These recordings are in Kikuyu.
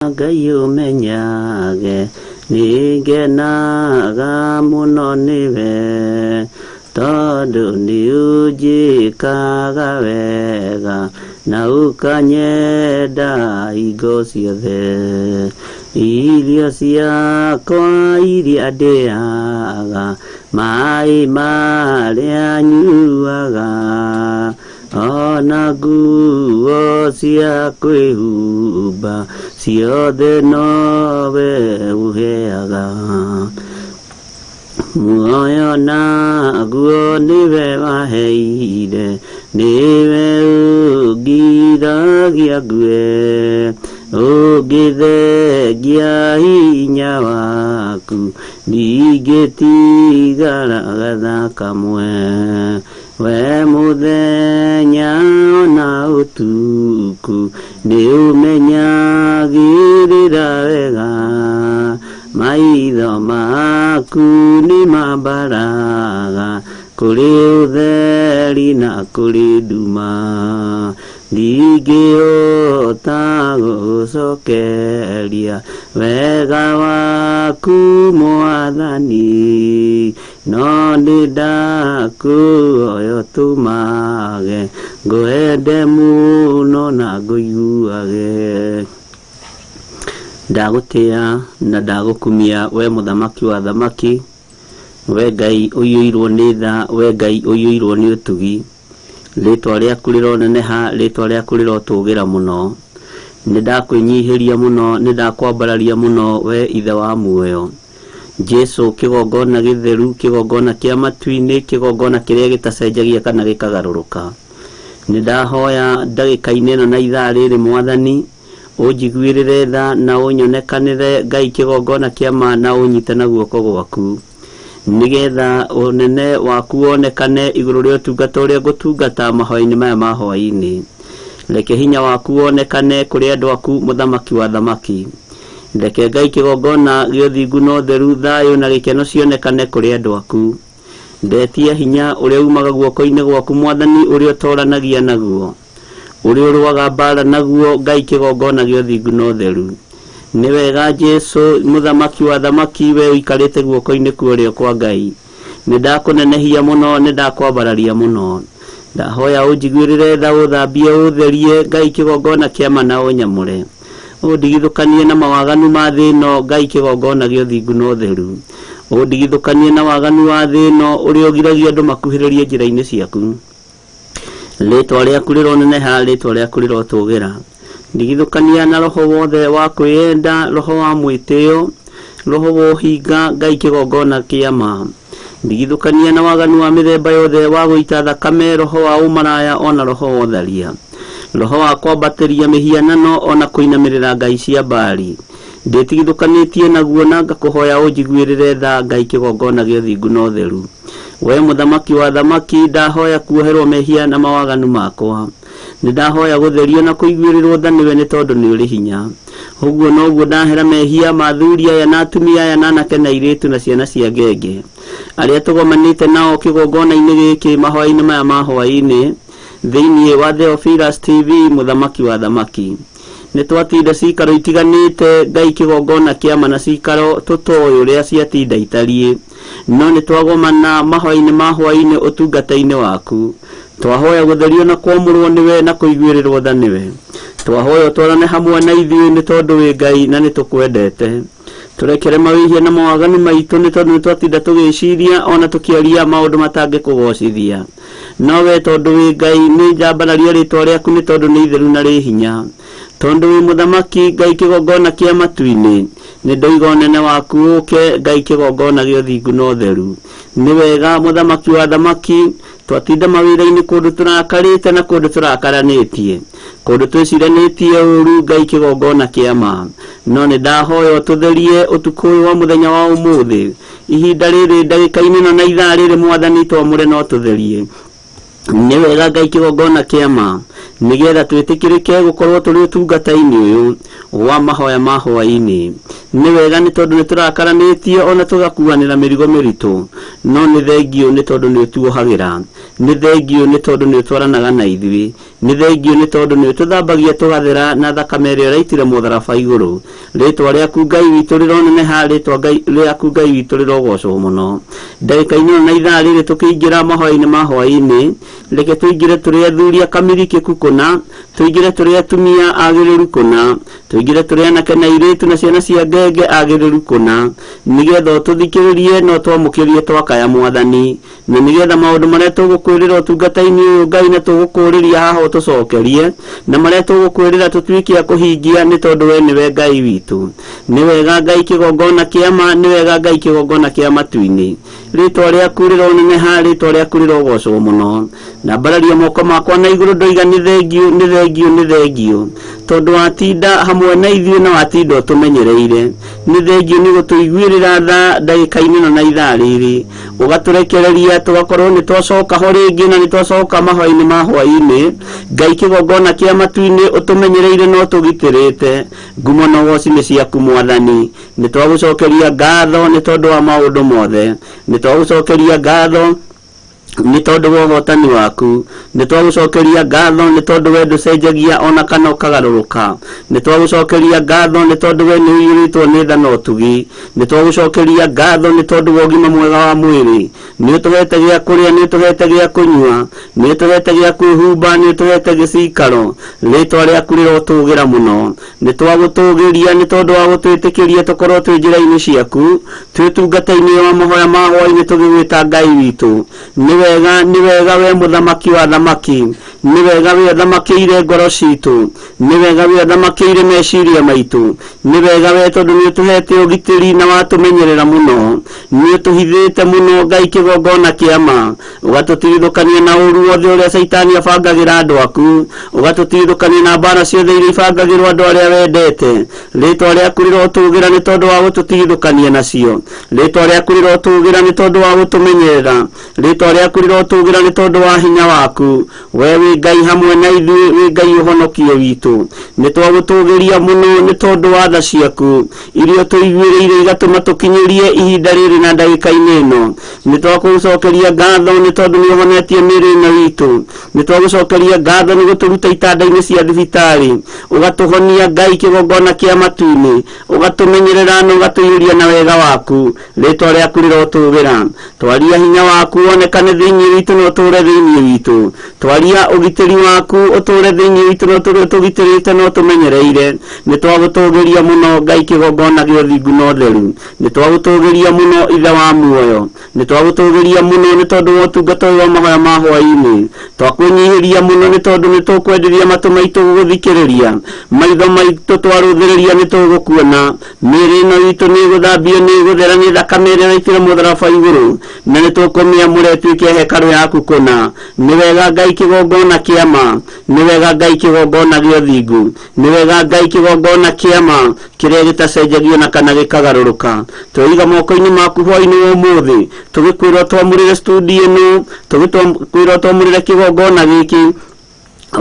Ngai ũmenyage nĩngenaga mũno nĩwe tondũ nĩũnjĩkaga wega na ũkanyenda hingo ciothe. Irio ciakwa iria ndĩaga, maĩ marĩa nyuaga, ona nguo cia kwĩhumba ciothe nowe ũheaga. Muoyo naguo nĩwe waheire, nĩwe ũngiragia ngue, ũngĩthengia hinya waku, ndingĩtigara gatha kamwe. We mũthenya ona ũtukũ nĩũmenyagĩrĩra wega, maitho maku nĩmambaraga kũrĩ ũtheri na kũrĩ nduma. Ndingĩhota gũgũcokeria wega waku Mwathani, no nĩndakũhoya ũtũmage ngwende mũno na ngũiguage. Ndagũtĩa na ndagũkumia we mũthamaki wa thamaki, we Ngai ũiyũirwo nĩ tha, we Ngai ũiyũirwo nĩ ũtugi. Rĩtwa rĩaku rĩroneneha, rĩtwa rĩaku rĩrotũgĩra mũno. Nĩndakwĩnyihĩria mũno, nĩndakwambararia mũno we Ithe wa muoyo. Jesu kĩgongona gĩtheru, kĩgongona kĩa matu-inĩ, kĩgongona kĩrĩa gĩtacenjagia kana gĩkagarũrũka. Nĩndahoya ndagĩka-inĩ ĩno na ithaa rĩrĩ Mwathani, ũnjiguĩrĩre tha na ũnyonekanĩre Ngai kĩgongona kĩa ma na ũnyite na guoko gwaku, nĩgetha ũnene waku wonekane igũrũ rĩa ũtungata ũrĩa ngũtungata mahoya-inĩ maya ma hwaĩ-inĩ. Reke hinya waku wonekane kũrĩ andũ aku, mũthamaki wa thamaki. Reke Ngai kĩgongona gĩa ũthingu na ũtheru, thayũ na gĩkeno cionekane kũrĩ andũ aku. Ndetia hinya ũrĩa umaga guoko-inĩ gwaku Mwathani, ũrĩa ũtoranagia naguo, ũrĩa ũrũaga mbara naguo, Ngai kĩgongona gĩa ũthingu na ũtheru. Nĩ wega Jesu mũthamaki wa thamaki, we ũikarĩte guoko-inĩ kwa ũrĩo kwa Ngai. Nĩndakũnenehia mũno, nĩndakwambararia mũno. Ndahoya ũnjiguĩrĩre tha, ũthambie, ũtherie, Ngai kĩgongona kĩa ma na ũnyamũre. Ũndigithũkanie na mawaganu ma thĩ ĩno, Ngai kĩgongona gĩa ũthingu na ũtheru. Ũndigithũkanie na waganu wa thĩ ĩno, ũrĩa ũgiragia andũ makuhĩrĩrie njĩra-inĩ ciaku. Rĩtwa rĩaku rĩroneneha, rĩtwa rĩaku rĩrotũgĩra. Ndigithũkania na roho wothe wa kwĩyenda, roho wa mwĩtĩo, roho wa ũhinga, Ngai kĩgongona kĩa ma. Ndigithũkania na waganu wa mĩthemba yothe wa gũita thakame, roho wa ũmaraya ona roho wa ũtharia, roho wa kwambatĩria mĩhianano ona kũinamĩrĩra ngai cia Baali. Ndĩtigithũkanĩtie naguo na ngakũhoya ũnjiguĩrĩre tha, Ngai kĩgongona gĩa ũthingu na ũtheru. We mũthamaki wa thamaki, ndahoya kuoherwo mehia na mawaganu makwa. Nĩndahoya gũtherio na kũiguĩrĩrwo tha nĩwe nĩ tondũ nĩ ũrĩ hinya. Ũguo noguo ndahera mehia ma athuri aya na atumia aya na anake na airĩtu na ciana cia ngenge arĩa tũgomanĩte nao kĩgongona-inĩ gĩkĩ mahoya-inĩ maya ma hwaĩ-inĩ thĩinĩ wa Theophilus TV, mũthamaki wa thamaki. Nĩtwatinda cikaro itiganĩte, Ngai kĩgongona kĩama na cikaro tũtoĩ ũrĩa ciatinda itariĩ. No nĩtwagomana mahoya-inĩ ma hwaĩ-inĩ ũtungata-inĩ waku. Twahoya gũtherio na kwamũrwo nĩwe na kũiguĩrĩrwo tha nĩwe. Twahoya ũtwarane hamwe na ithuĩ nĩ tondũ wĩ Ngai na nĩtũkwendete. Tũrekere mawĩhia na mawaganu maitũ nĩ tondũ nĩtwatinda tũgĩciria ona tũkĩaria maũndũ matangĩkũgocithia. No we tondũ wĩ Ngai nĩ njambararia rĩtwa rĩaku nĩ tondũ nĩ itheru na rĩ hinya. Tondũ wĩ mũthamaki Ngai kĩgongona kĩa matu-inĩ, nĩ ndoiga ũnene waku ũke Ngai kĩgongona gĩa ũthingu na ũtheru. Nĩ wega mũthamaki wa thamaki, twatinda mawĩra-inĩ kũndũ tũrakarĩte na kũndũ tũrakaranĩtie, kũndũ twĩciranĩtie ũru Ngai kĩgongona kĩa ma. No nĩ ndahoya ũtũtherie ũtukũ ũyũ wa mũthenya wa ũmũthĩ, ihinda rĩrĩ ndagĩka-inĩ ĩno na ithaa rĩrĩ Mwathani twamũre na ũtũtherie. Nĩ wega Ngai kĩgongona kĩa ma, nĩgetha twĩtĩkĩrĩke gũkorwo tũrĩ ũtungata-inĩ ũyũ wa mahoya ma hwaĩ-inĩ. Nĩ wega nĩ tondũ nĩ tũrakaranĩtie ona tũgakuanĩra mĩrigo mĩritũ, no nĩ thengiũ nĩ tondũ nĩ ũtuohagĩra. Nĩ thengiũ nĩ tondũ nĩ ũtwaranaga na ithuĩ. Nĩ thengio nĩ tondũ nĩ ũtũthambagia tũgathera na thakame ĩrĩa ũraitire mũtharaba igũrũ. Rĩtwa rĩaku Ngai witũ rĩroneneha, rĩtwa rĩaku Ngai witũ rĩrogocwo mũno. Ndagĩka-inĩ ĩno na ithaa rĩrĩ tũkĩingĩra mahoya-inĩ ma hwaĩ-inĩ, reke tũingĩre tũrĩ athuri akamirikĩku kũna, tũingĩre tũrĩ atumia agĩrĩru kũna, tũingĩre tũrĩ anake na airĩtu na ciana cia ngenge agĩrĩru kũna, nĩgetha ũtũthikĩrĩrie na ũtwamũkĩrie twakaya Mwathani, na nĩgetha maũndũ marĩa tũgũkwĩrĩra ũtungata-inĩ ũyũ Ngai na tũgũkũũrĩria haha ũtũcokerie, na marĩa tũgũkwĩrĩra tũtuĩke a kũhingia nĩ tondũ we nĩwe Ngai witũ. Nĩ wega Ngai kĩgongona kĩa ma, nĩ wega Ngai kĩgongona kĩa matu-inĩ. Rĩtwa rĩaku rĩroneneha, rĩtwa rĩaku rĩrogocwo mũno. Na mbararia moko makwa na igũrũ ndoiga nĩ thengio, nĩ thengio, nĩ thengio, tondũ watinda hamwe na ithuĩ na watinda ũtũmenyereire. Nĩ thengio nĩ gũtũiguĩrĩra tha ndagĩka-inĩ ĩno na ithaa rĩrĩ, ũgatũrekereria tũgakorwo nĩ twacoka ho rĩngĩ na nĩ twacoka mahoya-inĩ ma hwaĩ-inĩ. Ngai kĩgongona kĩa matu-inĩ ũtũmenyereire na ũtũgitĩrĩte. Ngumo na ũgoci nĩ ciaku Mwathani. Nĩ twagũcokeria ngatho nĩ tondũ wa maũndũ mothe. Nĩ twagũcokeria ngatho nĩ tondũ wa ũhotani waku. Nĩ twagũcokeria ngatho nĩ tondũ we ndũcenjagia ona kana ũkagarũrũka. Nĩ twagũcokeria ngatho nĩ tondũ we nĩ ũiyũrĩtwo nĩ tha na ũtugi. Nĩ twagũcokeria ngatho nĩ tondũ wa ũgima mwega wa mwĩrĩ. Nĩ ũtũhete gĩa kũrĩa, nĩ ũtũhete gĩa kũnyua, nĩ ũtũhete gĩa kwĩhumba, nĩ ũtũhete gĩcikaro. Rĩtwa rĩaku rĩrotũgĩra mũno. Nĩ twagũtũgĩria nĩ tondũ wa gũtwĩtĩkĩria tũkorwo twĩ njĩra-inĩ ciaku, twĩ ũtungata-inĩ wa mahoya ma hwaĩ-inĩ tũgĩgwĩta Ngai witũ. Nĩ wega, nĩ wega we mũthamaki wa thamaki. Nĩ wega we ũthamakĩire ngoro citũ. Nĩ wega we ũthamakĩire meciria maitũ. Nĩ wega we tondũ nĩ ũtũhete ũgitĩri na watũmenyerera mũno. Nĩ ũtũhithĩte mũno Ngai kĩgongona kĩa ma, ũgatũtigithũkania na ũru wothe ũrĩa Caitani abangagĩra andũ aku, ũgatũtigithũkania na mbara ciothe iria ibangagĩrwo andũ arĩa wendete. Rĩtwa rĩaku rĩrotũgĩra nĩ tondũ wa gũtũtigithũkania nacio. Rĩtwa rĩaku rĩrotũgĩra nĩ tondũ wa gũtũmenyerera. Rĩtwa rĩaku rĩrotũgĩra nĩ tondũ wa hinya waku. We wĩ Ngai hamwe na ithuĩ, wĩ Ngai ũhonokio witũ. Nĩ twagũtũgĩria mũno nĩ tondũ wa tha ciaku iria ũtũiguĩrĩire igatũma tũkinyĩrie ihinda rĩrĩ na ndagĩka-inĩ ĩno. Nĩ twagũcokeria ngatho nĩ tondũ nĩ ũhonetie mĩĩrĩ ĩno itũ. Nĩ twagũcokeria ngatho nĩ gũtũruta itanda-inĩ cia thibitarĩ, ũgatũhonia Ngai kĩgongona kĩa matu-inĩ, ũgatũmenyerera na ũgatũiyũria na wega waku. Rĩtwa rĩaku rĩrotũgĩra. Twaria hinya waku wonekane thĩinĩ witũ na ũtũũre thĩinĩ witũ. Twaria ũgitĩri waku ũtũũre thĩinĩ witũ na ũtũũre ũtũgitĩrĩte na ũtũmenyereire. Nĩ twagũtũgĩria mũno Ngai kĩgongona gĩa ũthingu na ũtheru. Nĩ twagũtũgĩria mũno Ithe wa muoyo. Nĩ twagũtũgĩria mũno nĩ tondũ wa ũtungata ũyũ wa mahoya ma hwaĩ-inĩ. Twakwĩnyihĩria mũno nĩ tondũ nĩ tũkwenderia matũ maitũ gũgũthikĩrĩria. Maitho maitũ twarũthĩrĩria nĩ tũgũkuona. Mĩĩrĩ ĩno itũ nĩ ĩgũthambio nĩ ĩgũthera nĩ thakame ĩrĩa ũraitire mũtharaba igũrũ, na nĩ tũkũmĩamũra ĩtuĩke hekarũ yaku kũna. Nĩ wega Ngai kĩgongona kĩa ma. Nĩ wega Ngai kĩgongona gĩa ũthingu. Nĩ wega Ngai kĩgongona kĩa ma kĩrĩa gĩtacenjagio na kana gĩkagarũrũka. Tweiga moko-inĩ maku hwaĩ-inĩ wa ũmũthĩ, tũgĩkwĩra ũtwamũrĩre studio ĩno, tũgĩkwĩra ũtwamũrĩre kĩgongona gĩkĩ,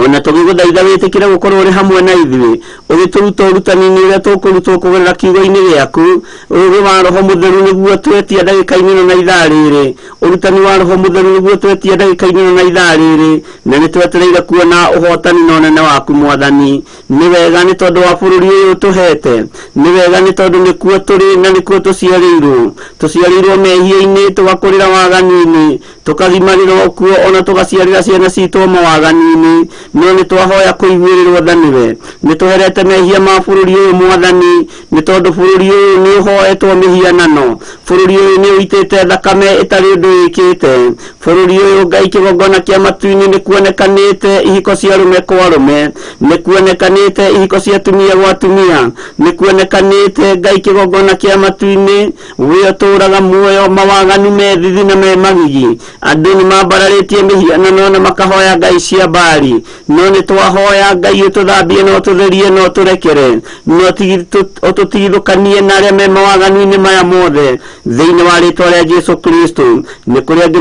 ona tũgĩgũthaitha wĩtĩkĩre gũkorwo ũrĩ hamwe na ithuĩ, ũgĩtũruta ũrutani-inĩ ũrĩa tũkũrutwo kũgerera kiugo-inĩ gĩaku. Ũũgĩ wa Roho Mũtheru nĩguo twetia ndagĩka-inĩ ĩno na ithaa rĩrĩ. Ũrutani wa Roho Mũtheru nĩguo twetia ndagĩka-inĩ ĩno na ithaa rĩrĩ, na nĩ twetereire kuona ũhotani na ũnene waku Mwathani. Nĩ wega nĩ tondũ wa bũrũri ũyũ ũtũhete. Nĩ wega nĩ tondũ nĩkuo tũrĩ na nĩkuo tũciarĩirwo. Tũciarĩirwo mehia-inĩ, tũgakũrĩra waganu-inĩ, tũkagimarĩra okuo ona tũgaciarĩra ciana citũ mawaganu-inĩ. No nĩ twahoya kũiguĩrĩrwo tha nĩwe. Nĩ tũherete mehia ma bũrũri ũyũ Mwathani, nĩ tondũ bũrũri ũyũ nĩ ũhoetwo mĩhianano. Bũrũri ũyũ nĩ ũitĩte thakame ĩtarĩ ũndũ ĩkĩte. Bũrũri ũyũ Ngai kĩgongona kĩa matu-inĩ nĩ kuonekanĩte ihiko cia arũme kwa arũme, nĩ kuonekanĩte ihiko cia atumia gwa atumia, nĩ kuonekanĩte Ngai kĩgongona kĩa matu-inĩ we ũtũũraga muoyo mawaganu me thithi na me magigi. Andũ nĩ mambararĩtie mĩhianano na makahoya ngai cia Baali, no nĩ twahoya Ngai ũtũthambie na ũtũtherie na ũtũrekere, na ũtũtigithũkanie na arĩa me mawaganu-inĩ maya mothe, thĩinĩ wa rĩtwa rĩa Jesu Kristo. Nĩ kũrĩ angĩ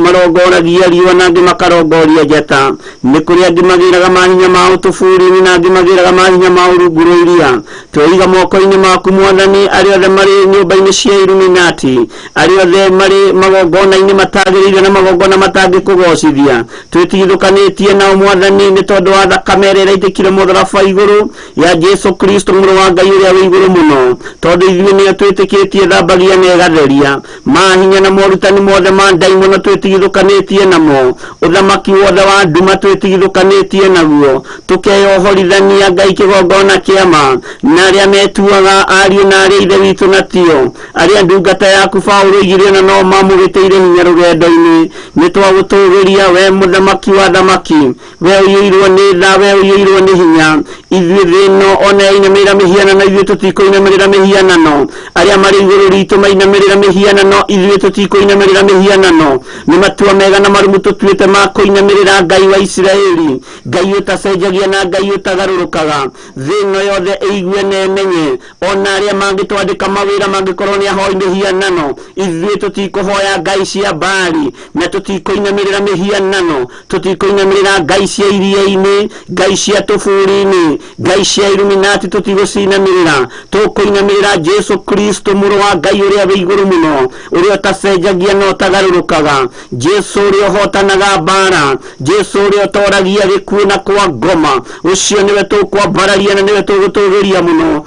marongoragia riũa na angĩ makarongoria njata. Nĩ kũrĩ angĩ magĩraga mahinya mao tũburi-inĩ na angĩ magĩraga mahinya mao rungu rwa iria. Tweiga moko-inĩ maku Mwathani, arĩa othe marĩ nyũmba-inĩ cia Illuminati, arĩa othe marĩ magongona-inĩ matagĩrĩire na magongona matangĩkũgocithia, twĩtigithũkanĩtie nao Mwathani nĩ tondũ wa thakame ĩrĩa ĩraitĩkire mũtharaba igũrũ ya Jesu Kristo mũrũ wa Ngai ũrĩa wĩ igũrũ mũno, tondũ ithuĩ nĩo twĩtĩkĩtie thambagia na ĩgatheria. Mahinya na morutani mothe ma ndaimono twĩtigithũkanĩtie namo, ũthamaki wothe wa nduma twĩtigithũkanĩtie naguo, tũkeyohorithania Ngai kĩgongona kĩa ma na arĩa metuaga ariũ na arĩa ithe witũ na tio, arĩa ndungata yaku Paũlũ oigire na no mamũgĩtĩire hinya rũgendo-inĩ. Nĩ twagũtũgĩria we mũthamaki wa thamaki, we ũiyũirwo nĩ tha, we ũiyũirwo nĩ hinya. Ithuĩ thĩ ĩno ona yainamĩrĩra mĩhianano, ithuĩ tũtikũinamĩrĩra mĩhianano. Arĩa marĩ igũrũ ritũ mainamĩrĩra mĩhianano, ithuĩ tũtikũinamĩrĩra mĩhianano. Nĩ matua mega na marũmu tũtuĩte ma kũinamĩrĩra Ngai wa Isiraeli, Ngai ũtacenjagia na Ngai ũtagarũrũkaga. Thĩ ĩno yothe ĩigue na ĩmenye, ona arĩa mangĩtwandĩka mawĩra mangĩkorwo nĩ ahoi mĩhianano, ithuĩ tũtikũhoya ngai cia Baali na tũtikũinamĩrĩra mĩhianano, tũtikũinamĩrĩra ngai cia iria-inĩ, ngai cia tũburi-inĩ, ngai cia Illuminati tũtigũcinamĩrĩra. Tũkũinamĩrĩra Jesu Kristo mũrũ wa Ngai ũrĩa wĩ igũrũ mũno, ũrĩa ũtacenjagia na ũtagarũrũkaga, Jesu ũrĩa ũhotanaga mbara, Jesu ũrĩa ũtoragia gĩkuũ na kwa ngoma. Ũcio nĩwe tũkwambararia na nĩwe tũgũtũgĩria mũno,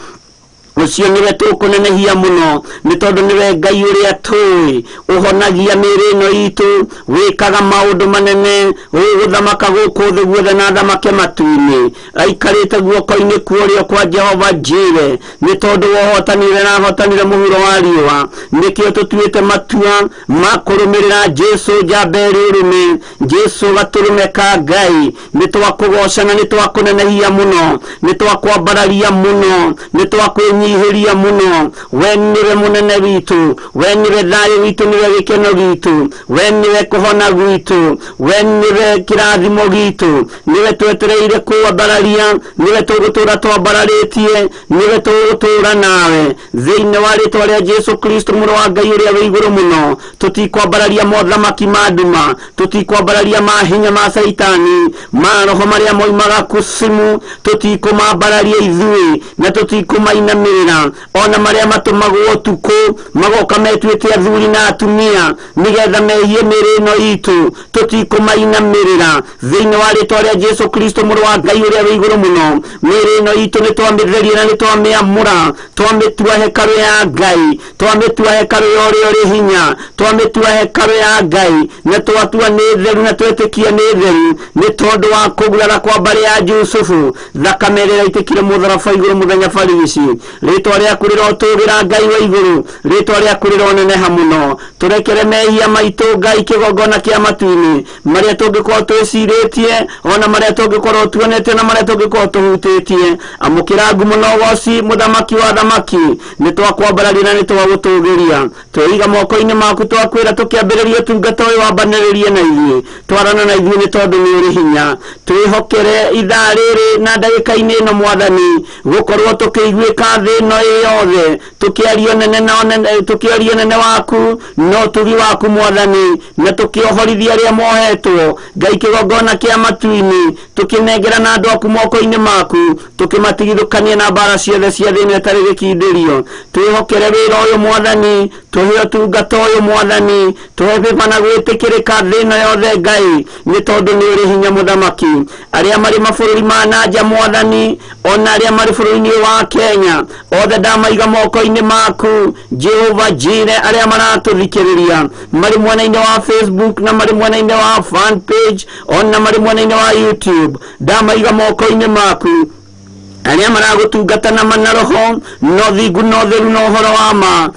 ũcio nĩwe tũkũnenehia mũno, nĩ tondũ nĩwe Ngai ũrĩa tũĩ, ũhonagia mĩĩrĩ ĩno itũ, wĩkaga maũndũ manene, ũgũthamaka gũkũ thĩ guothe na athamake matu-inĩ, aikarĩte guoko-inĩ kwa ũrĩo kwa Jehova Jire, nĩ tondũ wa ũhotani ũrĩa arahotanire mũhuro wa riũa. Nĩkĩo tũtuĩte matua ma kũrũmĩrĩra Jesu njamba ĩrĩ ũrũme, Jesu gatũrũme ka Ngai. Nĩ twakũgoca na nĩ twakũnenehia mũno, nĩ twakwambararia mũno, nĩ twakwĩnyihĩria mũno. We nĩwe mũnene witũ, we nĩwe thayũ witũ, nĩwe gĩkeno gitũ, we nĩwe kũhona gwitũ, we nĩwe kĩrathimo gitũ, nĩwe twetereire kwambararia, nĩwe tũgũtũra twambararĩtie, nĩwe tũgũtũra nawe thĩinĩ wa rĩtwa rĩa Jesu Kristo mũrũ wa Ngai ũrĩa wĩ igũrũ mũno. Tũtikwambararia mothamaki ma nduma, tũtikwambararia mahinya ma Caitani, ma roho marĩa moimaga kusimu, tũtikũmambararia ithuĩ na tũtikũmainamĩrĩra, ona marĩa matũmagwo ũtukũ magoka metuĩte athuri na atumia nĩgetha mehie mĩĩrĩ ĩno itũ, tũtikũmainamĩrĩra thĩinĩ wa rĩtwa rĩa Jesu Kristo mũrũ wa Ngai ũrĩa wĩ igũrũ mũno. Mĩĩrĩ ĩno itũ nĩ twamĩtheria na nĩ twamĩamũra, twamĩtua hekarũ ya Ngai, twamĩtua hekarũ ya ũrĩa ũrĩ hinya, twamĩtua hekarũ ya Ngai, na twatua nĩ theru na twetĩkia nĩ theru, nĩ tondũ wa kũgurara kwa mbarĩ ya Jusufu, thakame ĩrĩa ĩraitĩkire mũtharaba igũrũ mũthenya barigici. Rĩtwa rĩaku rĩrotũgĩra Ngai wa igũrũ, rĩtwa rĩaku rĩroneneha mũno. Tũrekere mehia maitũ Ngai kĩgongona kĩa matu-inĩ, marĩa tũngĩkorwo twĩcirĩtie, ona marĩa tũngĩkorwo tuonete, na marĩa tũngĩkorwo tũhutĩtie. Amũkĩra ngumo na ũgoci mũthamaki wa thamaki, nĩ twakwambararia na nĩ twagũtũgĩria. Tweiga moko-inĩ maku, twakwĩra tũkĩambĩrĩria ũtungata ũyũ, wambanĩrĩrie na ithuĩ, twarana na ithuĩ nĩ tondũ nĩ ũrĩ hinya. Twĩhokere ithaa rĩrĩ na ndagĩka-inĩ ĩno Mwathani, gũkorwo tũkĩiguĩka thĩ ĩno ĩ yothe, tũkĩaria nene na nene, tũkĩaria nene waku na ũtugi waku Mwathani, na tũkĩohorithia arĩa mohetwo Ngai kĩgongona kĩa matu-inĩ, tũkĩnengera na andũ aku moko-inĩ maku, tũkĩmatigithũkania na mbara ciothe cia thĩ ĩno ĩtarĩ gĩkindĩrio. Twĩhokere wĩra ũyũ Mwathani, tũhe ũtungata ũyũ Mwathani, tũhe bĩba na gwĩtĩkĩrĩka thĩ ĩno yothe Ngai, nĩ tondũ nĩ ũrĩ hinya mũthamaki. Arĩa marĩ mabũrũri ma na nja Mwathani, ona arĩa marĩ bũrũri-inĩ wa Kenya, othe ndamaiga moko-inĩ maku Jehova Jire. Arĩa maratũthikĩrĩria marĩ mwena-inĩ wa Facebook na marĩ mwena-inĩ wa fan page, ona marĩ mwena-inĩ wa YouTube, ndamaiga moko-inĩ maku. Arĩa maragũtungata na mana roho no thingu no theru na ũhoro wa ma,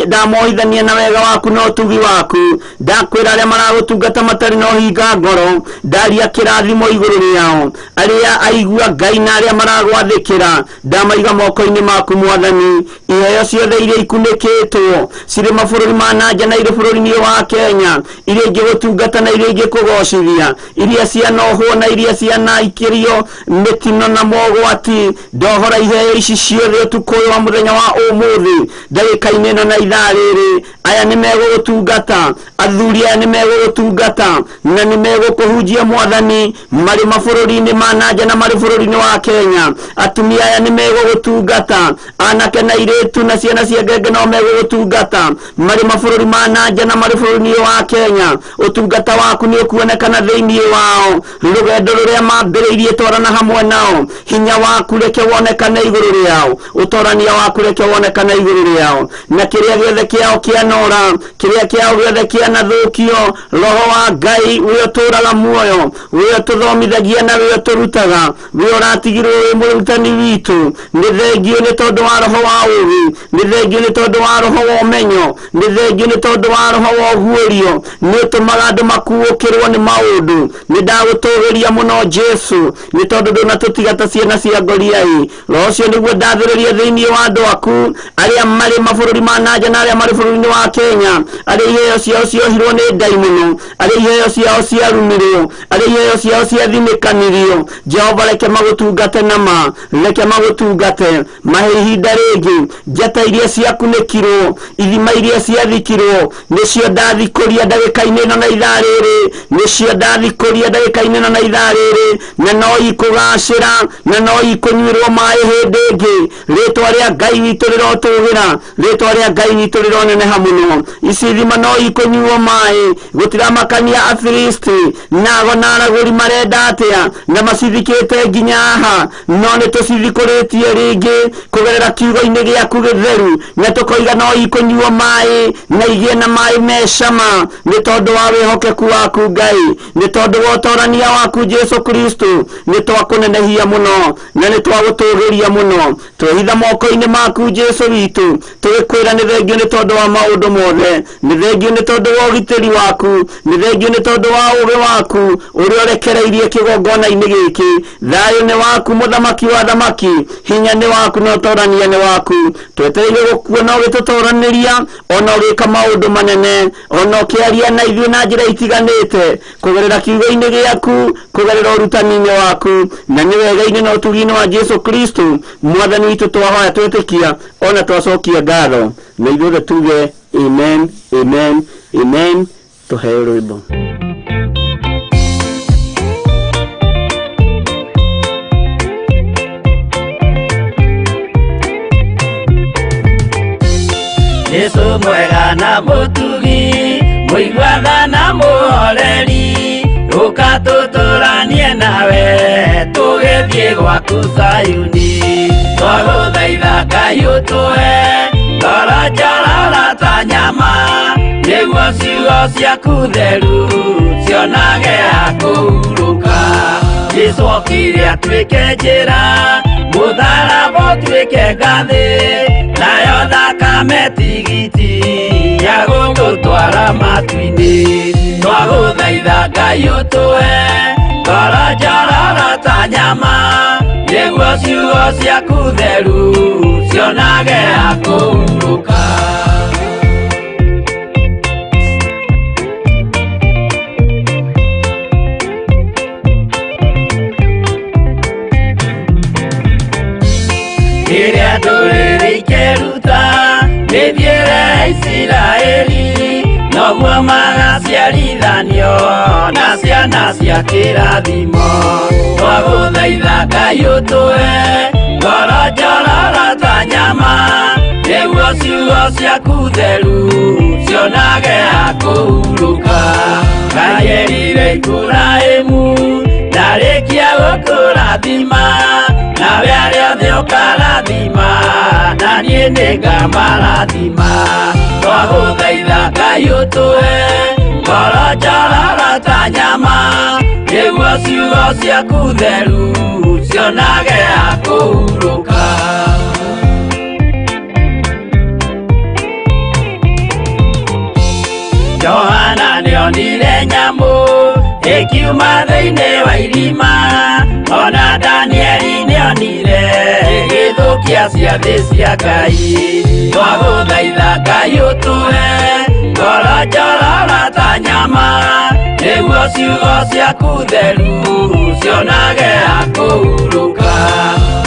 ndamohithania na wega waku na ũtugi waku. Ndakwĩra arĩa maragũtungata matarĩ na ũhinga ngoro, ndaria kĩrathimo igũrũ rĩao. Arĩa aigua Ngai na arĩa maragwathĩkĩra, ndamaiga moko-inĩ maku Mwathani. Iheo ciothe iria ikunĩkĩtwo cirĩ mabũrũri ma na nja na irĩ bũrũri-inĩ wa Kenya, iria ingĩgũtungata na iria ingĩkũgocithia, iria cianohwo na iria cianaikĩrio mĩtino na mogwati, ndohora iheo ici ciothe ũtukũ ũyũ wa mũthenya wa ũmũthĩ, ndagĩka-inĩ ĩno na ithaa rĩrĩ. Aya nĩ megũgũtungata, Athuri aya nĩ megũgũtungata na nĩ megũkũhunjia mwathani marĩ mabũrũri-inĩ ma nanja na marĩ bũrũri-inĩ wa Kenya. Atumia aya nĩ megũgũtungata, anake na airĩtu na ciana cia ngenge no megũgũtungata marĩ mabũrũri ma nanja na marĩ bũrũri-inĩ wa Kenya. Ũtungata waku nĩ ũkuonekana thĩinĩ wao. Rũgendo rũrĩa mambĩrĩirie twarana hamwe nao, hinya waku reke wonekane igũrũ rĩao, ũtorania waku reke wonekane igũrũ rĩao, na kĩrĩa gĩothe kĩao kĩanora, kĩrĩa kĩao gĩothe kĩanathũkio, roho wa Ngai we ũtũũraga muoyo, we ũtũthomithagia na we ũtũrutaga, we ũratigirwo wĩ mũrutani witũ. Nĩ thengio nĩ tondũ wa roho wa ũũgĩ, nĩ thengio nĩ tondũ wa roho wa ũmenyo, nĩ thengio nĩ tondũ wa roho wa ũguũrio. Nĩ ũtũmaga andũ makuũkĩrwo nĩ maũndũ. Nĩ ndagũtũgĩria mũno Jesu, nĩ tondũ ndũnatũtiga ta ciana cia ngoriai. Roho ũcio nĩguo ndathĩrĩria thĩinĩ wa andũ aku arĩa marĩ mabũrũri ma nanja na arĩa marĩ bũrũri-inĩ wa Kenya, arĩa iheo ciao ciohirwo nĩ ndaimono, arĩa iheo ciao ciarumirwo, arĩa iheo ciao ciathinĩkanirio. Jehova, reke magũtungate na ma, reke magũtungate, mahe ihinda rĩngĩ. Njata iria ciakunĩkirwo, ithima iria ciathikirwo, nĩcio ndathikũria ndagĩka-inĩ ĩno na ithaa rĩrĩ, nĩcio ndathikũria ndagĩka-inĩ ĩno na ithaa rĩrĩ, na no ikũgacĩra, na no ikũnyuĩrwo maĩ hĩndĩ ĩngĩ. Rĩtwa rĩa Ngai witũ rĩrotũgĩra, rĩtwa rĩa Ngai witũ rĩroneneha mũno. Ici ithima no ikũnyuo maĩ, gũtiramakania Afilisti nago na aragũri marenda atĩa, na macithikĩte nginya haha, no nĩ tũcithikũrĩtie rĩngĩ kũgerera kiugo-inĩ gĩaku gĩtheru, na tũkoiga no ikũnyuo maĩ na igĩe na maĩ me cama, nĩ tondũ wa wĩhokeku waku Ngai, nĩ tondũ wa ũtorania waku Jesu Kristo. Nĩ twakũnenehia mũno na nĩ twagũtũgĩria mũno. Twehitha moko-inĩ maku Jesu witũ, tũgĩkwĩra nĩ thengio nĩ tondũ wa maũndũ mothe, nĩ thengio nĩ tondũ wa ũgitĩri waku, nĩ thengio nĩ tondũ wa ũũgĩ waku ũrĩa ũrekereirie kĩgongona-inĩ gĩkĩ. Thayũ nĩ waku mũthamaki wa thamaki, hinya nĩ waku na ũtorania nĩ waku. Twetereire gũkuona ũgĩtũtoranĩria, ona ũgĩka maũndũ manene, ona ũkĩaria na ithuĩ na njĩra itiganĩte, kũgerera kiugo-inĩ gĩaku, kũgerera ũrutani-inĩ waku, na nĩ wega-inĩ na ũtugi-inĩ wa Jesu Kristo mwathani witũ twahoya twĩtĩkia ona twacokia ngatho, na ithuothe tuge amen, amen, amen. Tũheo rwĩmbo. Jesu mwega na mũtugi, mũiguatha na mũhoreri, ũka tũtũranie nawe tũgĩthiĩ gwaku Zayuni. Twagũthaitha Ngai ũtũhe ngoro njororo ta nyama, nĩguo ciugo ciaku theru cionage ha kũhurũka. Jesu okire atuĩke njĩra, mũtharaba ũtuĩke ngathĩ, nayo thakame tigiti ya gũtũtwara matu-inĩ. Twagũthaitha Ngai ũtũhe ngoro njororo ta nyama, nĩguo ciugo ciaku theru cionage ha kũhurũka. Rĩrĩa ndũrĩrĩ ikeruta mĩthiĩre ya Isiraeli, noguo magaciarithanio na ciana cia kĩrathimo. Twagũthaitha Ngai ũtũhe ngoro njororo ta nyama, nĩguo ciugo ciaku theru cionage ha kũhurũka. Ngai erire Iburahĩmu ndarĩkia gũkũrathima, nawe arĩa othe ũkarathima, na niĩ nĩngamarathima. Twagũthaitha Ngai ũtũhe ngoro njororo ta nyama, nĩguo ciugo ciaku theru cionage ha kũhurũka. Johana nĩonire nyamũ ĩkiuma thĩinĩ wa irima, ona Danieli nĩonire ĩgĩthũkia ciathĩ cia Ngai. Twagũthaitha Ngai ũtũhe ngoro njororo ta nyama, nĩguo ciugo ciaku theru cionage ha kũhurũka.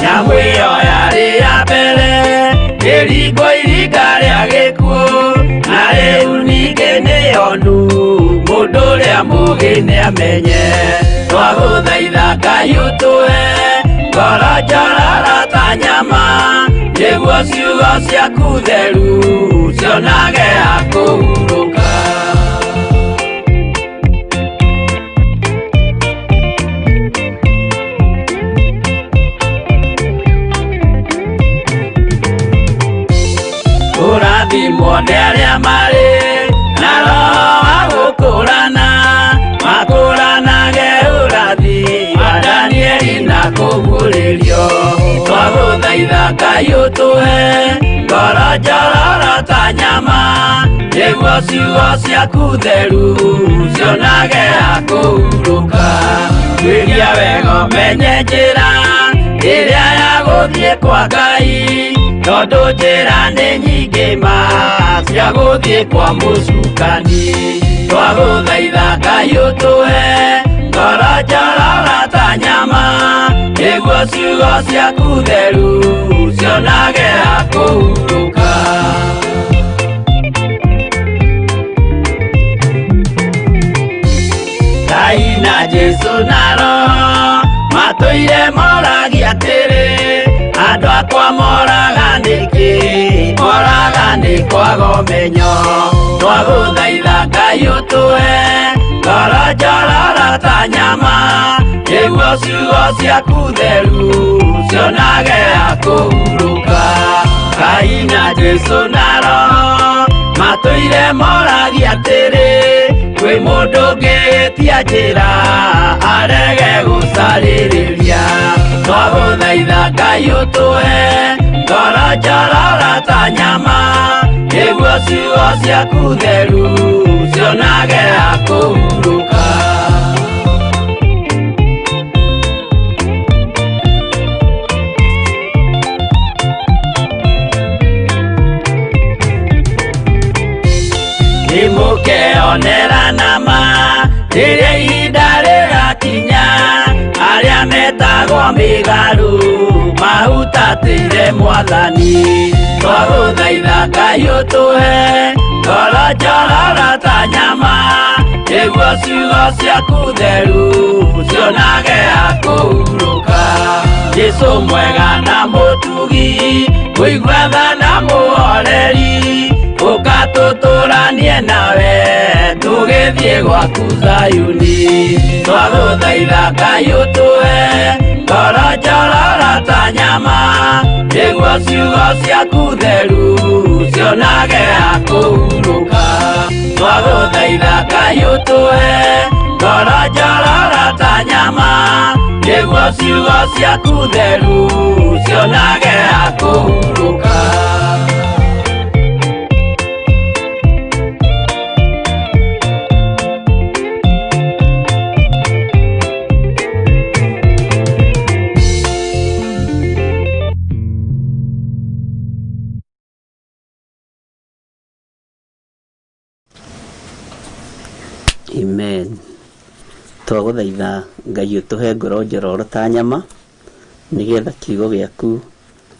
Nyamũ ĩyo yarĩ ya mbere ĩringwo iringa rĩa gĩkuũ, na rĩu ningĩ nĩyonu Mũũgĩ nĩamenye. Twagũthaitha Ngai ũtũhe ngoro njororo ta nyama, nĩguo ciugo ciaku theru cionage ha kũhurũka. Kũrathimwo nĩ arĩa marĩ na roho wa gũkũrana, makũranage ũrathi wa Danieli na kũguũrĩrio. Twagũthaitha Ngai ũtũhe ngoro njororo ta nyama, nĩguo ciugo ciaku theru cionage ha kũhurũka. Tuĩria wega ũmenye njĩra ĩrĩa ya gũthiĩ kwa Ngai, tondũ njĩra nĩ nyingĩ ma cia gũthiĩ kwa mũcukani. Twagũthaitha Ngai ũtũhe ngoro njororo ta nyama, nĩguo ciugo ciaku theru cionage ha kũhurũka. Ngai na Jesũ na Roho matũire moragia atĩrĩ, andũ akwa moraga nĩkĩ? Moraga nĩ kwaga ũmenyo. Twagũthaitha Ngai ũtũhe ngoro njororo ta nyama, nĩguo ciugo ciaku theru cionage ha kũhurũka. Ngai na Jesũ na Roho matũire moragia atĩrĩ, kwĩ mũndũ ũngĩtia njĩra arege gũcarĩrĩria. Twagũthaitha Ngai ũtũhe ngoro njororo ta nyama, nĩguo ciugo ciaku theru cionage ha kũhurũka. Nĩmũkeonera nama rĩrĩa ihinda rĩgakinya, arĩa metagwo mĩgarũ mahutatĩire Mwathani. Twagũthaitha Ngai ũtũhe ngoro njororo ta nyama, nĩguo ciugo ciaku theru cionage ha kũhurũka. Jesũ mwega na mũtugi, mũigua tha na mũhoreri, ũka tũtũranie nawe tũgĩthiĩ gwaku Zayuni. Twagũthaitha Ngai ũtũhe ngoro njororo ta nyama, nĩguo ciugo ciaku theru cionage ha kũhurũka. Twagũthaitha Ngai ũtũhe ngoro njororo ta nyama, nĩguo ciugo ciaku theru cionage ha kũhurũka. Amen. Twagũthaitha Ngai ũtũhe ngoro njororo ta nyama, nĩgetha kiugo gĩaku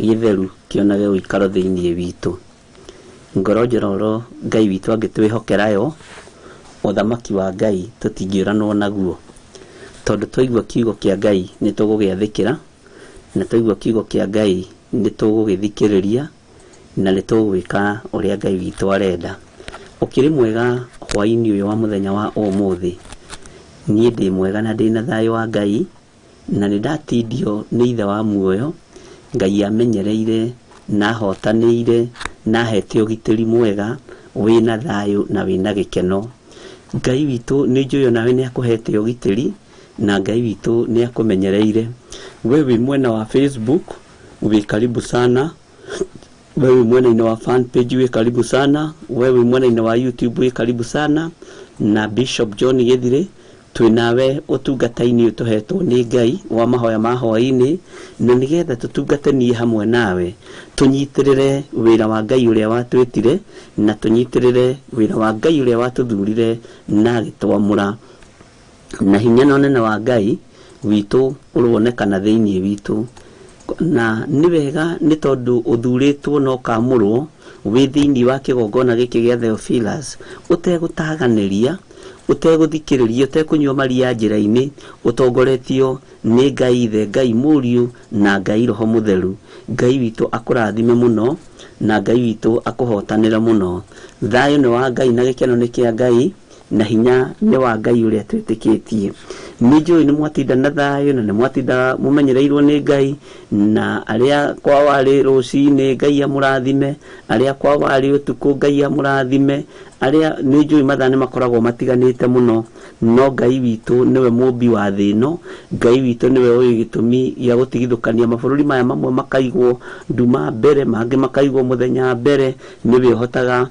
gĩtheru kĩonage ũikaro thĩinĩ witũ. Ngoro njororo Ngai witũ angĩtwĩhokera yo, ũthamaki wa Ngai tũtingĩũranwo naguo. Tondũ twaigua kiugo kĩa Ngai nĩ tũgũgĩathĩkĩra, na twaigua kiugo kĩa Ngai nĩ tũgũgĩthikĩrĩria, na nĩ tũgwĩka ũrĩa Ngai witũ arenda. Ũkĩrĩ mwega hwaĩ-inĩ ũyũ wa mũthenya wa ũmũthĩ. Niĩ ndĩ mwega na ndĩna thayũ wa Ngai, na nĩ ndatindio nĩ ithe wa muoyo. Ngai amenyereire na ahotanĩire na ahete ũgitĩri mwega wĩna thayũ na wĩna gĩkeno. Ngai witũ nĩ njũĩ onawe nĩ akũhete ũgitĩri, na Ngai witũ nĩ akũmenyereire. We wĩ mwena wa Facebook wĩ karibu sana, we wĩ mwena-inĩ wa fan page wĩ karibu sana, we wĩ mwena-inĩ wa YouTube wĩ karibu sana, na Bishop John Gĩthirĩ twĩ nawe ũtungata-inĩ ũyũ tũhetwo nĩ Ngai wa mahoya ma hwaĩ-inĩ, na nĩgetha tũtungatanie hamwe nawe, tũnyitĩrĩre wĩra wa Ngai ũrĩa watwĩtire, na tũnyitĩrĩre wĩra wa Ngai ũrĩa watũthurire na agĩtwamũra. Na hinya na ũnene wa Ngai witũ ũronekana thĩinĩ witũ. Na nĩ wega nĩ tondũ ũthurĩtwo na ũkamũrwo wĩ thĩinĩ wa kĩgongona gĩkĩ gĩa Theophilus, ũtegũtaganĩria, Ũtegũthikĩrĩria, ũtekũnyua maria njĩra-inĩ, ũtongoretio nĩ Ngai Ithe, Ngai Mũriũ na Ngai Roho Mũtheru. Ngai witũ akũrathime mũno na Ngai witũ akũhotanĩre mũno. Thayũ nĩ wa Ngai na gĩkeno nĩ kĩa Ngai na hinya nĩ wa Ngai ũrĩa twĩtĩkĩtie. Nĩ njũĩ nĩ mwatinda na thayũ na nĩ mwatinda mũmenyereirwo nĩ Ngai, na arĩa kwa warĩ rũcinĩ Ngai amũrathime, arĩa kwa warĩ ũtukũ Ngai amũrathime, arĩa nĩ njũĩ mathaa nĩ makoragwo matiganĩte mũno, no Ngai witũ nĩwe mũmbi wa thĩ ĩno. Ngai witũ nĩwe ũĩ gĩtũmi gĩa gũtigithũkania mabũrũri maya, mamwe makaigwo nduma mbere, mangĩ makaigwo mũthenya mbere. Nĩwe ũhotaga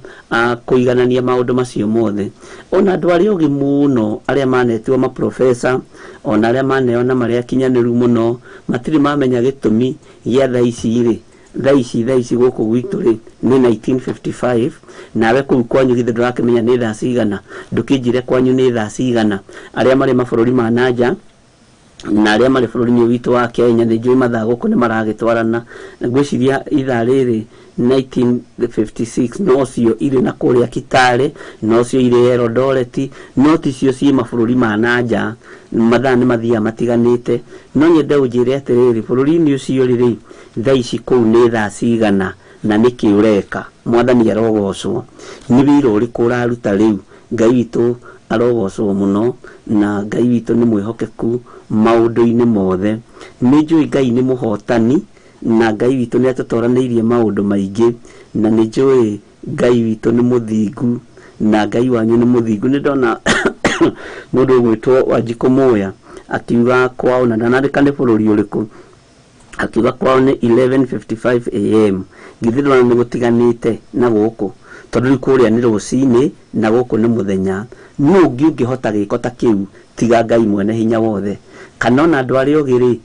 kũiganania maũndũ macio mothe. Ona andũ arĩa ogĩ mũno, arĩa manetwo maprofesa, ona arĩa maneo na marĩa akinyanĩru mũno, matirĩ mamenya gĩtũmi gĩa thaa ici rĩ, thaa ici gũkũ gwitũ rĩ nĩ 1955, nawe kũu kwanyu githĩ ndũrakĩmenya nĩ thaa cigana? Ndũkĩnjĩre kwanyu nĩ thaa cigana. Arĩa marĩ mabũrũri ma nanja na arĩa marĩ bũrũri-inĩ witũ wa Kenya, nĩ njũĩ mathaa gũkũ nĩ maragĩtwarana. Ngwĩciria ithaa rĩrĩ 1956 nocio irĩ na kũrĩa Kitale, nocio irĩ Eldoret, no ticio ciĩ mabũrũri ma nanja. Mathaa nĩ mathiaga matiganĩte. No nyende ũnjĩre atĩrĩrĩ, bũrũri-inĩ ũcio rĩ, thaa ici kũu nĩ thaa cigana na nĩkĩ ũreka? Mwathani arogocwo. Nĩ wĩra ũrĩkũ ũraruta rĩu? Ngai witũ arogocwo mũno, na Ngai witũ nĩ mwĩhokeku maũndũ-inĩ mothe. Nĩ njũĩ Ngai nĩ mũhotani, na Ngai witũ nĩ atũtoranĩirie maũndũ maingĩ, na nĩ njũĩ Ngai witũ nĩ mũthingu, na Ngai wanyu nĩ mũthingu. Nĩ ndona mũndũ ũgwĩtwo Wanjikũ Mũya akiuga kwao, na ndanandĩka nĩ bũrũri ũrĩkũ, akiuga kwao nĩ 11:55 am. Githĩ ndũrona nĩ gũtiganĩte na gũkũ? Tondũ rĩu kũrĩa nĩ rũcinĩ na gũkũ nĩ mũthenya. Nũ ũngĩ ũngĩhota gĩko ta kĩu tiga Ngai mwene hinya wothe? Kana ona andũ arĩa ogĩ rĩ,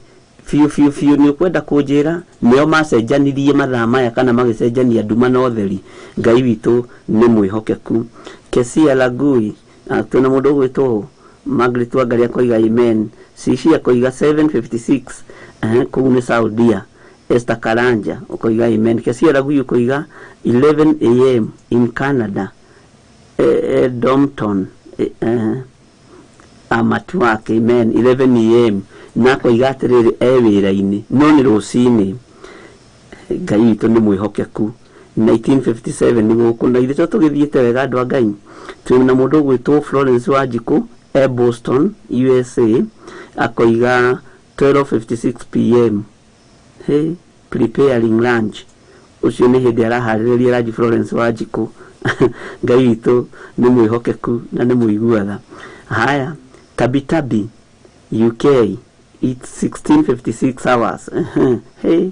biũ biũ biũ, nĩ ũkwenda kũnjĩra nĩo macenjanirie mathaa maya kana magĩcenjania nduma na ũtheri? Ngai witũ nĩ mwĩhokeku. Kesia Lagui, twĩna mũndũ ũgwĩtwo Margaret Wangari akoiga amen. Cici akoiga 7:56, kũu nĩ Saudia. Esther Karanja ũkoiga amen. Kesia Lagui ũkoiga 11 a.m. in Canada, Edmonton, at work, amen. 11 a.m. na akoiga atĩrĩrĩ, e wĩra-inĩ no nĩ rũcinĩ. Ngai witũ nĩ mwĩhokeku. 1957 nĩ gũkũ na ithuĩ to tũgĩthiĩte wega, andũ a Ngai. Twĩna mũndũ ũgwĩtwo Florence Wanjikũ e Boston, USA, akoiga 12:56 p.m., hey, preparing lunch. Ũcio nĩ hĩndĩ araharĩrĩria lunch Florence Wanjikũ. Ngai witũ nĩ mwĩhokeku na nĩ mũiguaga. Haya, Tabitabi, UK, it's 16:56 hours. Hey,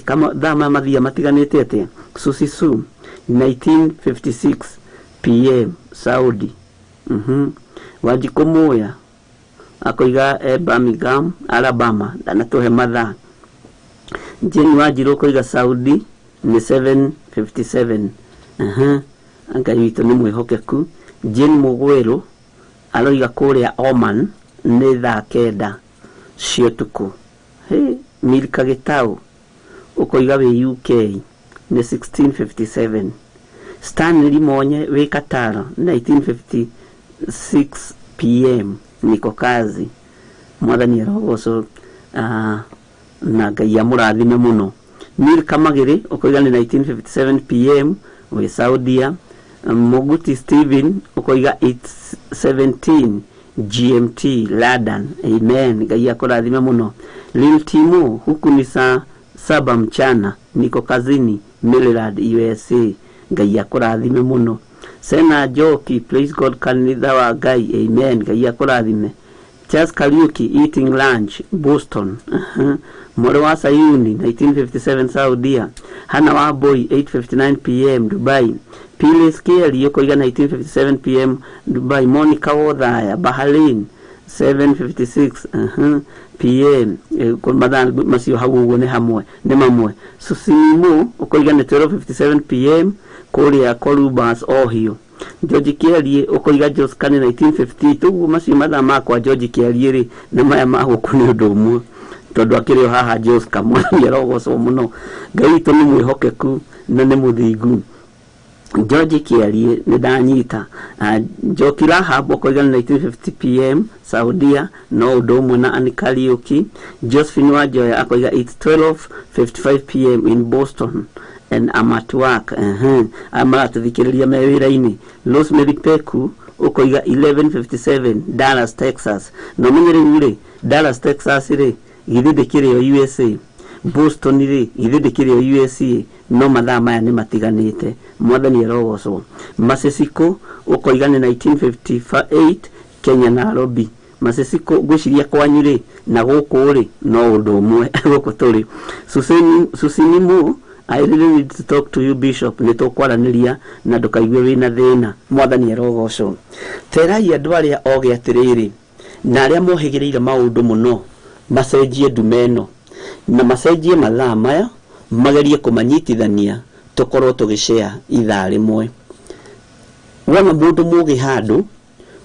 kama thaa maya mathiaga matiganĩte atĩa? Susisu, 19:56 p.m. Saudi. Wanjikũ Mũya akoiga e Birmingham, Alabama, ndanatũhe mathaa. Jane Wanjirũ ũkoiga Saudi nĩ 7:57. Ngai witũ nĩ mwĩhokeku. Jane Mũgwĩrũ aroiga kũrĩa Oman nĩ thaa 9 cia ũtukũ. Hey, Milka Gĩtaũ ũkoiga wĩ UK nĩ 16:57. Stanley Monye wĩ Qatar, 19:56 p.m., niko kazi. Mwathani arogocwo, na Ngai amũrathime mũno. Milka Magĩrĩ ũkoiga nĩ 19:57 p.m. wĩ Saudia. Muguti Steven ũkoiga it's 17 GMT, London, amen. Ngai akũrathime mũno. Lil Timo, huku ni saa 7 mchana, niko kazini Maryland, USA. Ngai akũrathime mũno. Sena Njoki, praise God, kanitha wa Ngai, amen. Ngai akũrathime. Charles Kariuki, eating lunch, Boston. Mwarĩ wa Sayuni, 1957 Saudia. Hana wa Boy, 8:59 p.m. Dubai. Phyllis Kelly ũkoiga 19:57 p.m. Dubai. Monica Wothaya, Bahrain, 7:56 p.m. Mathaa macio hau ũguo nĩ hamwe, nĩ mamwe. Susinimu ũkoiga nĩ 12:57 p.m. kũrĩa Columbus, Ohio. George Kĩarie ũkoiga Joscan 1958. Ũguo macio mathaa makwa George Kĩarie rĩ na maya ma gũkũ nĩ ũndũ ũmwe, tondũ akĩrĩ o haha Joska. Mwathani arogocwo mũno. Ngai witũ nĩ mwĩhokeku na nĩ mũthingu. George Kĩarie nĩ ndanyita. Njoki Rahab ũkoiga nĩ 19:50 pm Saudia, no ũndũ ũmwe na Ann Kariuki. Josephine Wanjoya akoiga it's 12:55 pm in Boston and I'm at work. Aya maratũthikĩrĩria me wĩra-inĩ. Rosemary Peku ũkoiga 11:57 Dallas, Texas. Na ũmenye rĩu rĩ, Dallas, Texas rĩ, githĩ ndĩkĩrĩ o USA? Boston rĩ, githĩ ndĩkĩrĩ o USA? No mathaa maya nĩ matiganĩte. Mwathani arogocwo. Masesiko ũkoiga nĩ 1958 Kenya, Nairobi. Masesiko, ngwĩciria kwanyu rĩ na gũkũ rĩ no ũndũ ũmwe gũkũ tũrĩ. Susinimu, I really need to talk to you, Bishop. Nĩ tũkwaranĩria na ndũkaigue wĩna thĩna. Mwathani arogocwo. Terai andũ arĩa ogĩ atĩrĩrĩ na arĩa mohĩgĩrĩire maũndũ mũno macenjie ndume ĩno na macenjie mathaa maya, magerie kũmanyitithania tũkorwo tũgĩcea ithaa rĩmwe. Wona mũndũ mũgĩ handũ,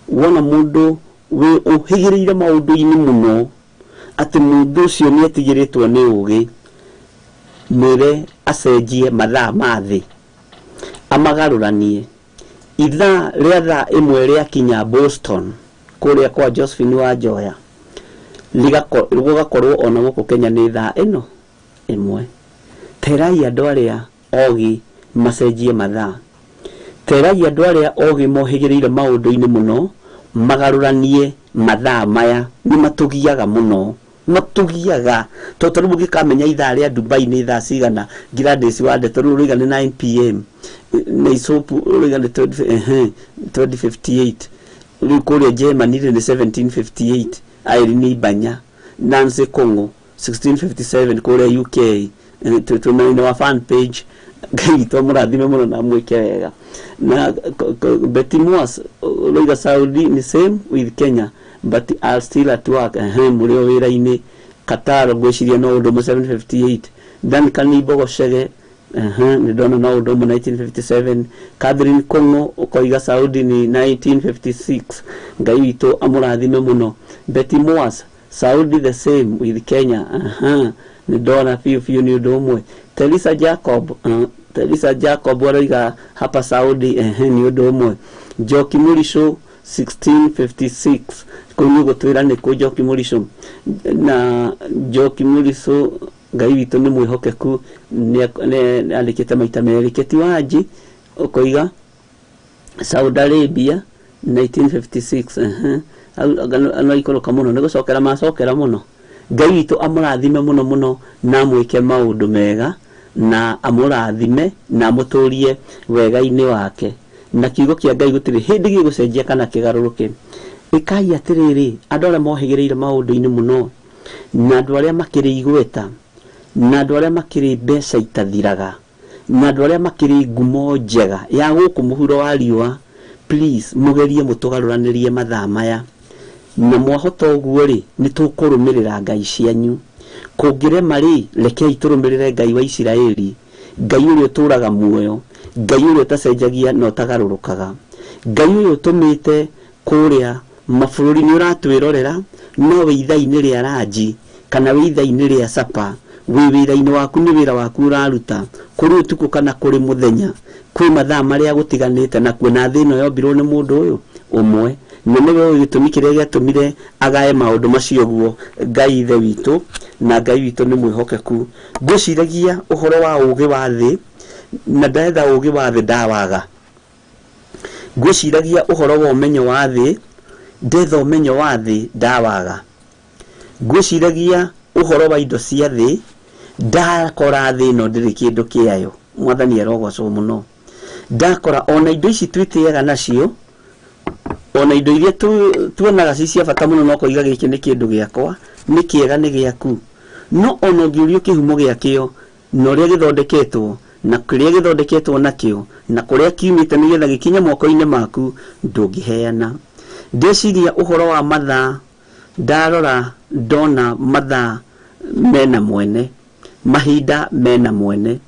wona mũndũ wĩ ũhĩgĩrĩire maũndũ-inĩ mũno, atĩ mũndũ ũcio nĩ etigĩrĩtwo nĩ ũgĩ, mwĩre acenjie mathaa ma thĩ, amagarũranie. Ithaa rĩa thaa ĩmwe rĩakinya Boston kũrĩa kwa Josephine Wanjoya, gũgakorwo ona gũkũ Kenya nĩ thaa ĩno ĩmwe. Terai andũ arĩa ogĩ macenjie mathaa. Terai andũ arĩa ogĩ mohĩgĩrĩire maũndũ-inĩ mũno magarũranie mathaa maya. Nĩ matũgiaga mũno, matũgiaga tondũ tarĩu ũngĩkamenya ithaa rĩa Dubai nĩ thaa cigana, Gladys wa Ndeto rĩu ũroiga nĩ 9 pm, na Isopu ũroiga nĩ 2058, rĩu kũrĩa Germany rĩ nĩ 1758, Irene Ibanya, Nancy Kong'o 1657 kũrĩa UK. Twĩ mwena wa fan page. Ngai witũ amũrathime mũno na amwĩke wega. Na Betty Moas ũroiga Saudi ni same with Kenya but are still at work. Mũrĩ o wĩra-inĩ. Qatar ngwĩciria no ũndũ ũmwe, 758. Duncan Mbogo Chege, nĩ ndona no ũndũ ũmwe, 1957. Catherine Kong'o ũkoiga Saudi ni 1956. Ngai witũ amũrathime mũno. Betty Moas, Saudi the same with Kenya. Nĩ ndona biũ biũ nĩ ũndũ ũmwe. Teresa Jacob, Teresa Jacob aroiga hapa Saudi, nĩ ũndũ ũmwe. Njoki Mũrico 1656, kũu nĩ ũgũtwĩra nĩ kũ Njoki Mũrico. Na Njoki Mũrico, Ngai witũ nĩ mwĩhokeku, nĩ andĩkĩte maita merĩ. Keti Wanji ũkoiga Saudi Arabia 1956. No ikũrũka mũno nĩ gũcokera macokera mũno. Ngai witũ amũrathime mũno mũno na amwĩke maũndũ mega na amũrathime na amũtũrie wega-inĩ wake. Na kiugo kĩa Ngai gũtirĩ hĩndĩ gĩgũcenjia kana kĩgarũrũke. Ĩkai atĩrĩrĩ, andũ arĩa mohĩgĩrĩire maũndũ-inĩ mũno na andũ arĩa makĩrĩ igweta na andũ arĩa makĩrĩ mbeca itathiraga na andũ arĩa makĩrĩ ngumo njega ya gũkũ mũhuro wa riũa, please mũgerie mũtũgarũranĩrie mathaa maya. Na mwahota ũguo rĩ, nĩ tũkũrũmĩrĩra ngai cianyu. Kũngĩrema rĩ, rekei tũrũmĩrĩre Ngai wa Isiraeli, Ngai ũrĩa ũtũraga muoyo, Ngai ũrĩa ũtacenjagia na ũtagarũrũkaga, Ngai ũyũ ũtũmĩte kũrĩa mabũrũri nĩ ũratwĩrorera, no wĩ ithaa-inĩ rĩa ranji kana wĩ ithaa-inĩ rĩa sapa, wĩ wĩra-inĩ waku, nĩ wĩra waku ũraruta, kũrĩ ũtukũ kana kũrĩ mũthenya, kwĩ mathaa marĩa gũtiganĩte nakuo, na thĩ ĩno yombirwo nĩ mũndũ ũyũ ũmwe, na nĩwe ũyũ gĩtũmi kĩrĩa gĩatũmire agae maũndũ macio ũguo. Ngai ithe witũ, na Ngai witũ nĩ mwĩhokeku. Ngwĩciragia ũhoro wa ũgĩ wa thĩ na ndetha ũgĩ wa thĩ ndawaga. Ngwĩciragia ũhoro wa ũmenyo wa thĩ, ndetha ũmenyo wa thĩ ndawaga. Ngwĩciragia ũhoro wa indo cia thĩ, ndakora thĩ ĩno ndĩrĩ kĩndũ kĩayo. Mwathani arogocwo mũno. Ndakora ona indo ici twĩtĩaga nacio, ona indo iria tuonaga ci cia bata mũno, no koiga gĩkĩ nĩ kĩndũ gĩakwa, nĩ kĩega, nĩ gĩaku, no ona ũngĩũrio kĩhumo gĩakĩo na ũrĩa gĩthondeketwo na kĩrĩa gĩthondeketwo nakĩo na kũrĩa kiumĩte nĩgetha gĩkinye moko-inĩ maku, ndũngĩheana. Ndeciria ũhoro wa mathaa, ndarora ndona mathaa mena mwene, mahinda mena mwene,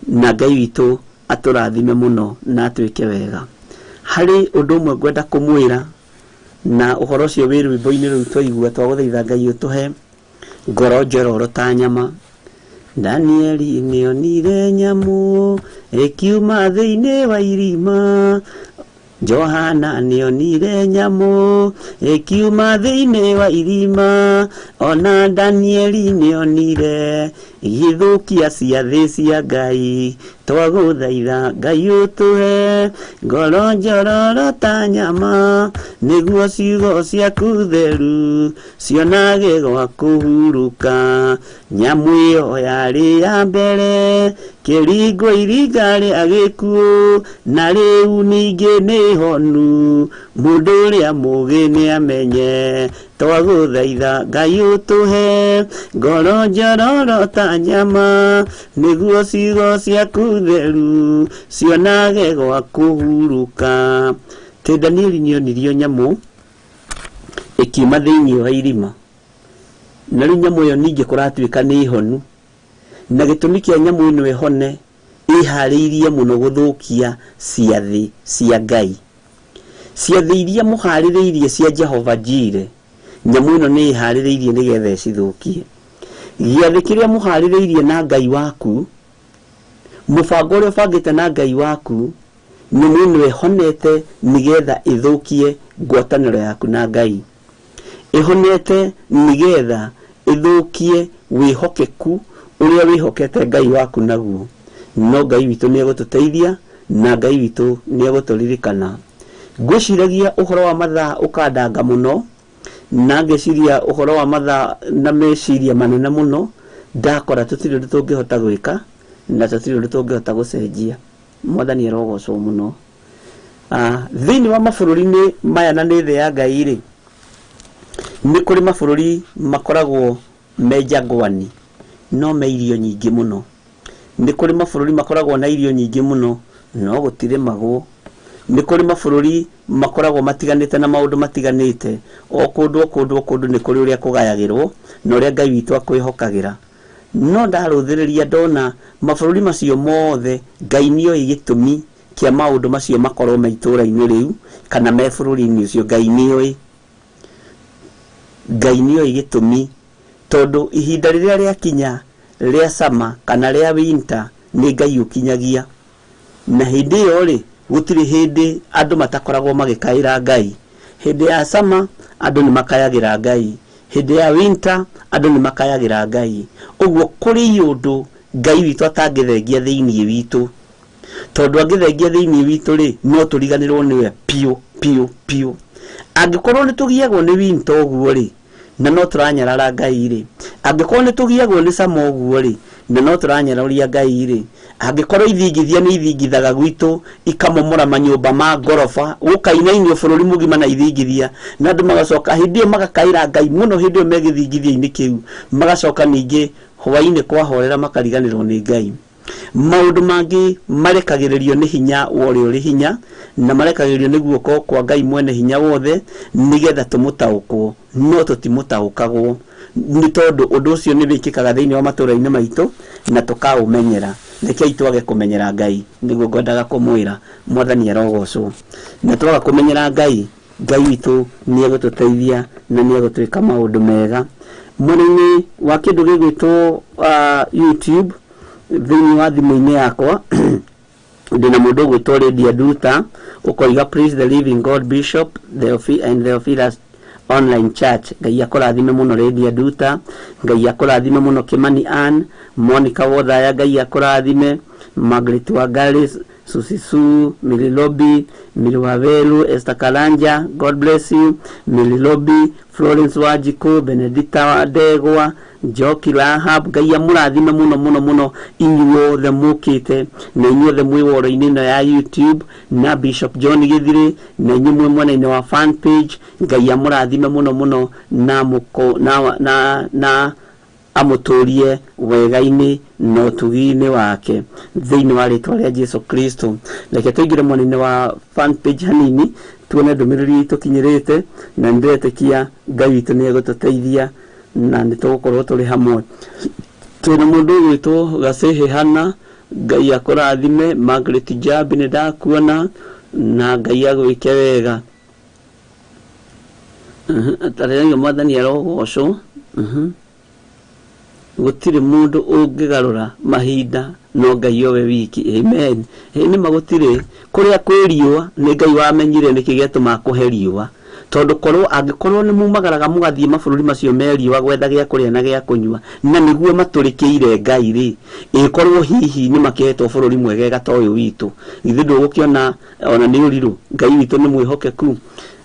na Ngai witũ atũrathime mũno na atwĩke wega. Harĩ ũndũ ũmwe ngwenda kũmwĩra, na ũhoro ũcio wĩ rwĩmbo-inĩ rũu twaigua twagũthaitha Ngai ũtũhe ngoro njororo ta nyama. Danieli nĩonire nyamũ ĩkiuma thĩinĩ wa irima. Johana nĩonire nyamũ ĩkiuma thĩinĩ wa irima, ona Danieli nĩonire igĩthũkia ciathĩ cia Ngai. Twagũthaitha Ngai ũtũhe ngoro njororo ta nyama, nĩguo ciugo ciaku theru cionage gwa kũhurũka. Nyamũ ĩyo yarĩ ya mbere kĩringwo iringa rĩa gĩkuũ, na rĩu ningĩ nĩ honu, mũndũ ũrĩa mũũgĩ nĩamenye. Twagũthaitha Ngai ũtũhe ngoro njororo ta nyama, nĩguo ciugo ciaku theru cionage gwa kũhurũka. Tĩ Danieli nĩonirio nyamũ ĩkiuma thĩinĩ wa irima, na rĩu nyamũ ĩyo ningĩ kũratuĩka nĩ honu, na gĩtũmi kĩa nyamũ ĩno ĩhone ĩharĩirie mũno gũthũkia ciathĩ cia Ngai. Ciathĩ iria mũharĩrĩirie cia Jehova Jire, nyamũ ĩno nĩ ĩharĩrĩirie nĩgetha ĩcithũkie. Gĩathĩ kĩrĩa mũharĩrĩirie na Ngai waku, mũbango ũrĩa ũbangĩte na Ngai waku, nyamũ ĩno ĩhonete nĩgetha ĩthũkie ngwatanĩro yaku na Ngai. Ĩhonete nĩgetha ĩthũkie wĩhokeku ũrĩa wĩhokete Ngai waku naguo. No Ngai witũ nĩegũtũteithia na Ngai witũ nĩegũtũririkana. Ngwĩciragia ũhoro wa mathaa ũkandanga mũno, na ngeciria ũhoro wa mathaa na meciria manene mũno, ndakora tũtirĩ ũndũ tũngĩhota gwĩka na tũtirĩ ũndũ tũngĩhota gũcenjia. Mwathani arogocwo mũno. Thĩinĩ wa mabũrũri-inĩ maya na nĩ thĩ ya Ngai rĩ, nĩ kũrĩ mabũrũri makoragwo me njangwani no me irio nyingĩ mũno. Nĩ kũrĩ mabũrũri makoragwo na irio nyingĩ mũno no gũtirĩmagwo. Nĩ kũrĩ mabũrũri makoragwo matiganĩte na maũndũ matiganĩte, o kũndũ o kũndũ o kũndũ nĩ kũrĩ ũrĩa kũgayagĩrwo na ũrĩa Ngai witũ akwĩhokagĩra. No ndarũthĩrĩria ndona mabũrũri macio mothe Ngai nĩoĩ gĩtũmi kĩa maũndũ macio makorwo me itũũra-inĩ rĩu kana me bũrũri-inĩ ũcio. Ngai nĩoĩ, Ngai nĩoĩ gĩtũmi, tondũ ihinda rĩrĩa rĩakinya rĩa summer kana rĩa winter nĩ Ngai ũkinyagia. Na hĩndĩ ĩyo rĩ, gũtirĩ hĩndĩ andũ matakoragwo magĩkaĩra Ngai. Hĩndĩ ya summer andũ nĩ makayagĩra Ngai, hĩndĩ ya winter andũ nĩ makayagĩra Ngai. Ũguo kũrĩ ũndũ Ngai witũ atangĩthengia thĩinĩ witũ, tondũ angĩthengia thĩinĩ witũ rĩ, no tũriganĩrwo nĩwe piũ piũ piũ. Angĩkorwo nĩ tũgiagwo nĩ winter ũguo rĩ, na no tũranyarara Ngai rĩ, angĩkorwo nĩ tũgiagwo nĩ summer ũguo rĩ, na no tũranyararia Ngai rĩ, angĩkorwo ithingithia nĩ ithingithaga gwitũ ikamomora manyũmba ma ngoroba, gũkainainio bũrũri mũgima na ithingithia, na andũ magacoka hĩndĩ ĩyo magakaĩra Ngai mũno hĩndĩ ĩyo me gĩthingithia-inĩ kĩu, magacoka ningĩ hwaĩ-inĩ kwahorera makariganĩrwo nĩ Ngai. Maũndũ mangĩ marekagĩrĩrio nĩ hinya wa ũrĩa ũrĩ hinya, na marekagĩrĩrio nĩ guoko kwa Ngai mwene hinya wothe, nĩgetha tũmũtaũkwo, no tũtimũtaũkagwo, nĩ tondũ ũndũ ũcio nĩ wĩkĩkaga thĩinĩ wa matũũra-inĩ maitũ na tũkaũmenyera. Rekei twage kũmenyera Ngai, nĩguo ngwendaga kũmwĩra. Mwathani arogocwo. Na twaga kũmenyera Ngai, Ngai witũ nĩ egũtũteithia na nĩ egũtwĩka maũndũ mega. Mwena-inĩ wa kĩndũ gĩgwĩtwo YouTube, thĩinĩ wa thimũ-inĩ yakwa ndĩna mũndũ ũgwĩtwo Lydia Nduta ũkoiga praise the living God Bishop and Theophilus Online Church. Ngai akũrathime mũno Lydia Nduta, Ngai akũrathime mũno Kimani Ann, Monica Wothaya, Ngai akũrathime, Margaret Wangari, Susisu, Mililobi, Miliwavelu, Esther Karanja, God bless you, Mililobi, Florence Wanjiku, Benedicta Ndegwa, Njoki Rahab, Ngai amũrathime mũno mũno mũno inyuothe mũkĩte na inyuothe mwĩ woro-inĩ ĩno ya YouTube na Bishop John Gĩthirĩ na inyuĩ mwĩ mwena-inĩ wa fan page. Ngai amũrathime mũno mũno na mũko, na, na, na amũtũrie wega-inĩ na ũtugi-inĩ wake thĩinĩ wa rĩtwa rĩa Jesu Kristo. Reke tũingĩre mwena-inĩ wa fan page hanini tuone ndũmĩrĩri tũkinyĩrĩte, na nĩndĩretĩkia Ngai witũ nĩ egũtũteithia na nĩ tũgũkorwo tũrĩ hamwe. Twĩna mũndũ ũgwĩtwo Gacehe Hana, Ngai akũrathime. Margaret Jambi nĩ ndakuona na Ngai agwĩke wega. Tarĩragia Mwathani arogocwo. Gũtirĩ mũndũ ũngĩgarũra mahinda no Ngai owe wiki. Amen. Nĩ ma gũtirĩ kũrĩa kwĩ riũa nĩ Ngai wamenyire nĩkĩ gĩatũma kũhe riũa, tondũ korwo angĩkorwo nĩ mumagaraga mũgathiĩ mabũrũri macio me riũa gwetha gĩa kũrĩa na gĩa kũnyua na nĩguo matũrĩkĩire Ngai rĩ, ĩkorwo hihi nĩ makĩhetwo bũrũri mwegega ta ũyũ witũ, githĩ ndũgũkĩona ona nĩ ũrirũ? Ngai witũ nĩ mwĩhokeku.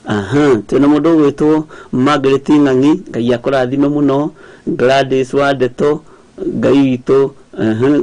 Aha, twĩna mũndũ ũgwĩtwo Margaret Ng'ang'i, Ngai akũrathime mũno. Gladys Wandeto, Ngai witũ,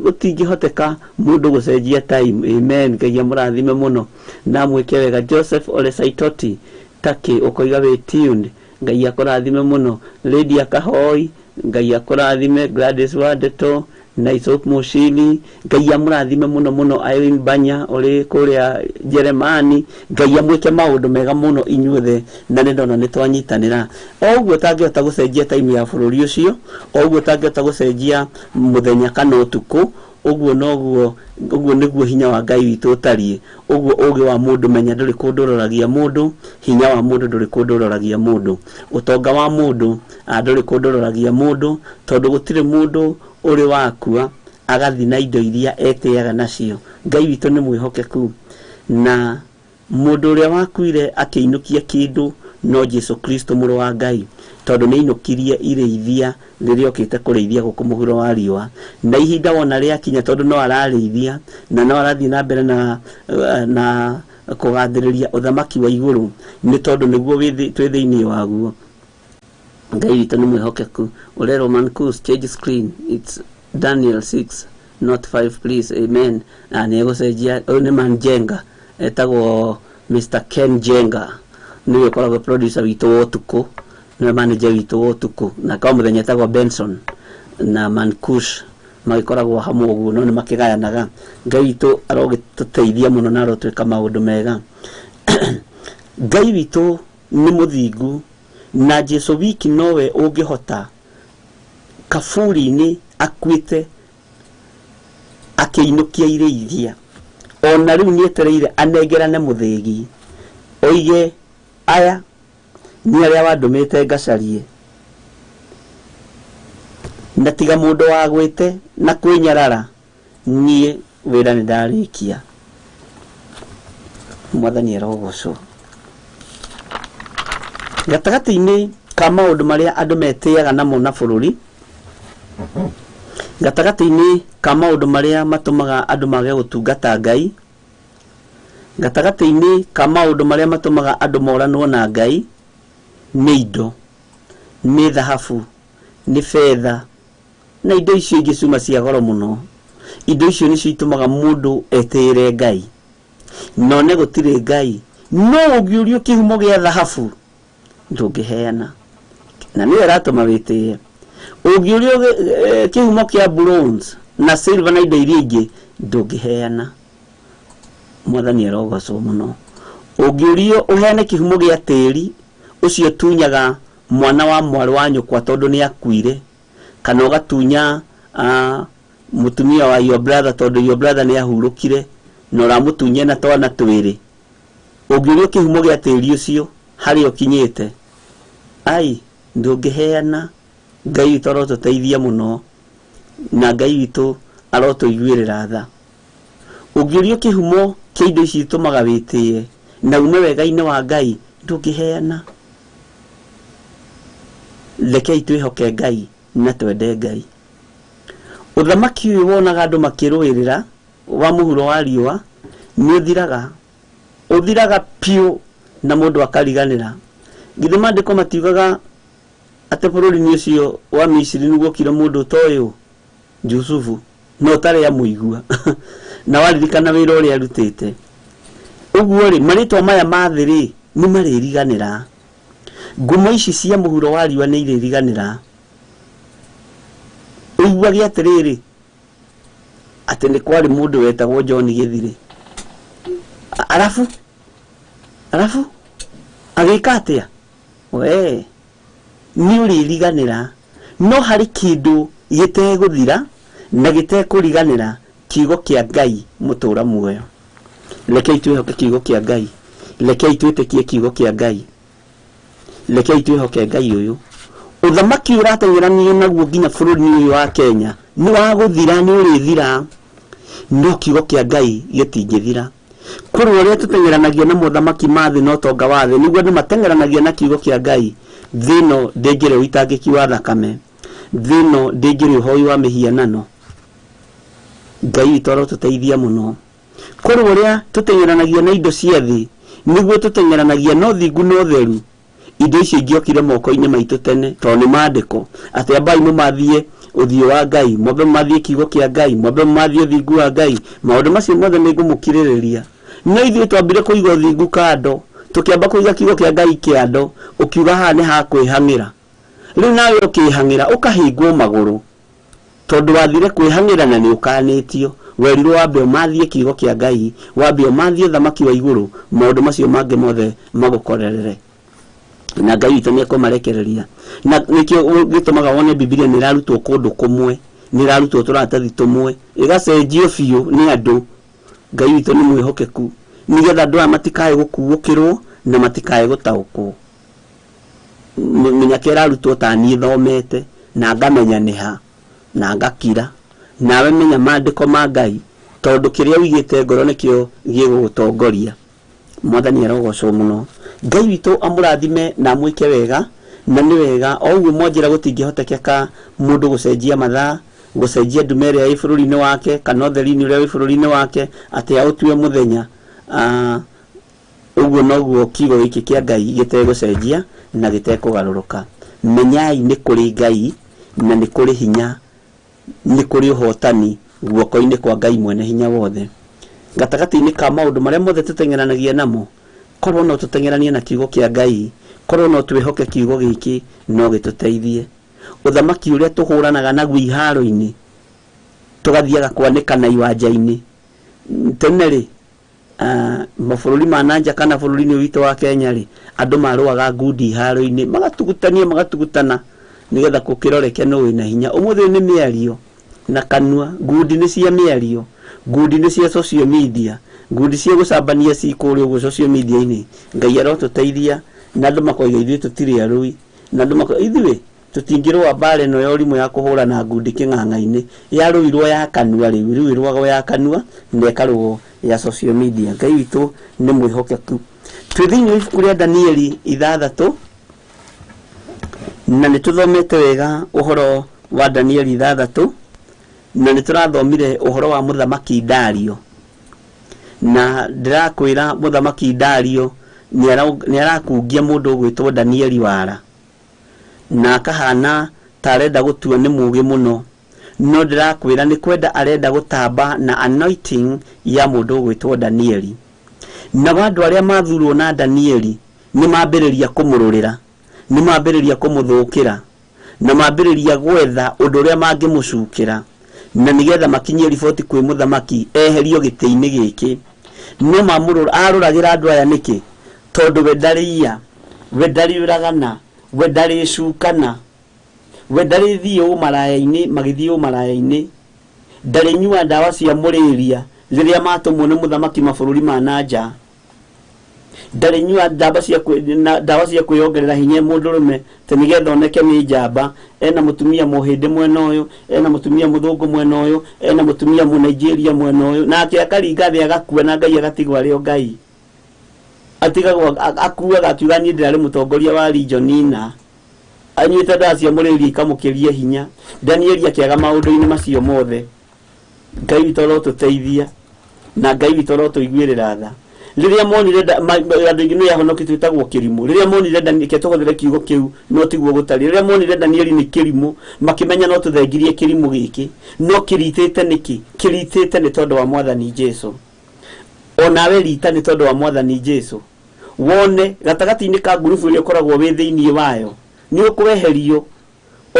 gũtingĩhoteka mũndũ gũcenjia time. Amen. Ngai amũrathime mũno na mwĩke wega. Joseph Ole Saitoti Taki ũkoiga wĩ tuned, Ngai akũrathime mũno. Lydia Kahoi, Ngai akũrathime. Gladys Wandeto, Naisop Mushili, Ngai amũrathime mũno mũno. Irene Banya ũrĩ kũrĩa Jeremani, Ngai amwĩke maũndũ mega mũno inyuothe, na nĩ ndona nĩ twanyitanĩra. O ũguo ũtangĩhota gũcenjia time ya bũrũri ũcio, o ũguo ũtangĩhota gũcenjia mũthenya kana ũtukũ, ũguo noguo, ũguo nĩguo hinya wa Ngai witũ ũtariĩ. Ũguo ũgĩ wa mũndũ menya ndũrĩ kũndũ ũroragia mũndũ, hinya wa mũndũ ndũrĩ kũndũ ũroragia mũndũ, ũtonga wa mũndũ ndũrĩ kũndũ ũroragia mũndũ, tondũ gũtirĩ mũndũ ũrĩ wakua agathi na indo iria etĩaga nacio. Ngai witũ nĩ mwĩhokeku, na mũndũ ũrĩa wakuire akĩinũkia kĩndũ no Jesu Kristo mũrũ wa Ngai, tondũ nĩ ainũkirie irĩithia rĩrĩa okĩte kũrĩithia gũkũ mũhuro wa riũa. Na ihinda wona rĩakinya, tondũ no ararĩithia na no arathiĩ na mbere na kũgathĩrĩria ũthamaki wa igũrũ, nĩ tondũ nĩguo twĩ thĩinĩ waguo. Ngai witũ nĩ mwĩhokeku. Ũrerwo Mankus, change screen, it's Daniel 6 not 5 please. Amen. Na nĩ egũcenjia. Ũyũ nĩ Man Jenga, etagwo Mr Ken Jenga, nĩwe ũkoragwo producer witũ wa ũtukũ, nĩwe manager witũ wa ũtukũ, na kwa mũthenya etagwo Benson na Mankush, magĩkoragwo hamwe ũguo, no nĩ makĩgayanaga. Ngai witũ arogĩtũteithia mũno na arotwĩka maũndũ mega. Ngai witũ nĩ mũthingu, na Jesu wiki nowe ũngĩhota kaburi-inĩ akuĩte akĩinũkia irĩithia. Ona rĩu nĩetereire anengerane mũthĩgi, oige aya nĩ arĩa wandũmĩte ngacarie, na tiga mũndũ wagwĩte na kwĩnyarara, niĩ wĩra nĩ ndarĩkia. Mwathani arogocwo. Gatagatĩ-inĩ ka maũndũ marĩa andũ metĩaga namo na bũrũri, gatagatĩ-inĩ ka maũndũ marĩa matũmaga andũ mage gũtungata Ngai, gatagatĩ-inĩ ka maũndũ marĩa matũmaga andũ moranwo na Ngai, nĩ indo, nĩ thahabu, nĩ betha, na indo icio ingĩ ciuma cia goro mũno. Indo icio nĩcio itũmaga mũndũ etĩĩre Ngai, na one gũtirĩ Ngai. No ũngĩũrio kĩhumo gĩa thahabu ndũngĩheana, na nĩyo ĩratũma wĩtĩe. Ũngĩũrio kĩhumo kĩa bronze na silver na indo iria ingĩ ndũngĩheana. Mwathani arogocwo mũno. Ũngĩũrio ũheane kĩhumo gĩa tĩri ũcio tunyaga mwana wa mwarĩ wa nyũkwa tondũ nĩ akuire, kana ũgatunya mũtumia wa your brother tondũ your brother nĩ ahurũkire na ũramũtunya na twana twĩrĩ, ũngĩũrio kĩhumo gĩa tĩri ũcio harĩa ũkinyĩte, ai ndũngĩheana. Ngai witũ arotũteithia mũno, na Ngai witũ arotũiguĩrĩra tha. Ũngĩũrio kĩhumo kĩa indo ici itũmaga wĩtĩe na ume wega-inĩ wa Ngai, ndũngĩheana. Rekei twĩhoke Ngai na twende Ngai. Ũthamaki ũyũ wonaga andũ makĩrũĩrĩra wa mũhuro wa riũa nĩ ũthiraga, ũthiraga piũ na mũndũ akariganĩra. Githĩ maandĩko matiugaga atĩ bũrũri-inĩ ũcio wa Misiri nĩguo okire mũndũ ta ũyũ Jusufu, no ũtarĩ amũigua na waririkana wĩra ũrĩa arutĩte. Ũguo rĩ, marĩtwa maya ma thĩ rĩ, nĩ marĩriganĩra. Ngumo ici cia mũhuro wa riũa nĩ irĩriganĩra. Ũiguage atĩrĩrĩ, atĩ nĩ kwarĩ mũndũ wetagwo John Gĩthirĩ, arabu agĩka atĩa? We nĩ ũrĩriganĩra. No harĩ kĩndũ gĩtegũthira na gĩtekũriganĩra, kiugo kĩa Ngai mũtũra muoyo. Rekei twĩhoke kiugo kĩa Ngai, rekei twĩtĩkie kiugo kĩa Ngai, rekei twĩhoke Ngai ũyũ. Ũthamaki ũrateng'eranio naguo nginya bũrũri-inĩ ũyũ wa Kenya nĩ wa gũthira, nĩ ũrĩthira, no kiugo kĩa Ngai gĩtingĩthira. Kũrĩ ũrĩa tũteng'eranagia na mothamaki ma thĩ na ũtonga wa thĩ, nĩguo andũ mateng'eranagia na kiugo kĩa Ngai. Thĩ ĩno ndĩngĩrĩ ũitangĩki wa thakame, thĩ ĩno ndĩngĩrĩ ũhoi wa mĩhianano. Ngai witũ arotũteithia mũno. Kũrĩ ũrĩa tũteng'eranagia na indo cia thĩ, nĩguo tũteng'eranagia na ũthingu na ũtheru. Indo icio ingĩokire moko-inĩ maitũ tene, tondũ nĩ maandĩko atĩ ambai mũmathie ũthiũ wa Ngai, mwambe mũmathie kiugo kĩa Ngai, mwambe mũmathie ũthingu wa Ngai, maũndũ macio mothe nĩ ngũmũkirĩrĩria. No ithuĩ twambire kũiga ũthingu kando, tũkĩamba kũiga kiugo kĩa Ngai kĩando, ũkiuga haha nĩ ha kwĩhang'ĩra. Rĩu nawe ũkĩhang'ĩra ũkahĩngwo magũrũ, tondũ wathire kwĩhang'ĩra na nĩ ũkanĩtio. Werirwo wambe ũmathie kiugo kĩa Ngai, wambe ũmathie ũthamaki wa igũrũ, maũndũ macio mangĩ mothe magũkorerere. Na Ngai witũ nĩ ekũmarekereria. Na nĩkĩo gĩtũmaga wone Bibilia nĩ ĩrarutwo kũndũ kũmwe, nĩ ĩrarutwo tũratathi tũmwe, ĩgacenjio biũ nĩ andũ. Ngai witũ nĩ mwĩhokeku, nĩgetha andũ aya matikae gũkuũkĩrwo na matikae gũtaũkwo. Menya ĩrarutwo ta niĩ thomete na ngamenya nĩha na ngakira. Nawe menya maandĩko ma Ngai, tondũ kĩrĩa ũigĩte ngoro nĩkĩo gĩgũgũtongoria. Mwathani arogocwo mũno. Ngai witũ amũrathime na amwĩke wega, na nĩ wega o ũguo mwanjĩra gũtingĩhotekeka mũndũ gũcenjia mathaa, gũcenjia ndume ĩrĩa ĩ bũrũri-inĩ wake kana ũtheri-inĩ ũrĩa wĩ bũrũri-inĩ wake atĩ aũtue mũthenya. Ũguo noguo kiugo gĩkĩ kĩa Ngai gĩtegũcenjia na gĩtekũgarũrũka. Menyai nĩ kũrĩ Ngai na nĩ kũrĩ hinya, nĩ kũrĩ ũhotani guoko-inĩ kwa Ngai mwene hinya wothe. Gatagatĩ-inĩ ka maũndũ marĩa mothe tũteng'eranagia namo, korwo no tũteng'eranie na kiugo kĩa Ngai, korwo no twĩhoke kiugo gĩkĩ no gĩtũteithie. Ũthamaki ũrĩa tũhũranaga naguo iharo-inĩ, tũgathiaga kwanĩkana iwanja-inĩ. Tene rĩ, mabũrũri ma nanja kana bũrũri-inĩ witũ wa Kenya rĩ, andũ marũaga ngundi iharo-inĩ, magatugutania magatugutana nĩgetha gũkĩroreke nũ wĩna hinya. Ũmũthĩ nĩ mĩario na kanua, ngundi nĩ cia mĩario, ngundi nĩ cia social media, ngundi cia gũcambania ci kũrĩa ũguo social media-inĩ. Ngai arotũteithia na andũ makoiga ithuĩ tũtirĩ arũi, na andũ makoiga ithuĩ tũtingĩrũa mbara ĩno ya ũrimũ ya kũhũrana ngundi kĩng'ang'a-inĩ. Yarũirwo ya kanua rĩu, rĩu ĩrũagwo ya kanua na ĩkarũo ya social media. Ngai witũ nĩ mwĩhokeku. Twĩ thĩinĩ wa ibuku rĩa Danieli 6, na nĩ tũthomete wega ũhoro wa Danieli 6, na nĩ tũrathomire ũhoro wa mũthamaki Dario. Na ndĩrakwĩra mũthamaki Dario nĩ arakungia mũndũ ũgwĩtwo Danieli wara, na akahana ta arenda gũtua nĩ mũũgĩ mũno, no ndĩrakwĩra nĩ kwenda arenda gũtamba na anointing ya mũndũ ũgwĩtwo Danieli. Nao andũ arĩa mathurwo na Danieli nĩ mambĩrĩria kũmũrũrĩra, nĩ mambĩrĩria kũmũthũkĩra, na mambĩrĩria gwetha ũndũ ũrĩa mangĩmũcukĩra, na nĩgetha makinyie riboti kwĩ mũthamaki eherio gĩtĩ-inĩ gĩkĩ. No mamũrũra, arũragĩra andũ aya nĩkĩ? Tondũ we ndarĩ iya, we ndarĩ ũragana, we ndarĩ cukana, we ndarĩ thiĩ ũmaraya-inĩ, magĩthiĩ ũmaraya-inĩ, ndarĩ nyua ndawa cia mũrĩria rĩrĩa matũmwo nĩ mũthamaki mabũrũri ma nanja, ndarĩ nyua ndawa cia kwĩyongerera hinya mũndũrũme atĩ nĩgetha oneke nĩ njamba. Ena mũtumia mũhĩndĩ mwena ũyũ, ena mũtumia mũthũngũ mwena ũyũ, ena mũtumia mũnigeria mwena ũyũ, nake akaringa thĩ agakua na Ngai agatigwo arĩ o Ngai. Atigagwo akuaga akiuga niĩ ndĩrarĩ mũtongoria wa region ina, anyuĩte ndawa cia mũrĩria ikamũkĩria hinya. Danieli akĩaga maũndũ-inĩ macio mothe. Ngai witũ arotũteithia na Ngai witũ arotũiguĩrĩra tha. Rĩrĩa monire andũ aingĩ nĩ ahonoki twĩtagwo kĩrimũ. Rĩrĩa monire Danieli, reke tũhũthĩre kiugo kĩu, no tiguo gũtariĩ. Rĩrĩa monire Danieli nĩ kĩrimũ, makĩmenya no tũthengirie kĩrimũ gĩkĩ. No kĩritĩte nĩkĩ? Kĩritĩte nĩ tondũ wa Mwathani Jesũ. Onawe rita nĩ tondũ wa Mwathani Jesũ. Wone gatagatĩ-inĩ ka ngurubu ĩrĩa ũkoragwo wĩ thĩinĩ wayo, nĩ ũkweherio.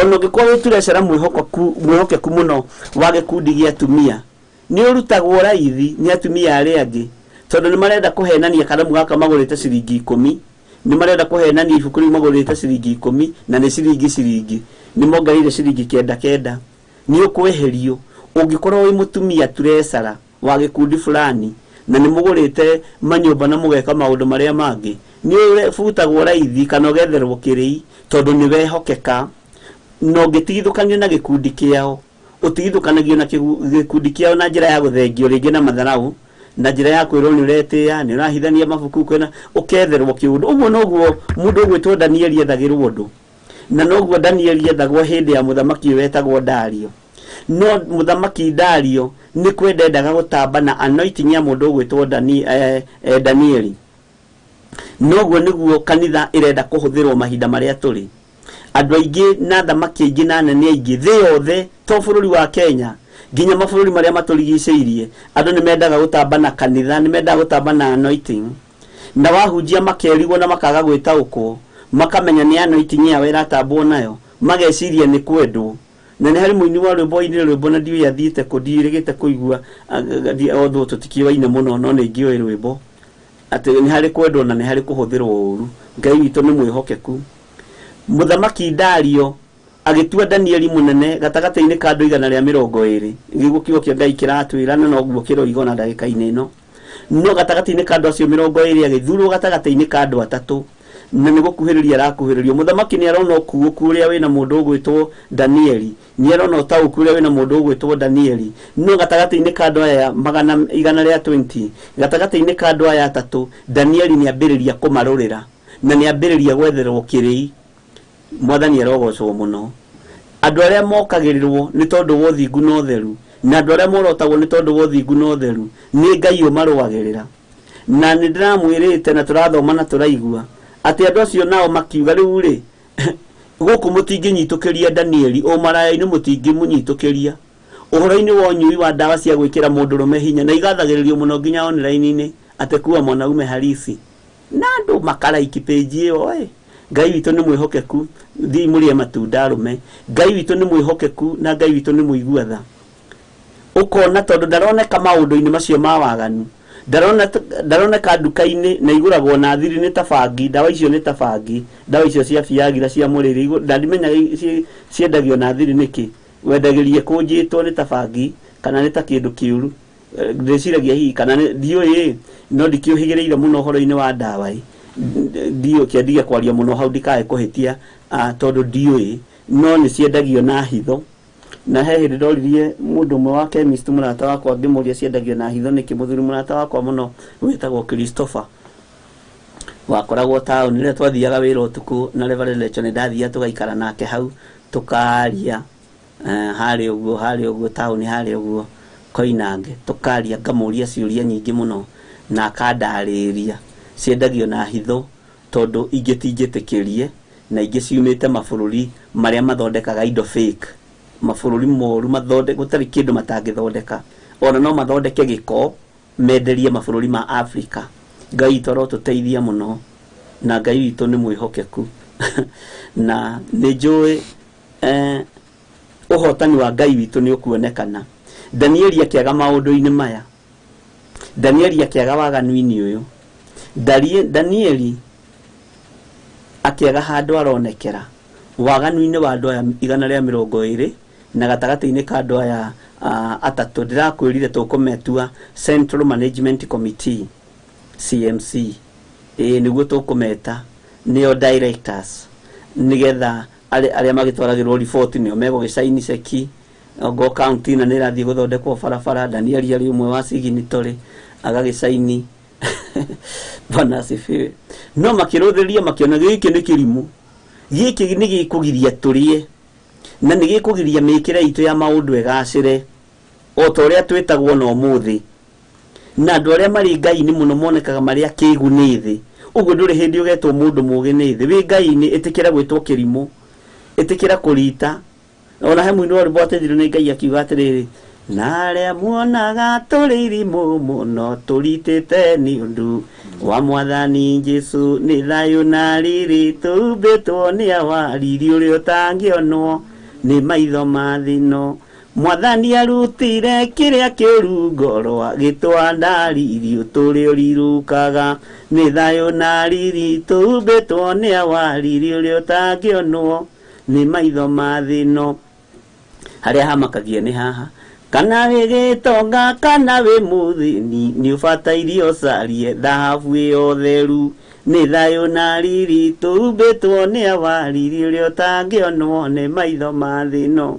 Ona ũngĩkorwo wĩ turecera mwĩhokeku mũno wa gĩkundi gĩa atumia, nĩ ũrutagwo raithi nĩ atumia arĩa angĩ, tondũ nĩ marenda kũhenania karamu gaka magũrĩte ciringi 10, nĩ marenda kũhenania ibuku rĩu magũrĩte ciringi 10, na nĩ ciringi ciringi, nĩ mongereire ciringi 9 9. Nĩ ũkweherio. Ũngĩkorwo wĩ mũtumia turecara wa gĩkundi fulani na nĩ mũgũrĩte manyũmba na mũgeka maũndũ marĩa mangĩ, nĩ ũbutagwo raithi kana ũgetherwo kĩrĩi, Tondũ nĩ wehokeka na ũngĩtigithũkanio na gĩkundi kĩao, ũtigithũkanagio na gĩkundi kĩao na njĩra ya gũthengio rĩngĩ na matharau, na njĩra ya kwĩrwo nĩ ũretĩĩa, nĩ ũrahithania mabuku, kwĩna ũketherwo kĩũndũ. Ũguo noguo mũndũ ũgwĩtwo Danieli ethagĩrwo ũndũ, na noguo Danieli ethagwo hĩndĩ ya mũthamaki ũyũ wetagwo Dario. No mũthamaki Dario nĩ kwenda endaga gũtamba na anointing ya mũndũ ũgwĩtwo Danieli. Noguo nĩguo kanitha ĩrenda kũhũthĩrwo mahinda marĩa tũrĩ. Andũ aingĩ na athamaki aingĩ na anene aingĩ thĩ yothe, to bũrũri wa Kenya, nginya mabũrũri marĩa matũrigicĩirie, andũ nĩ mendaga gũtamba na kanitha, nĩ mendaga gũtamba na anointing. Na wahunjia makerigwo na makaga gwĩtaũkwo, makamenya nĩ anointing yao ĩratambwo nayo, mageciria nĩ kwendwo. Na nĩ harĩ mũini wa rwĩmbo wainire rwĩmbo na ndiũĩ athiĩte kũ, ndiĩrĩgĩte kũigua, although tũtikĩũaine mũno, no nĩ ingĩũĩ rwĩmbo atĩ nĩ harĩ kwendwo na nĩ harĩ kũhũthĩrwo ũru. Ngai witũ nĩ mwĩhokeku. Mũthamaki Dario agĩtua Danieli mũnene gatagatĩ-inĩ ka andũ 120. Nĩguo kiugo kĩa Ngai kĩratwĩra na noguo kĩroiga ona ndagĩka-inĩ ĩno. No gatagatĩ-inĩ ka andũ acio 20 agĩthurwo gatagatĩ-inĩ ka andũ atatũ, na nĩ gũkuhĩrĩria arakuhĩrĩrio. Mũthamaki nĩ arona ũkuũku ũrĩa wĩna mũndũ ũgwĩtwo Danieli, nĩ arona ũtaũku ũrĩa wĩna mũndũ ũgwĩtwo Danieli. No gatagatĩ-inĩ ka andũ aya 120, gatagatĩ-inĩ ka andũ aya atatũ, Danieli nĩ ambĩrĩria kũmarũrĩra na nĩ ambĩrĩria gwetherwo kĩrĩi. Mwathani arogocwo mũno. Andũ arĩa mokagĩrĩrwo nĩ tondũ wa ũthingu na ũtheru, na andũ arĩa morotagwo nĩ tondũ wa ũthingu na ũtheru, nĩ Ngai ũmarũagĩrĩra. Na nĩ ndĩramwĩrĩte na tũrathoma na tũraigua atĩ andũ acio nao makiuga rĩu rĩ, gũkũ mũtingĩnyitũkĩria Danieli, ũmaraya-inĩ mũtingĩmũnyitũkĩria, ũhoro-inĩ wa ũnyui wa ndawa cia gwĩkĩra mũndũrũme hinya, na igathagĩrĩrio mũno nginya online-inĩ atĩ kuwa mwanaume halisi, na andũ makaraiki page ĩyo. Ĩ Ngai witũ nĩ mwĩhokeku, thiĩ mũrĩe matunda arũme. Ngai witũ nĩ mwĩhokeku na Ngai witũ nĩ mũigua tha. Ũkona tondũ ndaroneka maũndũ-inĩ macio ma waganu, ndaroneka nduka-inĩ na igũragwo na thiri, nĩ ta bangi, ndawa icio nĩ ta bangi, ndawa icio cia Viagra cia mũrĩrĩ, ndandimenya ciendagio na thiri nĩkĩ, wendagĩrie kũnjĩtwo nĩ ta bangi kana nĩ ta kĩndũ kĩũru. Ndĩciragia hihi kana ndiũĩ, no ndikĩũhĩgĩrĩire mũno ũhoro-inĩ wa ndawa ĩ, ndiũĩ, kĩandige kwaria mũno hau ndikae kũhĩtia, tondũ ndiũĩ, no nĩ ciendagio na hitho. Na he hĩndĩ ndoririe mũndũ ũmwe wa chemist mũrata wakwa, ngĩmũria ciendagio na hitho nĩkĩ. Mũthuri mũrata wakwa mũno wĩtagwo Christopher wakoragwo taũni, rĩrĩa twathiaga wĩra ũtukũ na Reverend Lecho, nĩ ndathiaga tũgaikara nake hau tũkaria, harĩa ũguo, harĩa ũguo taũni, harĩa ũguo Koinange, tũkaria, ngamũria ciũria nyingĩ mũno na akandarĩria ciendagio na hitho tondũ ingĩ ti njĩtĩkĩrie na ingĩ ciumĩte mabũrũri marĩa mathondekaga indo fake, mabũrũri moru gũtarĩ kĩndũ matangĩthondeka, ona no mathondeke gĩko menderie mabũrũri ma Afrika. Ngai witũ arotũteithia mũno na Ngai witũ nĩ mwĩhokeku. Na nĩ njũĩ ũhotani wa Ngai witũ nĩ ũkuonekana. Danieli akĩaga maũndũ-inĩ maya, Danieli akĩaga waganu-inĩ ũyũ, Danieli akĩaga handũ aronekera waganu-inĩ wa andũ aya 120 na gatagatĩ-inĩ ka andũ aya atatũ. Ndĩrakwĩrire tũkũmetua Central Management Committee, CMC, ĩĩ nĩguo tũkũmeta, nĩo directors, nĩgetha arĩa magĩtwaragĩrwo riboti nĩo megũgĩcaini ceki. Ngo county na nĩ ĩrathiĩ gũthondekwo barabara, Danieli arĩ ũmwe wa signatory agagĩcaini. Bwana asifiwe. No makĩrũthĩrĩria makĩona gĩkĩ nĩ kĩrimũ, gĩkĩ nĩ gĩkũgiria tũrĩe na nĩ gĩkũgiria mĩkĩre itũ ya maũndũ ĩgacĩre o ta ũrĩa twĩtagwo na ũmũthĩ. Na andũ arĩa marĩ Ngai-inĩ mũno monekaga marĩ akĩgu nĩ thĩ. Ũguo ndũrĩ hĩndĩ ũgetwo mũndũ mũũgĩ nĩ thĩ. Wĩ Ngai-inĩ ĩtĩkĩra gwĩtwo kĩrimũ, ĩtĩkĩra kũrita. Ona he mũini wa rwĩmbo ateithirio nĩ Ngai akiuga atĩrĩrĩ, na arĩa muonaga tũrĩ irimũ mũno tũritĩte nĩ ũndũ wa Mwathani Jesũ, nĩ thayũ na riri tũhumbĩtwo nĩ awa, riri ũrĩa ũtangĩonwo nĩ maitho ma thĩ ĩno. Mwathani arutire kĩrĩa kĩũru ngoro agĩtwanda riri ũtũrĩ ũrirũkaga, nĩ thayũ na riri tũhumbĩtwo nĩ awa, riri ũrĩa ũtangĩonwo nĩ maitho ma thĩ ĩno. Harĩa hamakagia nĩ haha, Kana wĩ gĩtonga kana wĩ mũthĩni nĩ ũbataire ũcarie thahabu ĩyo theru. Nĩ thayũ na riri tũhumbĩtwo nĩ awariri ũrĩa ũtangĩonwo nĩ maitho ma thĩ ĩno.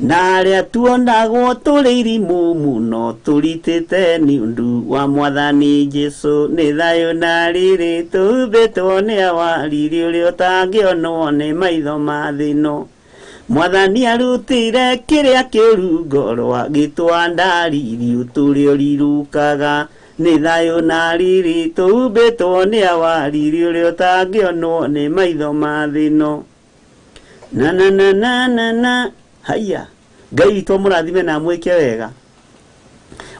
Na arĩa tuonagwo tũrĩ irimũ mũno tũritĩte nĩ ũndũ wa mwathani Jesũ. Nĩ thayũ na riri tũhumbĩtwo nĩ awariri ũrĩa ũtangĩonwo nĩ maitho ma thĩ ĩno. Mwathani arutire kĩrĩa kĩũru ngoro agĩtwa ndariri ũtũrĩ ũrirũkaga. Nĩ thayũ na riri tũhumbĩtwo nĩ awariri ũrĩa ũtangĩonwo nĩ maitho ma thĩ ĩno. Na na na na na na haiya Ngai witũ amũrathime na amwĩke wega.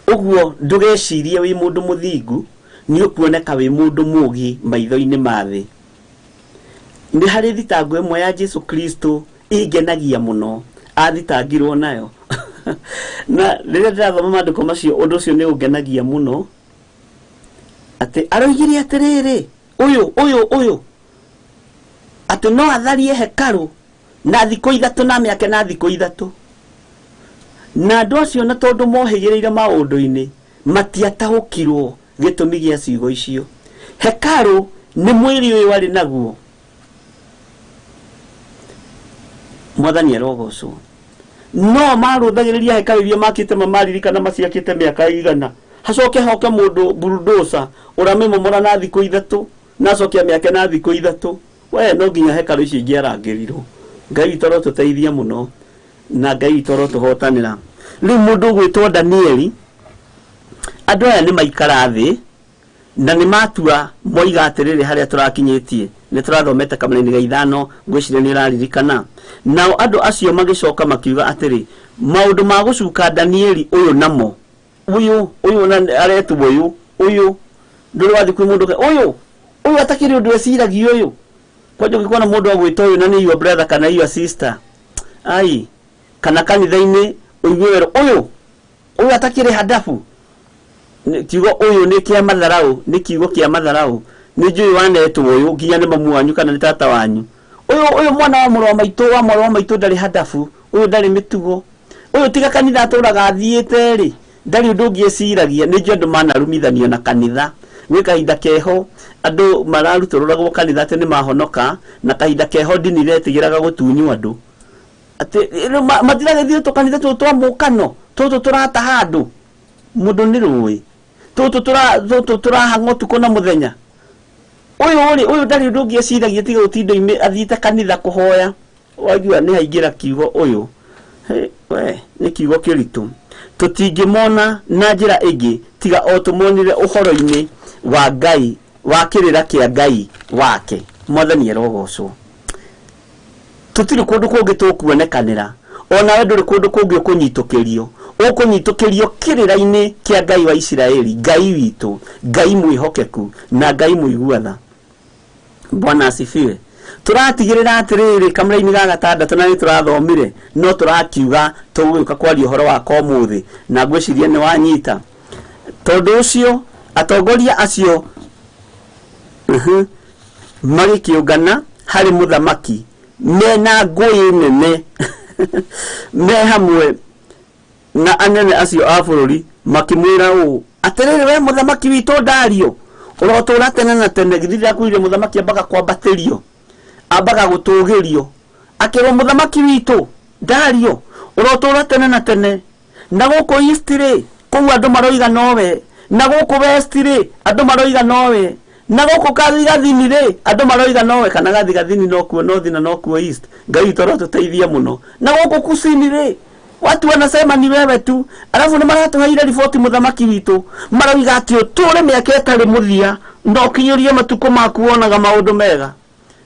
Ũguo ndũgecirie wĩ mũndũ mũthingu nĩ ũkuoneka wĩ mũndũ mũũgĩ maitho-inĩ ma thĩ. Nĩ harĩ thitango ĩmwe ya Jesu Kristo ĩngenagia mũno athitangirwo nayo. Na rĩrĩa ndĩrathoma maandĩko macio ũndũ ũcio nĩ ũngenagia mũno atĩ aroigire atĩrĩrĩ ũyũ ũyũ ũyũ atĩ no atharie hekarũ na thikũ ithatũ na mĩake na thikũ ithatũ. Na andũ acio na tondũ mohĩgĩrĩire maũndũ-inĩ matiataũkirwo gĩtũmi gĩa ciugo icio. Hekarũ nĩ mwĩrĩ ũyũ arĩ naguo. Mwathani arogocwo. No marũthagĩrĩria hekarũ iria makĩte mamaririkana maciakĩte mĩaka igana. Hacoke hoke mũndũ bulldozer ũramĩmomora na thikũ ithatũ na acoke amĩake na thikũ ithatũ. We no nginya hekarũ icio ingĩarangĩrirwo. Ngai witũ arotũteithia mũno na Ngai witũ arotũhotanĩra. Rĩu mũndũ ũgwĩtwo Danieli, andũ aya nĩ maikara thĩ na nĩ matua moiga atĩrĩrĩ harĩa tũrakinyĩtie nĩ tũrathomete kamũraini ga ithano ngwĩciria nĩ ũraririkana. Nao andũ acio magĩcoka makiuga atĩrĩ maũndũ ma gũcuka Danieli ũyũ namo ũyũ ũyũ na aretwo ũyũ ũyũ ndũrĩ wathiĩ kwĩ mũndũ ũyũ ũyũ atakĩrĩ ũndũ eciragia ũyũ. Kwanja ũngĩkona mũndũ agwĩta ũyũ na nĩ your brother kana your sister ai kana kanitha-inĩ ũigue werũ ũyũ ũyũ atakĩrĩ hadabu. Kiugo ũyũ nĩ kĩa matharau, nĩ kiugo kĩa matharau. Nĩ njũĩ wanetwo ũyũ nginya nĩ mamu wanyu kana nĩ tata wanyu. Ũyũ ũyũ mwana wa mũrũ wa maitũ wa mwarĩ wa maitũ ndarĩ hadabu, ũyũ ndarĩ mĩtugo. Ũyũ tiga kanitha atũraga athiĩte rĩ ndarĩ ũndũ ũngĩ eciragia. Nĩ njũĩ andũ manarumithanio na kanitha. Gwĩ kahinda keho andũ mararutũrũragwo kanitha atĩ nĩ mahonoka na kahinda keho ndini iretigĩraga gũtunywo andũ. Atĩ matiragĩthiĩ tũkanitha tũtũ twa mũkano tũtũ tũrataha andũ mũndũ nĩ rũĩ tũtũ tũrahang'a ũtukũ na mũthenya. Ũyũ rĩ ũyũ ndarĩ ũndũ ũngĩ eciragia tiga gũtinda athiĩte kanitha kũhoya. Waigua nĩ haingĩra kiugo ũyũ. We nĩ kiugo kĩritũ. Tũtingĩmona na njĩra ĩngĩ tiga o tũmonire ũhoro-inĩ wa Ngai wa kĩrĩra kĩa Ngai wake. Mwathani arogocwo. Tũtirĩ kũndũ kũngĩ tũkuonekanĩra onawe ndũrĩ kũndũ kũngĩ ũkũnyitũkĩrio. Ũkũnyitũkĩrio kĩrĩra-inĩ kĩa Ngai wa Isiraeli, Ngai witũ, Ngai mwĩhokeku na Ngai mũiguana. Bwana asifiwe. Tũratigĩrĩra atĩrĩrĩ kamũraini ga gatandatũ na nĩ tũrathomire no tũrakiuga tũgũgĩũka kwaria ũhoro wa ũmũthĩ na ngwĩciria nĩ wanyita. Tondũ ũcio atongoria acio magĩkĩũngana harĩ mũthamaki mena ngũĩ nene me hamwe na anene acio a bũrũri makĩmwĩra ũũ atĩrĩrĩ we mũthamaki witũ Dario ũrotũra tene na tene. Githĩ ndĩrakwĩrire mũthamaki ambaga kwambatĩrio ambaga gũtũgĩrio akĩrwo mũthamaki witũ Dario ũrotũra tene na tene. Na gũkũ East rĩ kũu andũ maroiga nowe, na gũkũ West rĩ andũ maroiga nowe, na gũkũ gathigathini rĩ andũ maroiga nowe, kana gathigathini nokuo north na nokuo East. Ngai witũ arotũteithia mũno. Na gũkũ kusini rĩ watu wanasema ni wewe tu. Alafu nĩ maratũheire riboti mũthamaki witũ maroiga atĩ ũtũre mĩaka ĩtarĩ mũthia na ũkinyũrie matukũ maku wonaga maũndũ mega.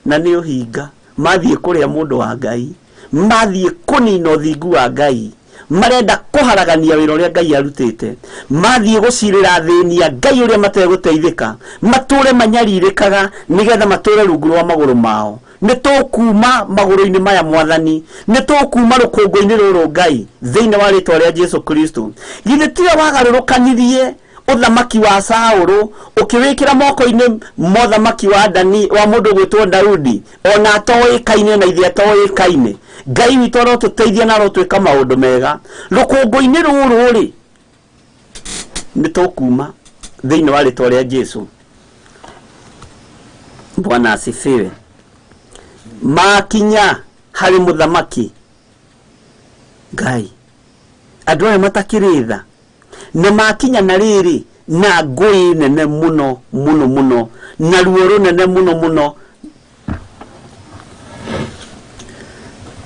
Na nĩ ũhinga mathiĩ kũrĩa mũndũ wa Ngai, mathiĩ kũnina ũthingu wa Ngai, marenda kũharagania wĩra ũrĩa Ngai arutĩte, mathiĩ gũcirĩra athĩni a Ngai ũrĩa mategũteithĩka, matũre manyarirĩkaga nĩgetha matũre rungu rwa magũrũ mao. Nĩ tũkuma magũrũ-inĩ maya mwathani, nĩ tũkuma rũkũngũ-inĩ rũrũ Ngai thĩinĩ wa rĩtwa rĩa Jesu Kristo. Githĩ tiwe wagarũrũkanirie ũthamaki wa Saũlũ ũkĩwĩkĩra moko-inĩ ma ũthamaki wa Dani wa mũndũ ũgwĩtwo Daudi ona atoĩkaine na ithe atoĩkaine. Ngai witũ arotũteithia na arotwĩka maũndũ mega. Rũkũngũ-inĩ rũrũ rĩ, nĩ tũkuma thĩinĩ wa rĩtwa rĩa Jesu. Bwana asifiwe. Makinya harĩ mũthamaki Ngai, andũ aya matakĩrĩ tha, na makinya na rĩrĩ na ngũĩ nene mũno mũno mũno, na ruo rũnene mũno mũno.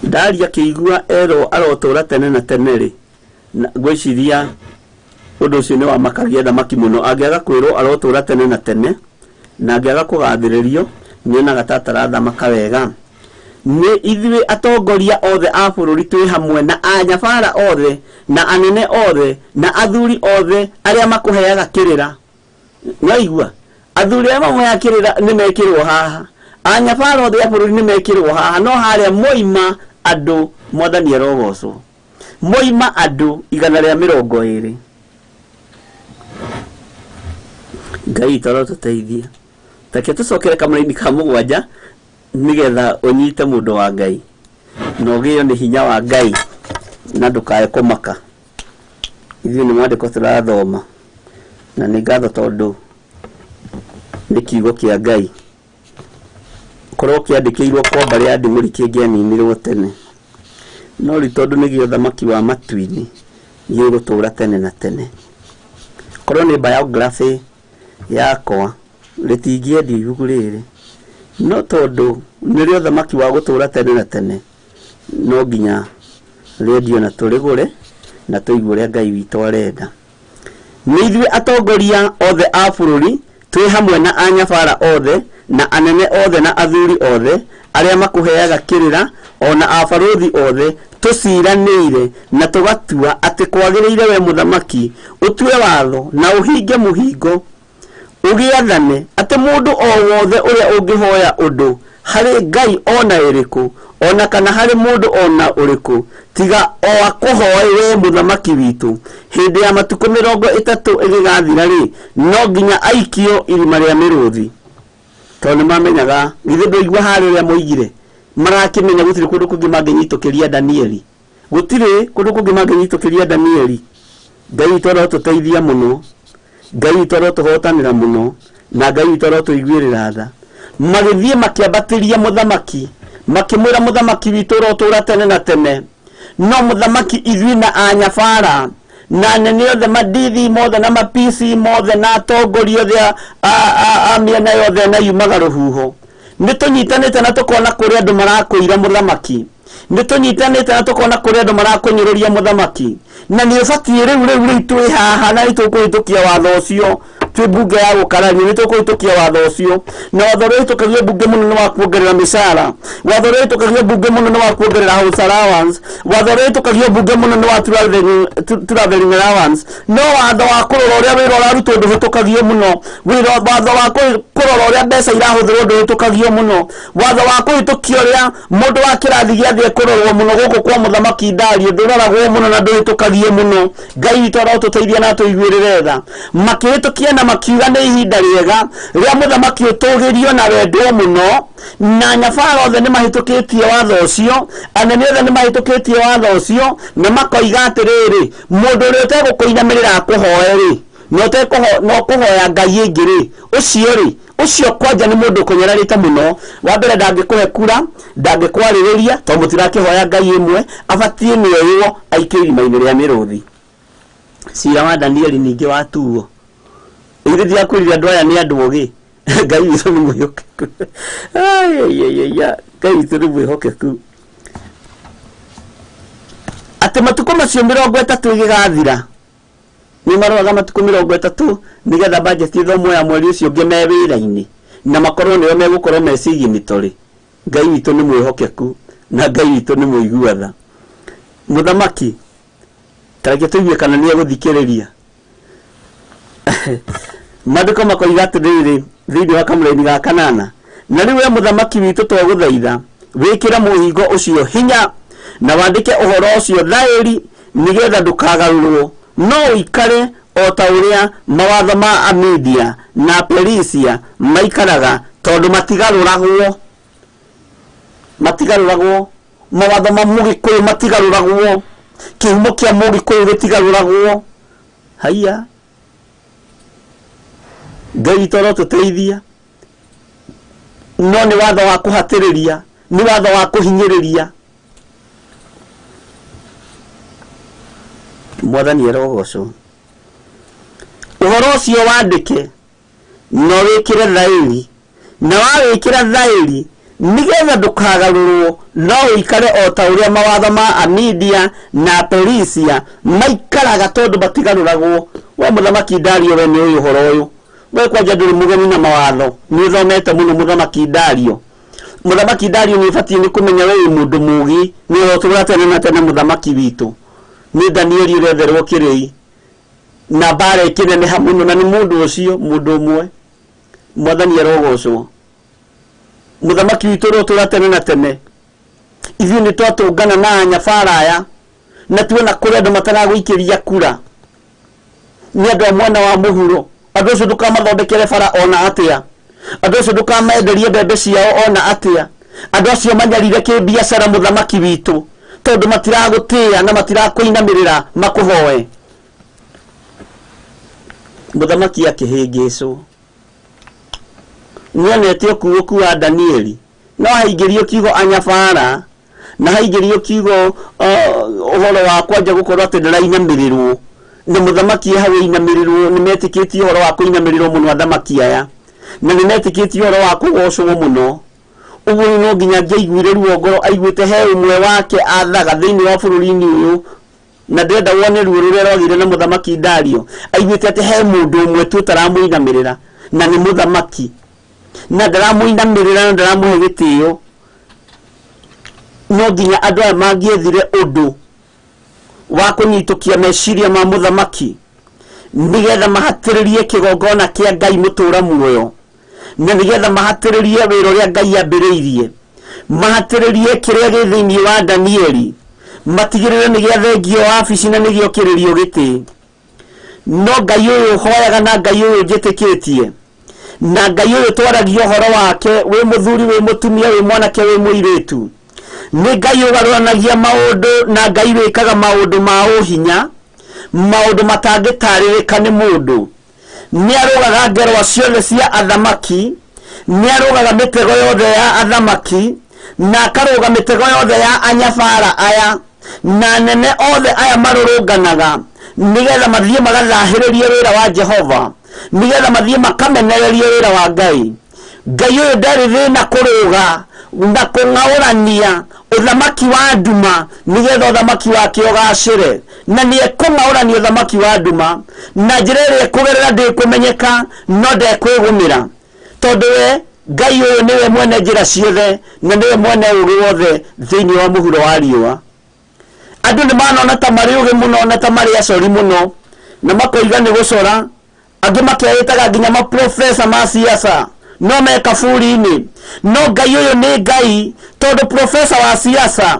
Ndaria akĩigua erwo arotũra tene na tene rĩ, ngwĩciria ũndũ ũcio nĩ wamakagia thamaki mũno. Angĩaga kwĩrwo arotũra tene na tene, na angĩaga kũgathĩrĩrio, nĩonaga ta atarathamaka wega. Nĩ ithuĩ atongoria othe a bũrũri twĩ hamwe na anyabara othe na anene othe na athuri othe arĩa makũheaga kĩrĩra. Nĩwaigua? Athuri arĩa mamũheaga kĩrĩra nĩmekĩrwo haha, anyabara othe a bũrũri nĩmekĩrwo haha, no harĩa moima andũ mwathani arogocwo, moima andũ 120. Ngai witũ arotũteithia. Reke tũcokere kamũraini ka 7 nĩgetha ũnyite mũndũ wa Ngai na ũgĩo nĩ hinya wa Ngai na ndũkae kũmaka. Ithuĩ nĩ mwandĩko tũrathoma, na nĩ ngatho tondũ nĩ kiugo kĩa Ngai. Korwo kĩandĩkĩirwo kwa mbarĩ ya Ndimũri kĩngĩaninirwo tene, no rĩu tondũ nĩ gĩa ũthamaki wa matu-inĩ gĩgũtũra tene na tene. Korwo nĩ biography yakwa rĩtingĩendio ibuku rĩrĩ, no tondũ nĩ rĩa ũthamaki wa gũtũra tene na tene, no nginya rĩendio na tũrĩgũre na tũigue ũrĩa Ngai witũ arenda. Nĩ ithuĩ atongoria othe a bũrũri twĩ hamwe na anyabara othe na anene othe na athuri othe arĩa makũheaga kĩrĩra, ona abarũthi othe, tũciranĩire na tũgatua atĩ kwagĩrĩire we mũthamaki ũtue watho na ũhinge mũhingo ũgĩathane atĩ mũndũ o wothe ũrĩa ũngĩhoya ũndũ harĩ Ngai ona ĩrĩkũ ona kana harĩ mũndũ ona ũrĩkũ tiga o akũhoe we mũthamaki witũ, hĩndĩ ya matukũ 30 ĩgĩgathira rĩ, no nginya aikio irima rĩa mĩrũthi. Tondũ nĩmamenyaga, githĩ ndũigua harĩa ũrĩa moigire, marakĩmenya gũtirĩ kũndũ kũngĩ mangĩnyitũkĩria Danieli, gũtirĩ kũndũ kũngĩ mangĩnyitũkĩria Danieli. Ngai witũ arotũteithia mũno, Ngai witũ arotũhotanĩra mũno, na Ngai witũ arotũiguĩrĩra tha. Magĩthiĩ makĩambatĩria mũthamaki, makĩmwĩra mũthamaki witũ ũrotũra tene na tene. No mũthamaki ithuĩ na anyabara na anene othe, madithi mothe na mapisi mothe na atongoria othe a mĩena yothe na yumaga rũhuho, nĩ tũnyitanĩte na tũkona kũrĩa andũ marakũira mũthamaki, nĩ tũnyitanĩte na tũkona kũrĩa andũ marakũnyũrũria mũthamaki, na nĩ ũbatiĩ rĩu rĩu rĩu twĩ haha na nĩ tũkũhĩtũkia watho ũcio, twĩ mbunge ya gũkararia, nĩ tũkũhĩtũkia watho ũcio. Na watho ũrĩa ũhĩtũkagio mbunge mũno nĩ wa kuongerera mĩcara, watho ũrĩa ũhĩtũkagio mbunge mũno nĩ wa kuongerera house allowance, watho ũrĩa ũhĩtũkagio mbunge mũno nĩ wa traveling allowance. No watho wa kũrora ũrĩa wĩra ũrarutwo ndũhĩtũkagio mũno, watho wa kũrora ũrĩa mbeca irahũthĩrwo ndũhĩtũkagio mũno, watho wa kũhĩtũkia ũrĩa mũndũ wa kĩrathi gĩa thĩ ekũrorwo mũno gũkũ kwa mũthamaki Dario ndũroragwo mũno na ndũhĩtũkagio mũno. Ngai witũ arotũteithia na atũiguĩrĩre tha. Makĩhĩtũkia na makiuga nĩ ihinda rĩega rĩa mũthamaki ũtũgĩrio na wendwo mũno, na nyabara othe nĩ mahĩtũkĩtie watho ũcio, anene othe nĩ mahĩtũkĩtie watho ũcio, na makoiga atĩrĩrĩ, mũndũ ũrĩa ũtegũkũinamĩrĩra akũhoe rĩ, na ũkũhoya Ngai ĩngĩ rĩ, ũcio rĩ, ũcio kwanja nĩ mũndũ ũkũnyararĩte mũno. Wa mbere ndangĩkũhe kura, ndangĩkwarĩrĩria tondũ mũtirakĩhoya Ngai ĩmwe, abatiĩ nĩ oywo aikio irima-inĩ rĩa mĩrũthi. Cira wa Danieli ningĩ watuo. Ithuĩ ndirakwĩrire andũ aya nĩ andũ ogĩ. Ngai witũ nĩ mwĩhokeku. Ai, ai, ai, ai, ai, Ngai witũ nĩ mwĩhokeku. Atĩ matukũ macio 30 ĩgĩgathira, nĩ maroraga matukũ 30 nĩgetha bajeti ĩthomwo ya mweri ũcio ũngĩ me wĩra-inĩ, na makorwo nĩo megũkorwo me signatory. Ngai witũ nĩ mwĩhokeku na Ngai witũ nĩ mũigua tha. Mũthamaki, ta reke tũigue kana nĩ egũthikĩrĩria. Maandĩko makoiga atĩrĩrĩ thĩinĩ wa kamũraini ga 8, na rĩu we mũthamaki witũ twagũthaitha wĩkĩre mũhingo ũcio hinya na wandĩke ũhoro ũcio thaĩri nĩgetha ndũkagarũrwo, no ũikare o ta ũrĩa mawatho ma Amidia na Perisia maikaraga, tondũ matigarũragwo. Matigarũragwo. Mawatho ma Mũgĩkũyũ matigarũragwo, kĩhumo kĩa Mũgĩkũyũ gĩtigarũragwo. Haiya, Ngai witũ arotũteithia. No nĩ watho wa kũhatĩrĩria, nĩ watho wa kũhinyĩrĩria. Mwathani arogocwo. Ũhoro ũcio wandĩke na wĩkĩre thaĩri, na wawĩkĩra thaĩri nĩgetha ndũkagarũrwo, no ũikare o ta ũrĩa mawatho ma Amidia na Perisia maikaraga, tondũ matigarũragwo. We mũthamaki Dario, we nĩ ũĩ ũhoro ũyũ. We kwanja ndũrĩ mũgeni na mawatho, nĩ ũthomete mũno mũthamaki Dario. Mũthamaki Dario nĩ ũbatiĩ nĩ kũmenya we wĩ mũndũ mũũgĩ, nĩ ũrotũra tene na tene mũthamaki witũ. Nĩ Danieli ũretherwo kĩrĩi na mbara ĩkĩneneha mũno, na nĩ mũndũ ũcio mũndũ ũmwe. Mwathani arogocwo. Mũthamaki witũ ũrotũra tene na tene. Ithuĩ nĩ twatũngana na anyabara aya, na tuona kũrĩ andũ mataragũikĩria kura, nĩ andũ a mwena wa mũhuro. Andũ acio ndũkamathondekere bara ona atĩa, andũ acio ndũkamenderie mbembe ciao ona atĩa, andũ acio manyarire kĩbiacara mũthamaki witũ, tondũ matiragũtĩĩa na matirakũinamĩrĩra makũhoe. Mũthamaki akĩhĩngĩcwo, nĩonete ũkuũku wa Danieli, no haingĩrio kiugo anyabara, na haingĩrio kiugo ũhoro wa kwanja gũkorwo atĩ ndĩrainamĩrĩrwo, na mũthamaki hau ainamĩrĩrwo. Nĩ metĩkĩtie ũhoro wa kũinamĩrĩrwo mũno athamaki aya, na nĩ metĩkĩtie ũhoro wa kũgocwo mũno. Ũguo no nginya angĩaiguire ruo ngoro, aiguĩte he ũmwe wake athaga thĩinĩ wa bũrũri-inĩ ũyũ, na ndĩrenda wone ruo rũrĩa rwagĩire na mũthamaki Dario. Aiguĩte atĩ he mũndũ ũmwe tu ũtaramũinamĩrĩra, na nĩ mũthamaki, na ndaramũinamĩrĩra na ndaramũhe gĩtĩo. No nginya andũ aya mangĩethire ũndũ wa kũnyitũkia meciria ma mũthamaki, nĩgetha mahatĩrĩrie kĩgongona kĩa Ngai mũtũra muoyo, na nĩgetha mahatĩrĩrie wĩra ũrĩa Ngai ambĩrĩirie, mahatĩrĩrie kĩrĩa gĩ thĩinĩ wa Danieli, matigĩrĩre nĩ gĩathengio wabici na nĩ gĩokĩrĩrio gĩtĩ. No Ngai ũyũ hoyaga na Ngai ũyũ njĩtĩkĩtie, na Ngai ũyũ twaragia ũhoro wake, wĩ mũthuri, wĩ mũtumia, wĩ mwanake, wĩ mũirĩtu, nĩ Ngai ũgarũranagia maũndũ, na Ngai wĩkaga maũndũ ma ũhinya, maũndũ matangĩtarĩrĩka nĩ mũndũ. Nĩ arũgaga ngerwa ciothe cia athamaki, nĩ arũgaga mĩtego yothe ya athamaki, na akarũga mĩtego yothe ya anyabara aya na anene othe aya marũrũnganaga, nĩgetha mathiĩ magathahĩrĩrie wĩra wa Jehova, nĩgetha mathiĩ makamenererie wĩra wa Ngai. Ngai ũyũ ndarĩ thĩna kũrũga na kũng'aũrania ũthamaki wa nduma, nĩgetha ũthamaki wake ũgacĩre. Na nĩ ekũng'aũrania ũthamaki wa nduma na njĩra ĩrĩa ĩkũgerera ndĩkũmenyeka, no ndekwĩgũmĩra, tondũ we Ngai ũyũ nĩwe mwene njĩra ciothe na nĩwe mwene ũũgĩ wothe thĩinĩ wa mũhuro wa riũa. Andũ nĩ manona ta marĩ ũgĩ mũno na ta marĩ acori mũno, na makoiga nĩ gũcora. Angĩ makeĩtaga nginya maprofesa ma siasa, no me kaburi-inĩ. No Ngai ũyũ nĩ Ngai, tondũ profesa wa siasa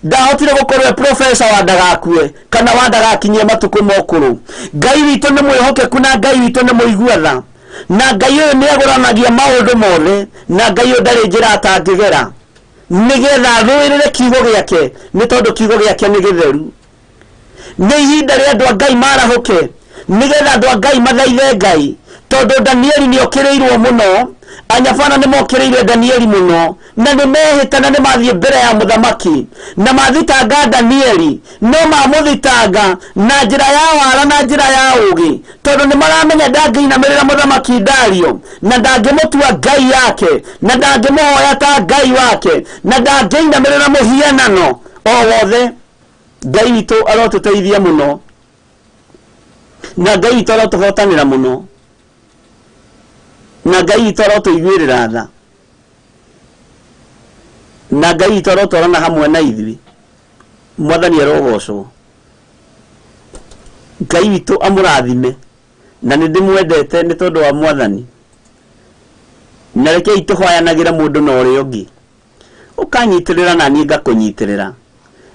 ndahotire gũkorwo e profesa wa ndagakue kana wa ndagakinyie matukũ ma ũkũrũ. Ngai witũ nĩ mwĩhokeku, na Ngai witũ nĩ mũigua tha, na Ngai ũyũ nĩ agũranagia maũndũ mothe, na Ngai ũyũ ndarĩ njĩra atangĩgera nĩgetha arũĩrĩre kiugo gĩake, nĩ tondũ kiugo gĩake nĩ gĩtheru. Nĩ ihinda rĩa andũ a Ngai marahũke, nĩgetha andũ a Ngai mathaithe Ngai, tondũ Danieli nĩ okĩrĩirwo mũno, anyabara nĩ mokĩrĩire Danieli mũno, na nĩ mehĩta na nĩ mathiĩ mbere ya mũthamaki na mathitanga Danieli. No mamũthitanga na njĩra ya wara na njĩra ya ũũgĩ, tondũ nĩ maramenya ndangĩinamĩrĩra mũthamaki Dario, na ndangĩmũtua Ngai yake, na ndangĩmũhoya ta Ngai wake, na ndangĩinamĩrĩra mũhianano o wothe. Ngai witũ arotũteithia mũno, na Ngai witũ arotũhotanĩra mũno, na Ngai witũ arotũiguĩrĩra tha, na Ngai witũ arotwarana hamwe na ithuĩ. Mwathani arogocwo. Ngai witũ amũrathime, na nĩ ndĩmwendete nĩ tondũ wa Mwathani. Na rekei tũhoyanagĩre mũndũ na ũrĩa ũngĩ, ũkanyitĩrĩra na niĩ ngakũnyitĩrĩra,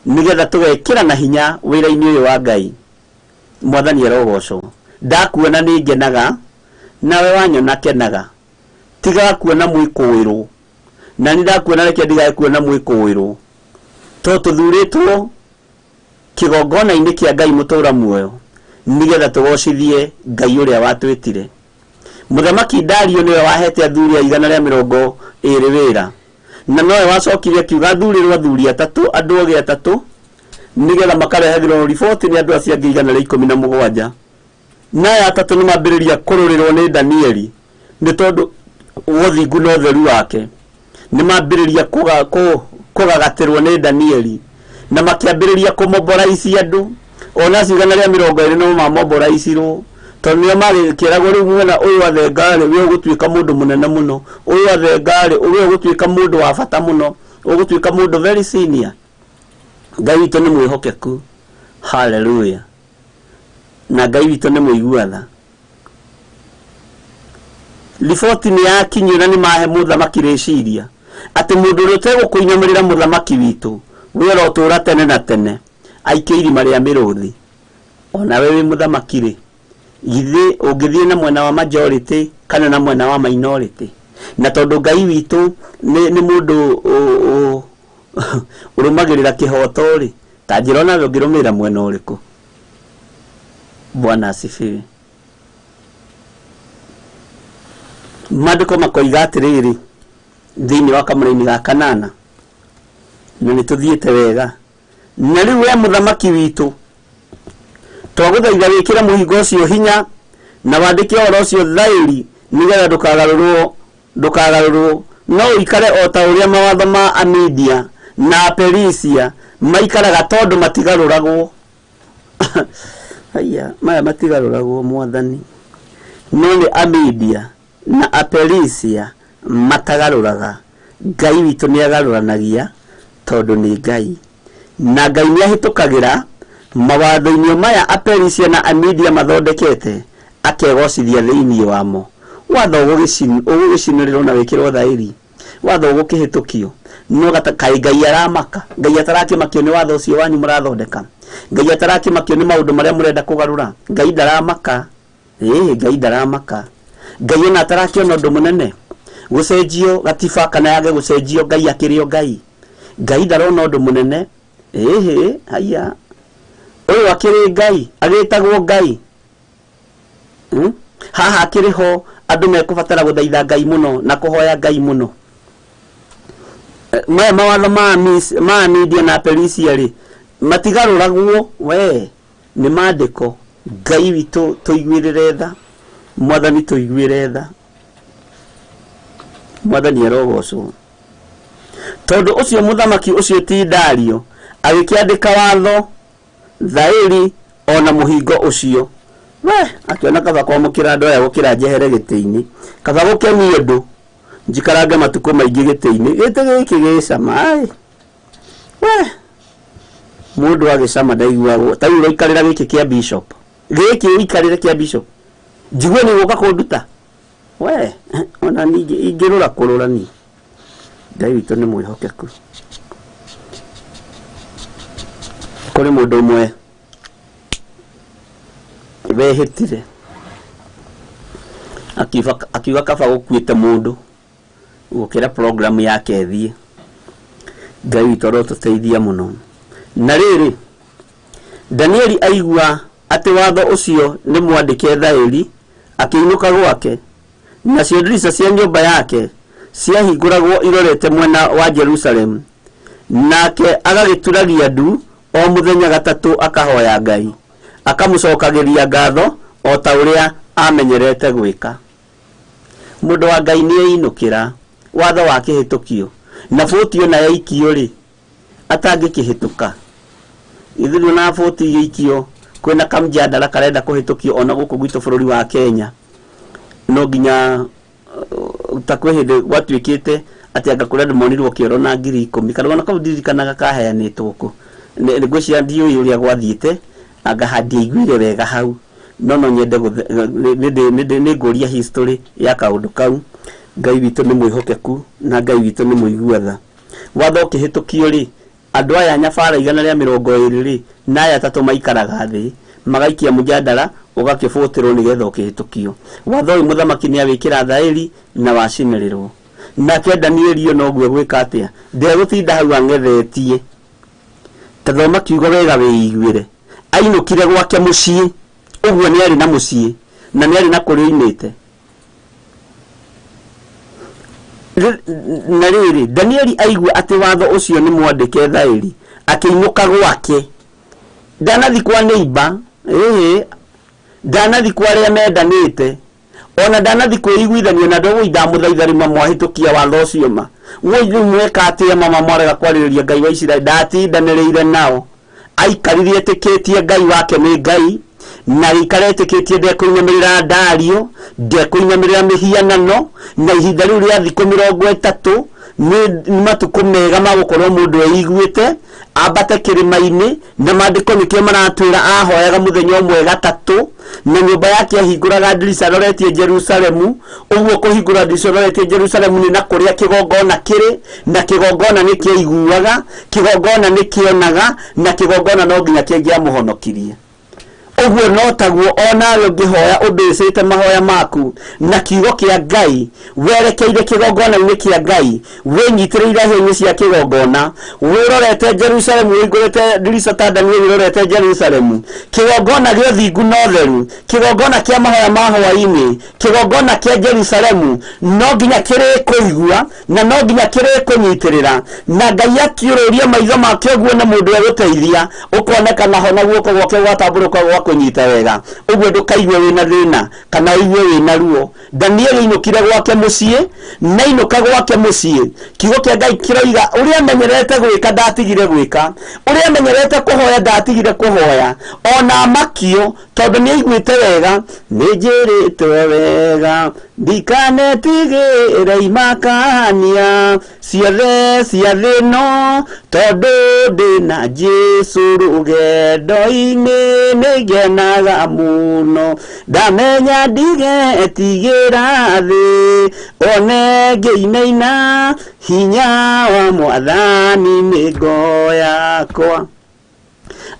nĩgetha tũgekĩra na hinya wĩra-inĩ ũyũ wa Ngai. Mwathani arogocwo. Ndakuona nĩ ngenaga, nawe wanyona kenaga. Tigaga kuona mwĩkũĩrwo, na nĩ ndakuona reke ndigae kuona mwĩkũĩrwo. To tũthurĩtwo kĩgongona-inĩ kĩa Ngai mũtũra muoyo nĩgetha tũgocithie Ngai ũrĩa watwĩtire. Mũthamaki Dario nĩwe wahete athuri a 120 wĩra, na nowe wacokire akiuga athurĩrwo athuri atatũ, andũ ogĩ atatũ, nĩgetha makarehagĩrwo riboti nĩ andũ acio angĩ 117. Na aya atatũ nĩ mambĩrĩria kũrũrĩrwo nĩ Danieli nĩ tondũ wa ũthingu na ũtheru wake. Nĩ mambĩrĩria kũgagatĩrwo nĩ Danieli na makĩambĩrĩria kũmoboraisi andũ. Ona acio 120 no mamoboraicirwo tondũ nĩo magĩkĩragwo rĩu mwena ũyũ athenga-rĩ, we ũgũtuĩka mũndũ mũnene mũno, ũyũ athenga-rĩ, we ũgũtuĩka mũndũ wa bata mũno, ũgũtuĩka mũndũ very senior. Ngai witũ nĩ mwĩhokeku, haleluya, na Ngai witũ nĩ mũigua tha. Riboti nĩ yakinyio na nĩ mahe mũthamaki rĩciria atĩ mũndũ ũrĩa ũtegũkũinamĩrĩra mũthamaki witũ we ũrotũra tene na tene aikio irima rĩa mĩrũthi. Onawe wĩ mũthamaki rĩ, githĩ ũngĩthiĩ na mwena wa majority kana na mwena wa minority? Na tondũ Ngai witũ nĩ mũndũ ũrũmagĩrĩra kĩhoto rĩ, ta njĩra onawe ũngĩrũmĩrĩra mwena ũrĩkũ? Bwana asifiwe. Maandĩko makoiga atĩrĩrĩ thĩinĩ wa kamũraini ga kanana, na nĩ tũthiĩte wega. Na rĩu we mũthamaki witũ, twagũthaitha wĩkĩre mũhingo ũcio hinya na wandĩke ũhoro ũcio thaĩri nĩgetha ndũkagarũrwo, no ũikare o ta ũrĩa mawatho ma Amidia na Aperisia maikaraga tondũ matigarũragwo. Haiya, maya matigarũragwo mwathani, no nĩ Amidia na Aperisia matagarũraga. Ngai witũ nĩ agarũranagia tondũ nĩ Ngai, na Ngai nĩ ahĩtũkagĩra mawatho-inĩ maya Aperisia na Amidia mathondekete akegocithia thĩinĩ wamo. Watho ũgũgĩcinĩrĩrwo na wĩkĩrwo thaĩri, watho ũgũkĩhĩtũkio, no kaĩ Ngai aramaka? Ngai atarakĩmakio nĩ watho ũcio wanyu mũrathondeka? Ngai atarakĩmakio nĩ maũndũ marĩa mũrenda kũgarũra? Ngai ndaramaka. Ĩĩ, Ngai ndaramaka. Ngai ona atarakĩona ũndũ mũnene gũcenjio gatiba kana yage gũcenjio, Ngai akĩrĩ o Ngai. Ngai ndarona ũndũ mũnene. Ĩhĩ, haiya, ũyũ akĩrĩ Ngai, agĩtagwo Ngai. Haha akĩrĩ ho andũ mekũbatara gũthaitha Ngai mũno na kũhoya Ngai mũno. Maya mawatho ma Amidia na Aperisia rĩ, matigarũragwo, we nĩ maandĩko. Ngai witũ tũiguĩrĩre tha, mwathani tũiguĩre tha, mwathani arogocwo. Tondũ ũcio mũthamaki ũcio ti Dario agĩkĩandĩka watho thaĩri ona mũhingo ũcio. We akĩona kaba kwamũkĩra andũ aya gũkĩra njehere gĩtĩ-inĩ, kaba gũkenie ũndũ njikarange matukũ maingĩ gĩtĩ-inĩ. Gĩtĩ gĩkĩ gĩcama ai, we mũndũ agĩcama ndaiguagwo. Ta rĩu ũraikarĩra gĩkĩ kĩa bishop, gĩkĩ ũikarĩre kĩa bishop, njigue nĩ gũka kũnduta we, ona ningĩ ingĩrũra kũrũra ni. Ngai witũ nĩ mwĩhokeku. Kũrĩ mũndũ ũmwe wehĩtire akiuga kaba gũkuĩte mũndũ gũkĩra program yake ĩthiĩ. Ngai witũ arotũteithia mũno. Na rĩrĩ, Danieli aigua atĩ watho ũcio nĩ mwandĩke thaĩri, akĩinũka gwake. Nacio ndirica cia nyũmba yake ciahingũragwo irorete mwena wa Jerusalemu, nake agagĩturagia ndu o mũthenya gatatũ akahoya Ngai, akamũcokagĩria ngatho o ta ũrĩa amenyerete gwĩka. Mũndũ wa Ngai nĩ einũkĩra watho wa kĩhĩtũkio, na bũti ona yaikio rĩ, atangĩkĩhĩtũka. Ithuĩ na bũti igĩikio kwĩna kamjadala karenda kũhĩtũkio ona gũkũ gwitũ bũrũri wa Kenya, no nginya ta kwĩ hĩndĩ gwatuĩkĩte atĩ anga kũrĩ andũ monirwo kĩoro na 10,000 kana ona kau ndirikanaga kaheanĩtwo kũ. Ngwĩciria ndiũĩ ũrĩa gwathiĩte, anga handiaiguire wega hau, no nyende nĩ ngũria history ya kaũndũ kau. Ngai witũ nĩ mwĩhokeku na Ngai witũ nĩ mũigua tha. Watho ũkĩhĩtũkio rĩ, andũ aya nyabara 120 rĩ, na aya atatũ maikaraga thĩ magaikia mũjadala ũgakĩbũtĩrwo nĩgetha ũkĩhĩtũkio. Watho ũyũ mũthamaki nĩ awĩkĩra thaĩri na wacinĩrĩrwo. Nake Danieli ũyũ noguo egwĩka atĩa? Ndegũtinda hau ang'ethetie. Ta thoma kiugo wega wĩiguĩre. Ainũkire gwake mũciĩ, ũguo nĩ arĩ na mũciĩ na nĩ arĩ na kũrĩa oimĩte. Na rĩrĩ, Danieli aigua atĩ watho ũcio nĩ mwandĩke thaĩri, akĩinũka gwake. Ndanathi kwa neighbor, ĩhĩ, ndanathi kwa arĩa mendanĩte, ona ndanathi kwĩiguithania na andũ. Woi, ndamũthaitha rĩma mwahĩtũkia watho ũcio ma. Woi, rĩu mweka atĩa mama mwarega kwarĩrĩria Ngai wa Isiraeli? Ndatindanĩrĩire nao. Aikarire etĩkĩtie Ngai wake nĩ Ngai, na agĩikara etĩkĩtie ndekũinamĩrĩra Dario, ndekũinamĩrĩra mĩhianano. Na ihinda rĩu rĩa thikũ 30 nĩ matukũ mega ma gũkorwo mũndũ eiguĩte ambate kĩrĩma-inĩ, na maandĩko nĩkĩo maratwĩra ahoyaga mũthenya ũmwe gatatũ, na nyũmba yake ahingũraga ndirica aroretie Jerusalemu. Ũguo kũhingũra ndirica aroretie Jerusalemu nĩ na kũrĩa kĩgongona kĩrĩ, na kĩgongona nĩ kĩaiguaga, kĩgongona nĩ kĩonaga, na kĩgongona no nginya kĩngĩamũhonokirie. Ũguo no taguo onawe ũngĩhoya ũmbĩcĩte mahoya maku na kiugo kĩa Ngai, werekeire kĩgongona-inĩ kĩa Ngai, wĩnyitĩrĩire hĩa-inĩ cia kĩgongona, wĩrorete Jerusalemu, wĩhingũrĩte ndirica ta Danieli ũrorete Jerusalemu, kĩgongona gĩa ũthingu na ũtheru, kĩgongona kĩa mahoya ma hwaĩ-inĩ, kĩgongona kĩa Jerusalemu, no nginya kĩrĩkũigua na no nginya kĩrĩkũnyitĩrĩra. Na Ngai akiũrũria maitho make ũguo na mũndũ egũteithia, ũkonekana ho na guoko gwake gwatambũrũka gwa kũnyita wega. Ũguo ndũkaigue wĩna thĩna kana ũigue wĩna ruo. Danieli ainũkire gwake mũciĩ, na ainũka gwake mũciĩ, kiugo kĩa Ngai kĩroiga ũrĩa amenyerete gwĩka ndatigire gwĩka, ũrĩa amenyerete kũhoya ndatigire kũhoya, ona amakio tondũ nĩ aiguĩte wega, nĩ njĩrĩtwo wega ndikanetigĩre imakania ciothe cia thĩ ĩno, tondũ ndĩna Jesũ rũgendo-inĩ nĩngenaga mũno, ndamenya ndigetigĩra thĩ, one ngĩinaina hinya wa Mwathani nĩ ngo yakwa.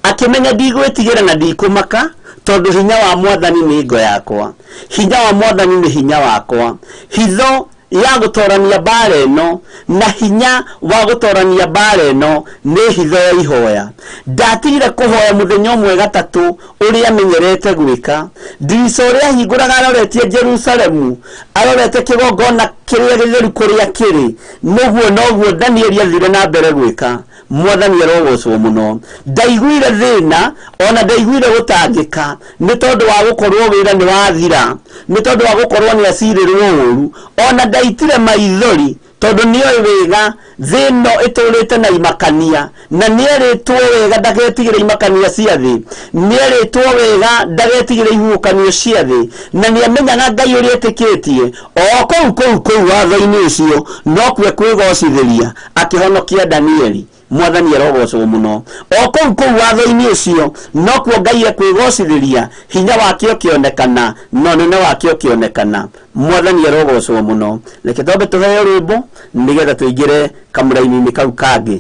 Akĩmenya ndigwĩtigĩra na ndikũmaka, tondũ hinya wa Mwathani nĩ ngo yakwa, hinya wa Mwathani nĩ hinya wakwa. Hitho ya gũtorania mbara ĩno na hinya wa gũtorania mbara ĩno nĩ hitho ya ihoya. Ndatigire kũhoya mũthenya ũmwe gatatũ ũrĩa amenyerete gwĩka. Ndirica ũrĩa ahingũraga aroretie Jerusalemu, arorete kĩgongona kĩrĩa gĩtheru kũrĩa kĩrĩ, noguo noguo Danieli athire na mbere gwĩka. Mwathani arogocwo mũno. Ndaiguire thĩna ona ndaiguire gũtangĩka nĩ tondũ wa gũkorwo wĩra nĩ wathira, nĩ tondũ wa gũkorwo nĩ acirĩrwo ũru, ona ndaitire maithori tondũ nĩoĩ wega thĩ ĩno ĩtũrĩte na imakania, na nĩerĩtwo wega ndagetigĩre imakania cia thĩ, nĩerĩtwo wega ndagetigĩre ihuhũkanio cia thĩ, na nĩamenyaga Ngai ũrĩa etĩkĩtie o kũu kũu kũu watho-inĩ ũcio nokuo kwĩgocithĩria akĩhonokia Danieli. Mwathani arogocwo mũno. O kũu kũu watho-inĩ ũcio nokuo Ngai ekwĩgocithĩria, hinya wake ũkĩonekana na ũnene wake ũkĩonekana. Mwathani arogocwo mũno. Reke twambe tũheo rwĩmbo nĩgetha tũingĩre kamũraini-inĩ kau kangĩ.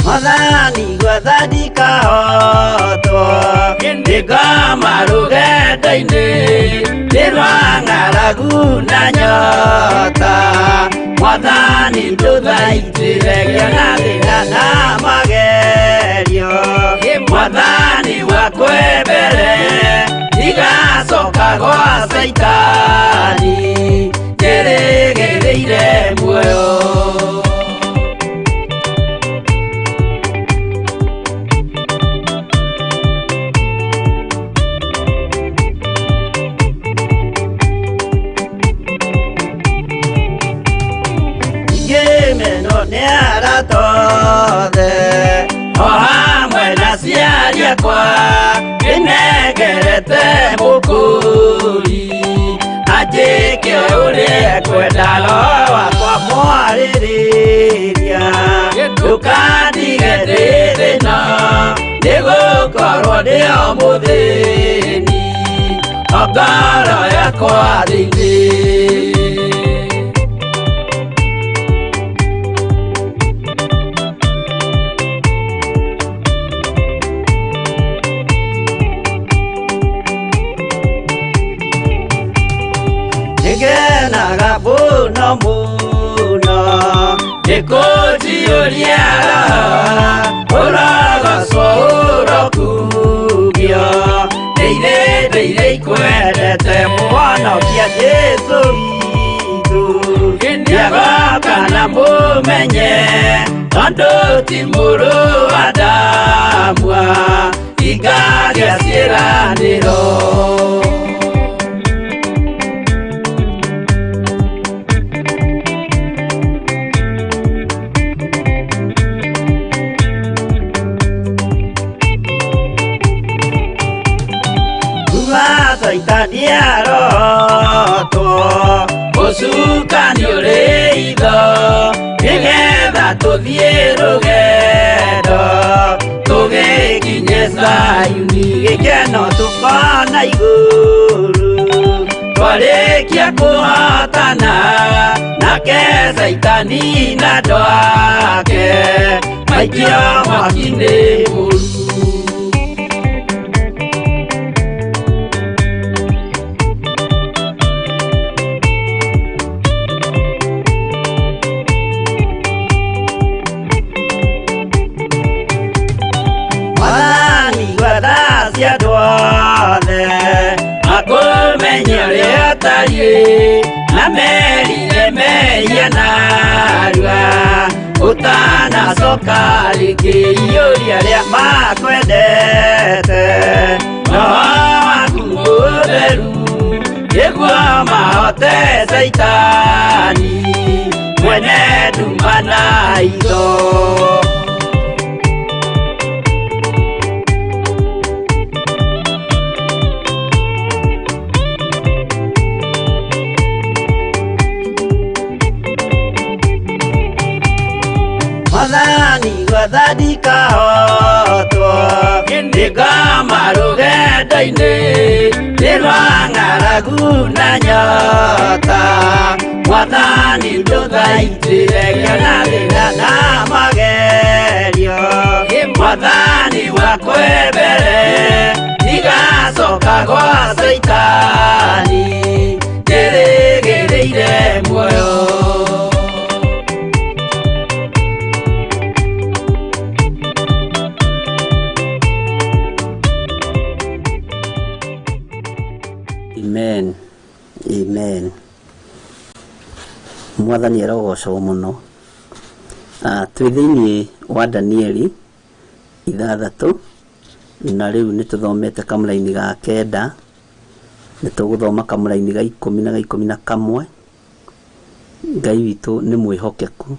Mwathani gwetha ndikahotwo, ndĩngoma rũgendo-inĩ, ndĩ rwa ng'aragu na nyota. Mwathani ndũthaitĩre ngĩona thĩna na magerio. Mwathani wakwe mbere, ndigacoka gwa Caitani, njĩrĩgĩrĩire muoyo. Ngĩmenwo nĩ arata othe, o hamwe na aciari akwa, ndĩnengerete mũkũri, anjĩke ũrĩa ekwenda, roho wakwa mwarĩrĩria. Ndũkandige ndĩ thĩna, nĩgũkorwo ndĩ o mũthĩni, o ngoro yakwa thĩinĩ. Nĩngenaga mũno mũno nĩkũnjiyũria roho ũrogocwo ũrokumio ndĩire ndĩire ikwendete mũhonokia Jesũ witũ nĩagoka na mũmenye tondũ ti mũrũ wa Adamu ingagia ciĩranĩro. Kuma Caitani arotwo ũcukani ũrĩ itho nĩgetha tũthiĩ rũgendo tũgĩkinye Zayuni gĩkeno tũkona igũrũ twarĩkia kũhotana nake Caitani na andũ ake maikio mwaki-inĩ mũru. Mwathani gwetha cia andũ othe makũmenye ũrĩa ũtariĩ na merire mehia narua ũtanacoka rĩngĩ iyũria arĩa makwendete roho waku mũtheru nĩguo mahote Caitani mwene nduma na itho. Mwathani gwetha ndikahotwo nĩngoma rũgendo-inĩ nĩ rwa ng'aragu na nyota Mwathani ndũthaitĩre ngĩona thĩna na magerio Mwathani wakwa mbere ndigacoka gwa Caitani ndĩrĩgĩrĩire muoyo. Amen. Amen. Mwathani arogocwo mũno. Twĩ thĩinĩ wa Danieli 6 na rĩu nĩ tũthomete kamũraini ga 9, nĩ tũgũthoma kamũraini ga 10 na ga 11. Ngai witũ nĩ mwĩhokeku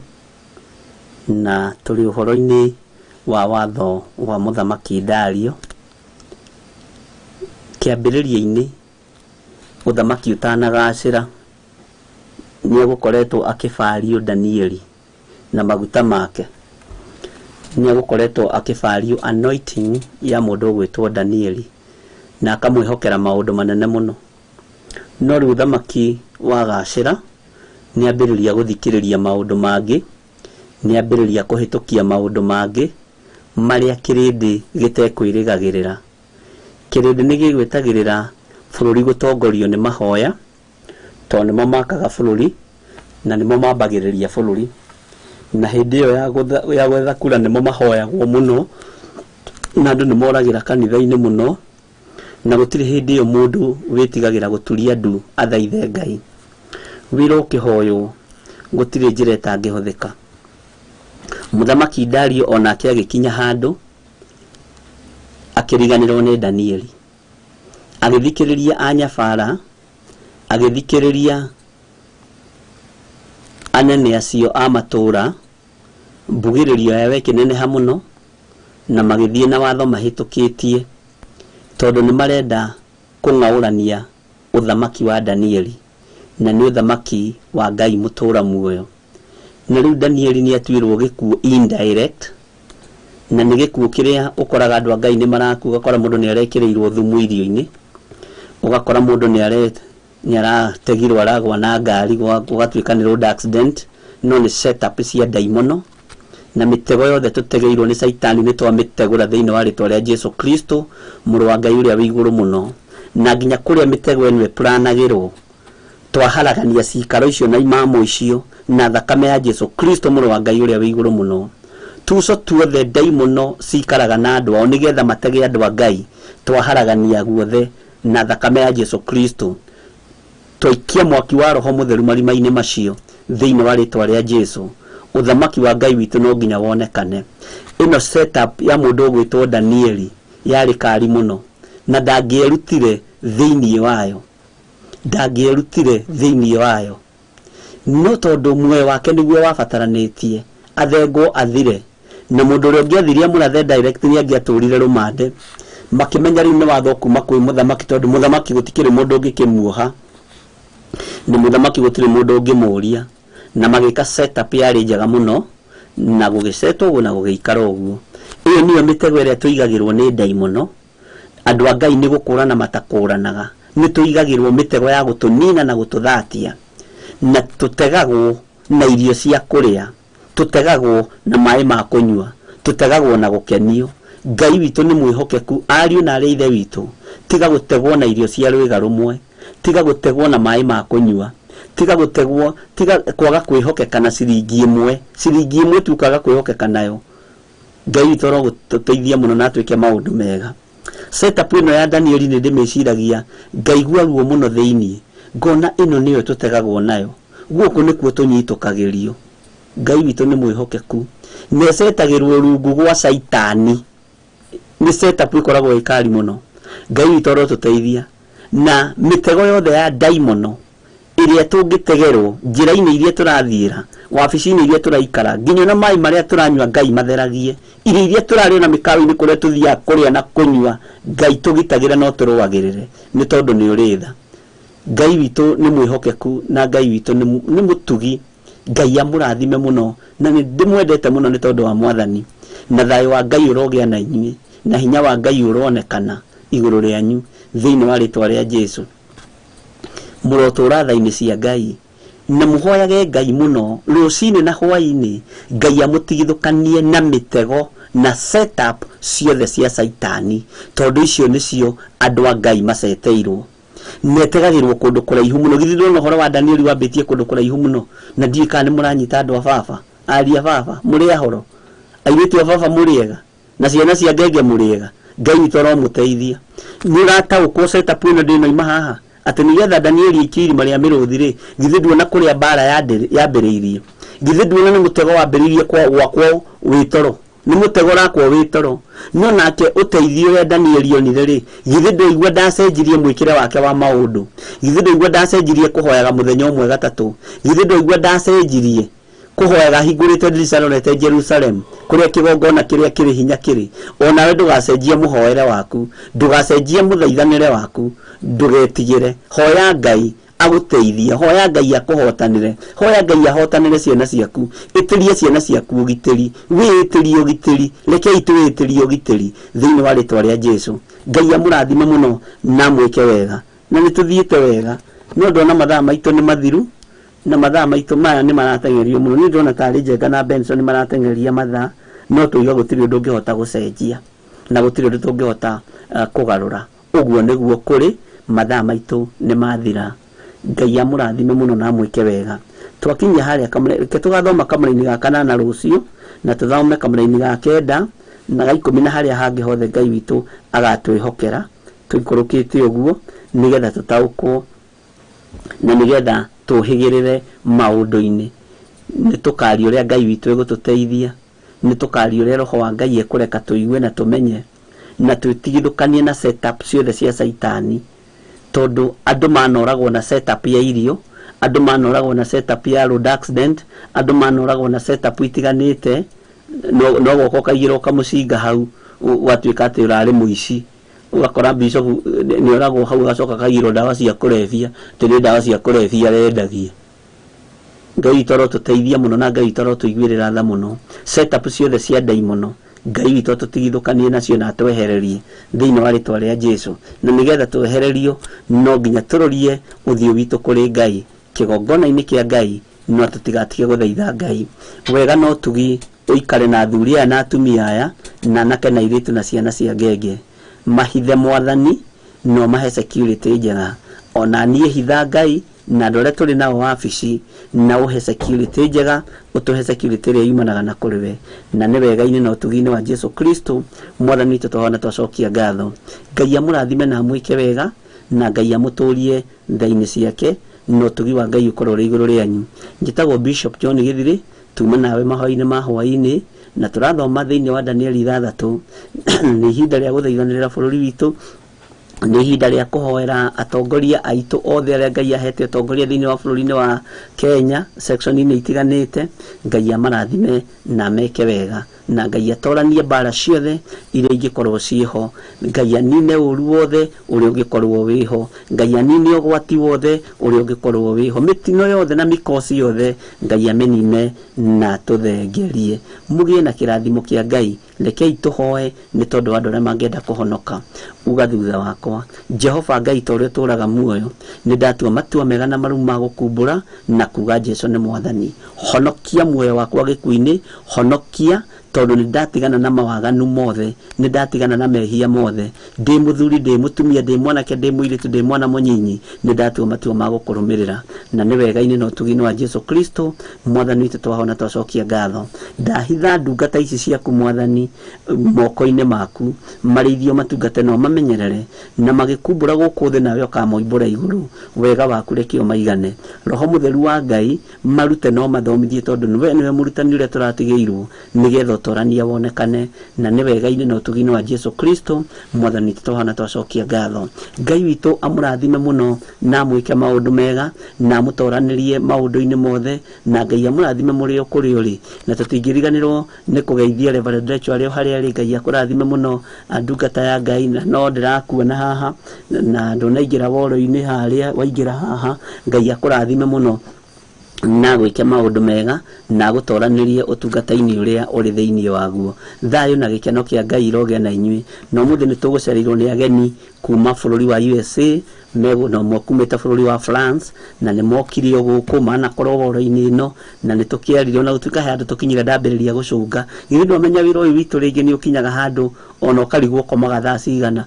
na tũrĩ ũhoro-inĩ wa watho wa mũthamaki Dario. Kĩambĩrĩria-inĩ ũthamaki ũtanagacĩra nĩ egũkoretwo akĩbario Danieli na maguta make. Nĩ egũkoretwo akĩbario anointing ya mũndũ ũgwĩtwo Danieli na akamwĩhokera maũndũ manene mũno. No rĩu ũthamaki wagacĩra nĩ ambĩrĩria gũthikĩrĩria maũndũ mangĩ, nĩ ambĩrĩria kũhĩtũkia maũndũ mangĩ marĩa kĩrĩndĩ gĩtekwĩrĩgagĩrĩra. Kĩrĩndĩ nĩ gĩgwĩtagĩrĩra bũrũri gũtongorio nĩ mahoya tondũ nĩmo makaga bũrũri na nĩmo mambagĩrĩria bũrũri, na hĩndĩ ĩyo ya gwetha kura nĩmo mahoyagwo mũno na andũ nĩ moragĩra kanitha-inĩ mũno, na gũtirĩ hĩndĩ ĩyo mũndũ wĩtigagĩra gũturia ndu athaithe Ngai. Wĩra ũkĩhoywo gũtirĩ njĩra ĩtangĩhũthĩka. Mũthamaki Dario onake agĩkinya handũ akĩriganĩrwo nĩ Danieli, agĩthikĩrĩria anyabara, agĩthikĩrĩria anene acio a matũũra, mbugĩrĩrio yao ĩkĩneneha mũno na magĩthiĩ na watho mahĩtũkĩtie tondũ nĩ marenda kũng'aũrania ũthamaki wa Danieli na nĩ ũthamaki wa Ngai mũtũũra muoyo. Na rĩu Danieli nĩ atuĩrwo gĩkuũ indirect, na nĩ gĩkuũ kĩrĩa ũkoraga andũ a Ngai nĩ marakua, ũgakora mũndũ nĩ arekĩrĩirwo thumu irio-inĩ, ũgakora mũndũ nĩ arategirwo aragwa na ngari gũgatuĩka nĩ road accident, no nĩ setup cia ndaimono na mĩtego yothe tũtegeirwo nĩ Caitani nĩ twamĩtegũra thĩinĩ wa rĩtwa rĩa Jesu Kristo mũrũ wa Ngai ũrĩa wĩ igũrũ mũno. Na nginya kũrĩa mĩtego ĩno ĩplanagĩrwo Twaharagania cikaro icio na imamo icio na thakame ya Jesu Kristo mũrũ wa Ngai ũrĩa wĩ igũrũ mũno. Tuco tuothe ndaimono cikaraga na andũ ao nĩgetha matege andũ a Ngai, twaharagania guothe na thakame ya Jesu Kristo. Twaikia mwaki wa Roho Mũtheru marima-inĩ macio thĩinĩ wa rĩtwa rĩa Jesu. Ũthamaki wa Ngai witũ no nginya wonekane. Ĩno setup ya mũndũ ũgwĩtwo Danieli yarĩ kari mũno na ndangĩerutire thĩinĩ wayo, ndangĩerutire thĩinĩ wayo, no tondũ muoyo wake nĩguo wabataranĩtie athengwo athire, na mũndũ ũrĩa ũngĩathirie amũrathe direct nĩ angĩatũrire rũmande. Makĩmenya rĩu nĩ watho kuma kwĩ mũthamaki, tondũ mũthamaki gũtikĩrĩ mũndũ ũngĩkĩmuoha, na mũthamaki gũtirĩ mũndũ ũngĩmũria, na magĩka setup yarĩ njega mũno, na gũgĩcetwo ũguo na gũgĩikara ũguo. Ĩyo nĩyo mĩtego ĩrĩa tũigagĩrwo nĩ ndaimono. Andũ a Ngai nĩ gũkũrana matakũranaga, nĩ tũigagĩrwo mĩtego ya gũtũnina na gũtũthatia, na tũtegagwo na irio cia kũrĩa, tũtegagwo na maĩ ma kũnyua, tũtegagwo na gũkenio. Ngai witũ nĩ mwĩhokeku, ariũ na arĩ ithe witũ. Tiga gũtegwo na irio cia rwĩga rũmwe, tiga gũtegwo na maĩ ma kũnyua, tiga gũtegwo, tiga kwaga kwĩhokeka na ciringi ĩmwe, ciringi ĩmwe tu ũkaga kwĩhokeka nayo. Ngai witũ arogũtũteithia mũno na atwĩke maũndũ mega. Setup ĩno ya Danieli nĩ ndĩmĩciragia, ngaigua ruo mũno thĩinĩ, ngona ĩno nĩyo tũtegagwo nayo, gũkũ nĩkuo tũnyitũkagĩrio. Ngai witũ nĩ mwĩhokeku, na ĩcetagĩrwo rungu gwa caitani. Nĩ setup ĩkoragwo ĩ kari mũno. Ngai witũ arotũteithia na mĩtego yothe ya ndaimono ĩrĩa tũngĩtegerwo njĩra-inĩ iria tũrathiĩra, wabici-inĩ iria tũraikara, nginya na maĩ marĩa tũranyua Ngai matheragie, irio iria tũrarĩa na mĩkawa-inĩ kũrĩa tũthiaga kũrĩa na kũnyua, Ngai tũgitagĩre no tũrũagĩrĩre, nĩ tondũ nĩ ũrĩ tha. Ngai witũ nĩ mwĩhokeku na Ngai witũ nĩ mũtugi. Ngai amũrathime mũno, na nĩ ndĩmwendete mũno nĩ tondũ wa Mwathani. Na thayũ wa Ngai ũrogĩa na inyuĩ, na hinya wa Ngai ũronekana igũrũ rĩanyu thĩinĩ wa rĩtwa rĩa Jesu. Mũrotũra tha-inĩ cia Ngai, na mũhoyage Ngai mũno rũcinĩ na hwaĩ-inĩ, Ngai amũtigithũkanie na mĩtego na setup ciothe cia caitani, tondũ icio nĩcio andũ a Ngai maceteirwo. Netegagĩrwo kũndũ kũraihu mũno. Githĩ ndũrona ũhoro wa Danieli wambĩtie kũndũ kũraihu mũno, na ndiũĩ kana nĩ mũranyita andũ a baba, aria a baba, mũrĩ ahoro, airĩtu a baba mũrĩ ega, na ciana cia ngenge mũrĩ ega. Ngai witũ aromũteithia. Nĩ ũrataũkwo setup ĩno ndĩnoima haha, atĩ nĩgetha Danieli aikie irima rĩa mĩrũthi rĩ, githĩ nduona kũrĩa mbara yambĩrĩirie? Githĩ nduona nĩ mũtego wambĩrĩirie gwakwo wĩ toro? Nĩ mũtego ũrakwo wĩ toro. No nake ũteithio ũrĩa Danieli onire rĩ, githĩ ndũigua ndacenjirie mwĩkĩre wake wa maũndũ? Githĩ ndũigua ndacenjirie kũhoyaga mũthenya ũmwe gatatũ? Githĩ ndũigua ndacenjirie kũhoyaga hingũrĩte ndirica rorete Jerusalem, kũrĩa kĩgongona kĩrĩa kĩrĩ hinya kĩrĩ? Onawe ndũgacenjie mũhoere waku, ndũgacenjie mũthaithanĩre waku, ndũgetigĩre. Hoya Ngai agũteithie, hoya Ngai akũhotanĩre, hoya Ngai ahotanĩre ciana ciaku, ĩtĩrie ciana ciaku ũgitĩri, wĩĩtĩrie ũgitĩri, rekei twĩĩtĩrie ũgitĩri thĩinĩ wa rĩtwa rĩa Jesu. Ngai amũrathime mũno na amwĩke wega. Na nĩ tũthiĩte wega, no ndona mathaa maitũ nĩ mathiru, na mathaa maitũ maya nĩ marateng'erio mũno. Niĩ ndĩrona tarĩ Njenga na Benson nĩ marateng'eria mathaa, no tũiga gũtirĩ ũndũ ũngĩhota gũcenjia, na gũtirĩ ũndũ tũngĩhota kũgarũra. Ũguo nĩguo kũrĩ, mathaa maitũ nĩ mathira. Ngai amũrathime mũno na amwĩke wega. Twakinyia harĩa reke tũgathoma kamũra-inĩ ga kanana rũciũ, na tũthome kamũra-inĩ ga kenda na ga ikũmi na harĩa hangĩ hothe Ngai witũ agatwĩhokera tũikũrũkĩte ũguo, nĩgetha tũtaũkwo na nĩgetha tũhĩgĩrĩre maũndũ-inĩ. Nĩ tũkaria ũrĩa Ngai witũ egũtũteithia, nĩ tũkaria ũrĩa Roho wa Ngai ekũreka tũigue na tũmenye, na twĩtigithũkanie na setup ciothe cia caitani, tondũ andũ manoragwo na setup ya irio, andũ manoragwo na setup ya road accident, andũ manoragwo na setup itiganĩte, no goka ũkaigĩrwo kamũcinga hau, ũgatuĩka atĩ ũrarĩ mũici. Ũgakora bishop nĩ oragwo hau, agacoka akaigĩrwo ndawa cia kũrebia, atĩ nĩ ndawa cia kũrebia arendagia. Ngai witũ arotũteithia mũno na Ngai witũ arotũiguĩrĩra tha mũno. Setup ciothe cia ndaimono, Ngai witũ atũtigithũkanie nacio na atwehererie thĩinĩ wa rĩtwa rĩa Jesu. Na nĩgetha twehererio, no nginya tũrorie ũthiũ witũ kũrĩ Ngai, kĩgongona-inĩ kĩa Ngai, no tũtigatige gũthaitha Ngai. Wega no tugi ũikare na athuri aya na atumia aya, na anake na airĩtu na ciana cia ngenge. Mahithe Mwathani, no mahe security njega. Ona niĩ hitha Ngai, Na andũ arĩa tũrĩ nao wabici, na ũhe security njega, ũtũhe security ĩrĩa yumanaga na kũrĩ we. Na nĩ wega-inĩ na ũtugi-inĩ wa Jesu Kristo mwathani witũ twahona twacokia ngatho. Ngai amũrathime na amwĩke wega, na Ngai amũtũrie tha-inĩ ciake, na ũtugi wa Ngai ũkorwo ũrĩ igũrũ rĩanyu. Njĩtagwo Bishop John Githiri, tuma nawe mahoya-inĩ ma hwaĩ-inĩ, na tũrathoma thĩinĩ wa Danieli 6. Nĩ ihinda rĩa gũthaithanĩrĩra bũrũri witũ, nĩ ihinda rĩa kũhoera atongoria aitũ othe arĩa Ngai ahete ũtongoria thĩinĩ wa bũrũri-inĩ wa Kenya, section-inĩ itiganĩte. Ngai amarathime na meke wega, na Ngai atoranie mbara ciothe iria ingĩkorwo ciĩho. Ngai anine ũru wothe ũrĩa ũngĩkorwo wĩho. Ngai anine ũgwati wothe ũrĩa ũngĩkorwo wĩho, mĩtino yothe na mĩkosi yothe Ngai amĩnine na tũthengerie. Mũgĩe na kĩrathimo kĩa Ngai. Rekei tũhoe nĩ tondũ wa andũ arĩa mangĩenda kũhonoka. Uga thutha wakwa, Jehova Ngai, ta ũrĩa ũtũũraga muoyo, nĩ ndatua matua mega na marũmu ma gũkumbũra na kuga Jesu nĩ mwathani. Honokia muoyo wakwa gĩkuũ-inĩ, honokia tondũ nĩ ndatigana na mawaganu mothe, nĩ ndatigana na mehia mothe. Ndĩ mũthuri, ndĩ mũtumia, ndĩ mwanake, ndĩ mũirĩtu, ndĩ mwana mũnyinyi, nĩ ndatua matua ma gũkũrũmĩrĩra. Na nĩ wega-inĩ na ũtugi-inĩ wa Jesu Kristo mwathani witũ twahona twacokia ngatho. Ndahitha ndungata ici ciaku mwathani moko-inĩ maku, marĩithio matungate no mamenyerere, na magĩkumbũra gũkũ thĩ nawe ũkamoimbũra igũrũ. Wega waku reke ũmaigane. Roho mũtheru wa Ngai marute no mathomithie, tondũ nĩwe nĩwe mũrutani ũrĩa tũratigĩirwo, nĩgetha ũtorania wonekane. Na nĩ wega-inĩ na ũtugi-inĩ wa Jesu Kristo mwathani witũ twahona twacokia ngatho. Ngai witũ amũrathime mũno na amwĩke maũndũ mega, na amũtoranĩrie maũndũ-inĩ mothe, na Ngai amũrathime mũrĩ o kũrĩ ũrĩ. Na tũtingĩriganĩrwo nĩ kũgeithia Reverend Rachel arĩ o harĩa arĩ. Ngai akũrathime mũno, ndungata ya Ngai. Na no ndĩrakuona haha na ndũnaingĩra woro-inĩ harĩa waingĩra haha. Ngai akũrathime mũno na gwĩke maũndũ mega, na agũtoranĩrie ũtungata-inĩ ũrĩa ũrĩ thĩinĩ waguo. Thayũ na gĩkeno kĩa Ngai irogĩa na inyuĩ. Na ũmũthĩ nĩ tũgũcereirwo nĩ ageni kuma bũrũri wa USA, na kumĩte bũrũri wa France, na nĩ mokire o gũkũ manakorwo woro-inĩ ĩno, na nĩ tũkĩaririe ona gũtuĩka he handũ tũkinyire ndambĩrĩria gũcũnga. Githĩ ndwamenya wĩra ũyũ witũ rĩngĩ nĩ ũkinyaga handũ ona ũkarigwo ũkomaga thaa cigana,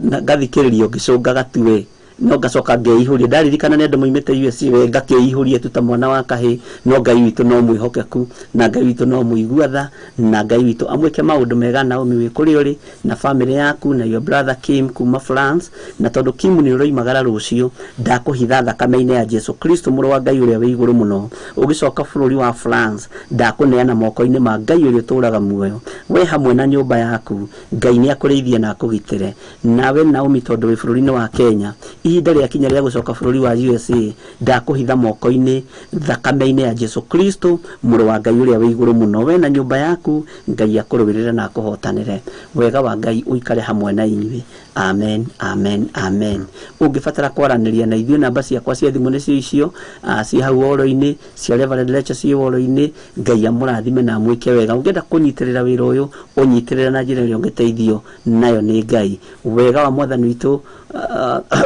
na ngathikĩrĩria ũngĩcũngaga tu we, no ngacoka ngeihũria. Ndaririkana nĩ andũ moimĩte USA, we ngakĩihũria tu ta mwana wa kahĩ. No Ngai witũ no mwĩhokeku, na Ngai witũ no mũigua tha, na Ngai witũ amwĩke maũndũ mega. Naomi wĩ kũrĩa ũrĩ na family yaku na your brother Kim kuma France, na tondũ Kim nĩ ũroimagara rũciũ, ndakũhitha thakame-inĩ ya Jesu Kristo mũrũ wa Ngai ũrĩa wĩ igũrũ mũno. Ũgĩcoka bũrũri wa France, ndakũneana moko-inĩ ma Ngai ũrĩa ũtũũraga muoyo. We hamwe na nyũmba yaku, Ngai nĩ akũrĩithie na akũgitĩre. Nawe Naomi, tondũ wĩ bũrũri-inĩ wa Kenya, ihinda rĩakinya rĩa gũcoka bũrũri wa USA, ndakũhitha moko-inĩ thakame-inĩ ya Jesu Kristo mũrũ wa Ngai ũrĩa wĩ igũrũ mũno. We na nyũmba yaku, Ngai akũrũĩrĩre na akũhotanĩre. Wega wa Ngai ũikare hamwe na inyuĩ. Amen, amen, amen. Ũngĩbatara kwaranĩria na ithuĩ, namba ciakwa cia thimũ nĩcio icio, ciĩ hau woro-inĩ, cia Reverend Rachel ciĩ woro-inĩ. Ngai amũrathime na amwĩke wega. Ũngĩenda kũnyitĩrĩra wĩra ũyũ, ũnyitĩrĩre na njĩra ĩrĩa ũngĩteithio nayo nĩ Ngai. Wega wa mwathani witũ,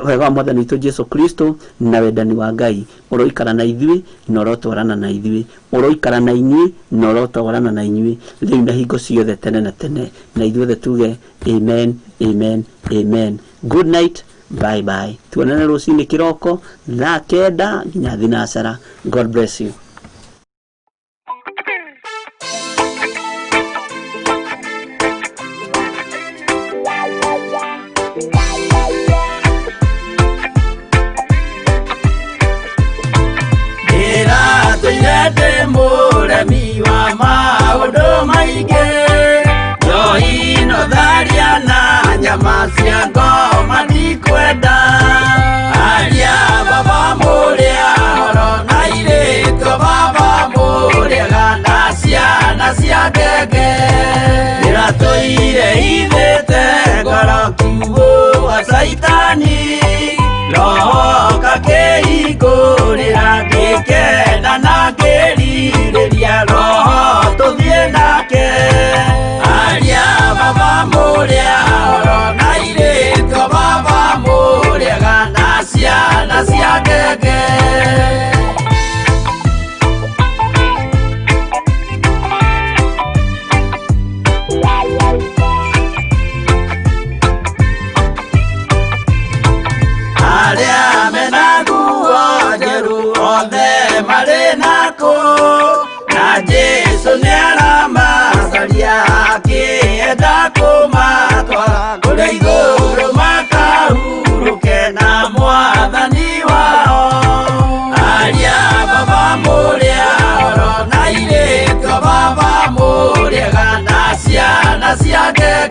wega wa mwathani witũ Jesu Kristo na wendani wa Ngai ũroikara na ithuĩ na ũrotwarana na ithuĩ, ũroikara na inyuĩ na ũrotwarana na inyuĩ rĩu na hingo ciothe tene na tene. Na ithuothe tuge amen, amen, amen. Good night, bye bye. Tuonane rũcinĩ kĩroko thaa 9 nginya thinacara. God bless you. Ndĩratũire ndĩ mũremi wa maũndũ maingĩ, njohi no tharia na nyama cia ngoma ndikwenda. Aria baba mũrĩa horo na airĩtu baba mũrĩaga na ciana cia ngenge. Ndĩratũire ithĩte ngoro kiugũ wa caitani, roho kakĩhingũrĩra ngĩkena na ngĩrirĩria roho tũthiĩ nake. Aria baba mũrĩa horo na airĩtu baba mũrĩaga na ciana cia ngenge.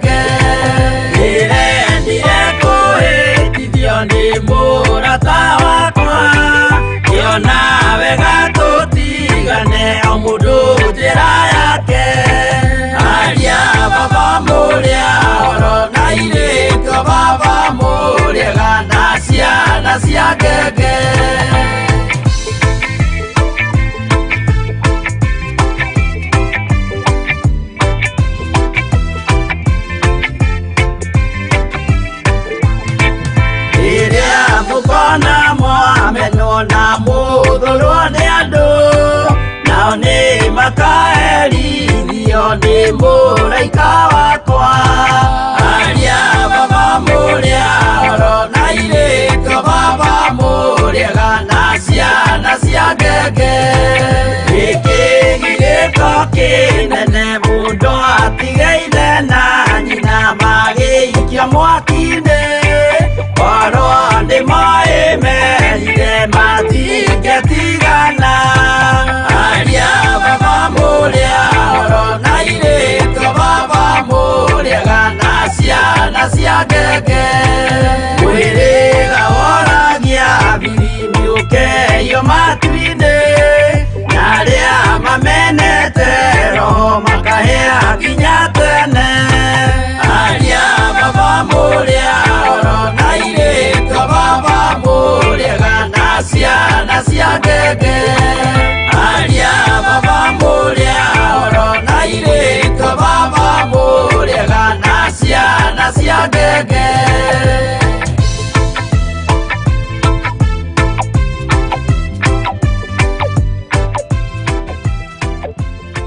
ngenge. Ndĩrendire kũhĩtithio nĩ mũrata wakwa, ngĩona wega tũtigane o mũndũ njĩra yake. Aria baba mũrĩa oro na airĩtu a baba mũrĩega na ciana cia ngenge. Rĩrĩa mũkona mwamenwo na mũthũrwo nĩ andũ, nao nĩ makaherithio nĩ mũraika wakwa. Aria baba mũrĩa oro na airĩtu a baba mũrĩega na ciana cia ngenge. Gĩkĩ gĩko kĩnene mũndũ atige ithe na nyina magĩikio mwaki-inĩ, korwo nĩ moĩ merire matingĩtigana. Aria baba mũrĩa oro na airĩtu a baba mũrĩega na ciana cia ngenge. Mwĩrĩga woragia biribiri ũkeio matu-inĩ, na arĩa mamenete roho makahĩa nginya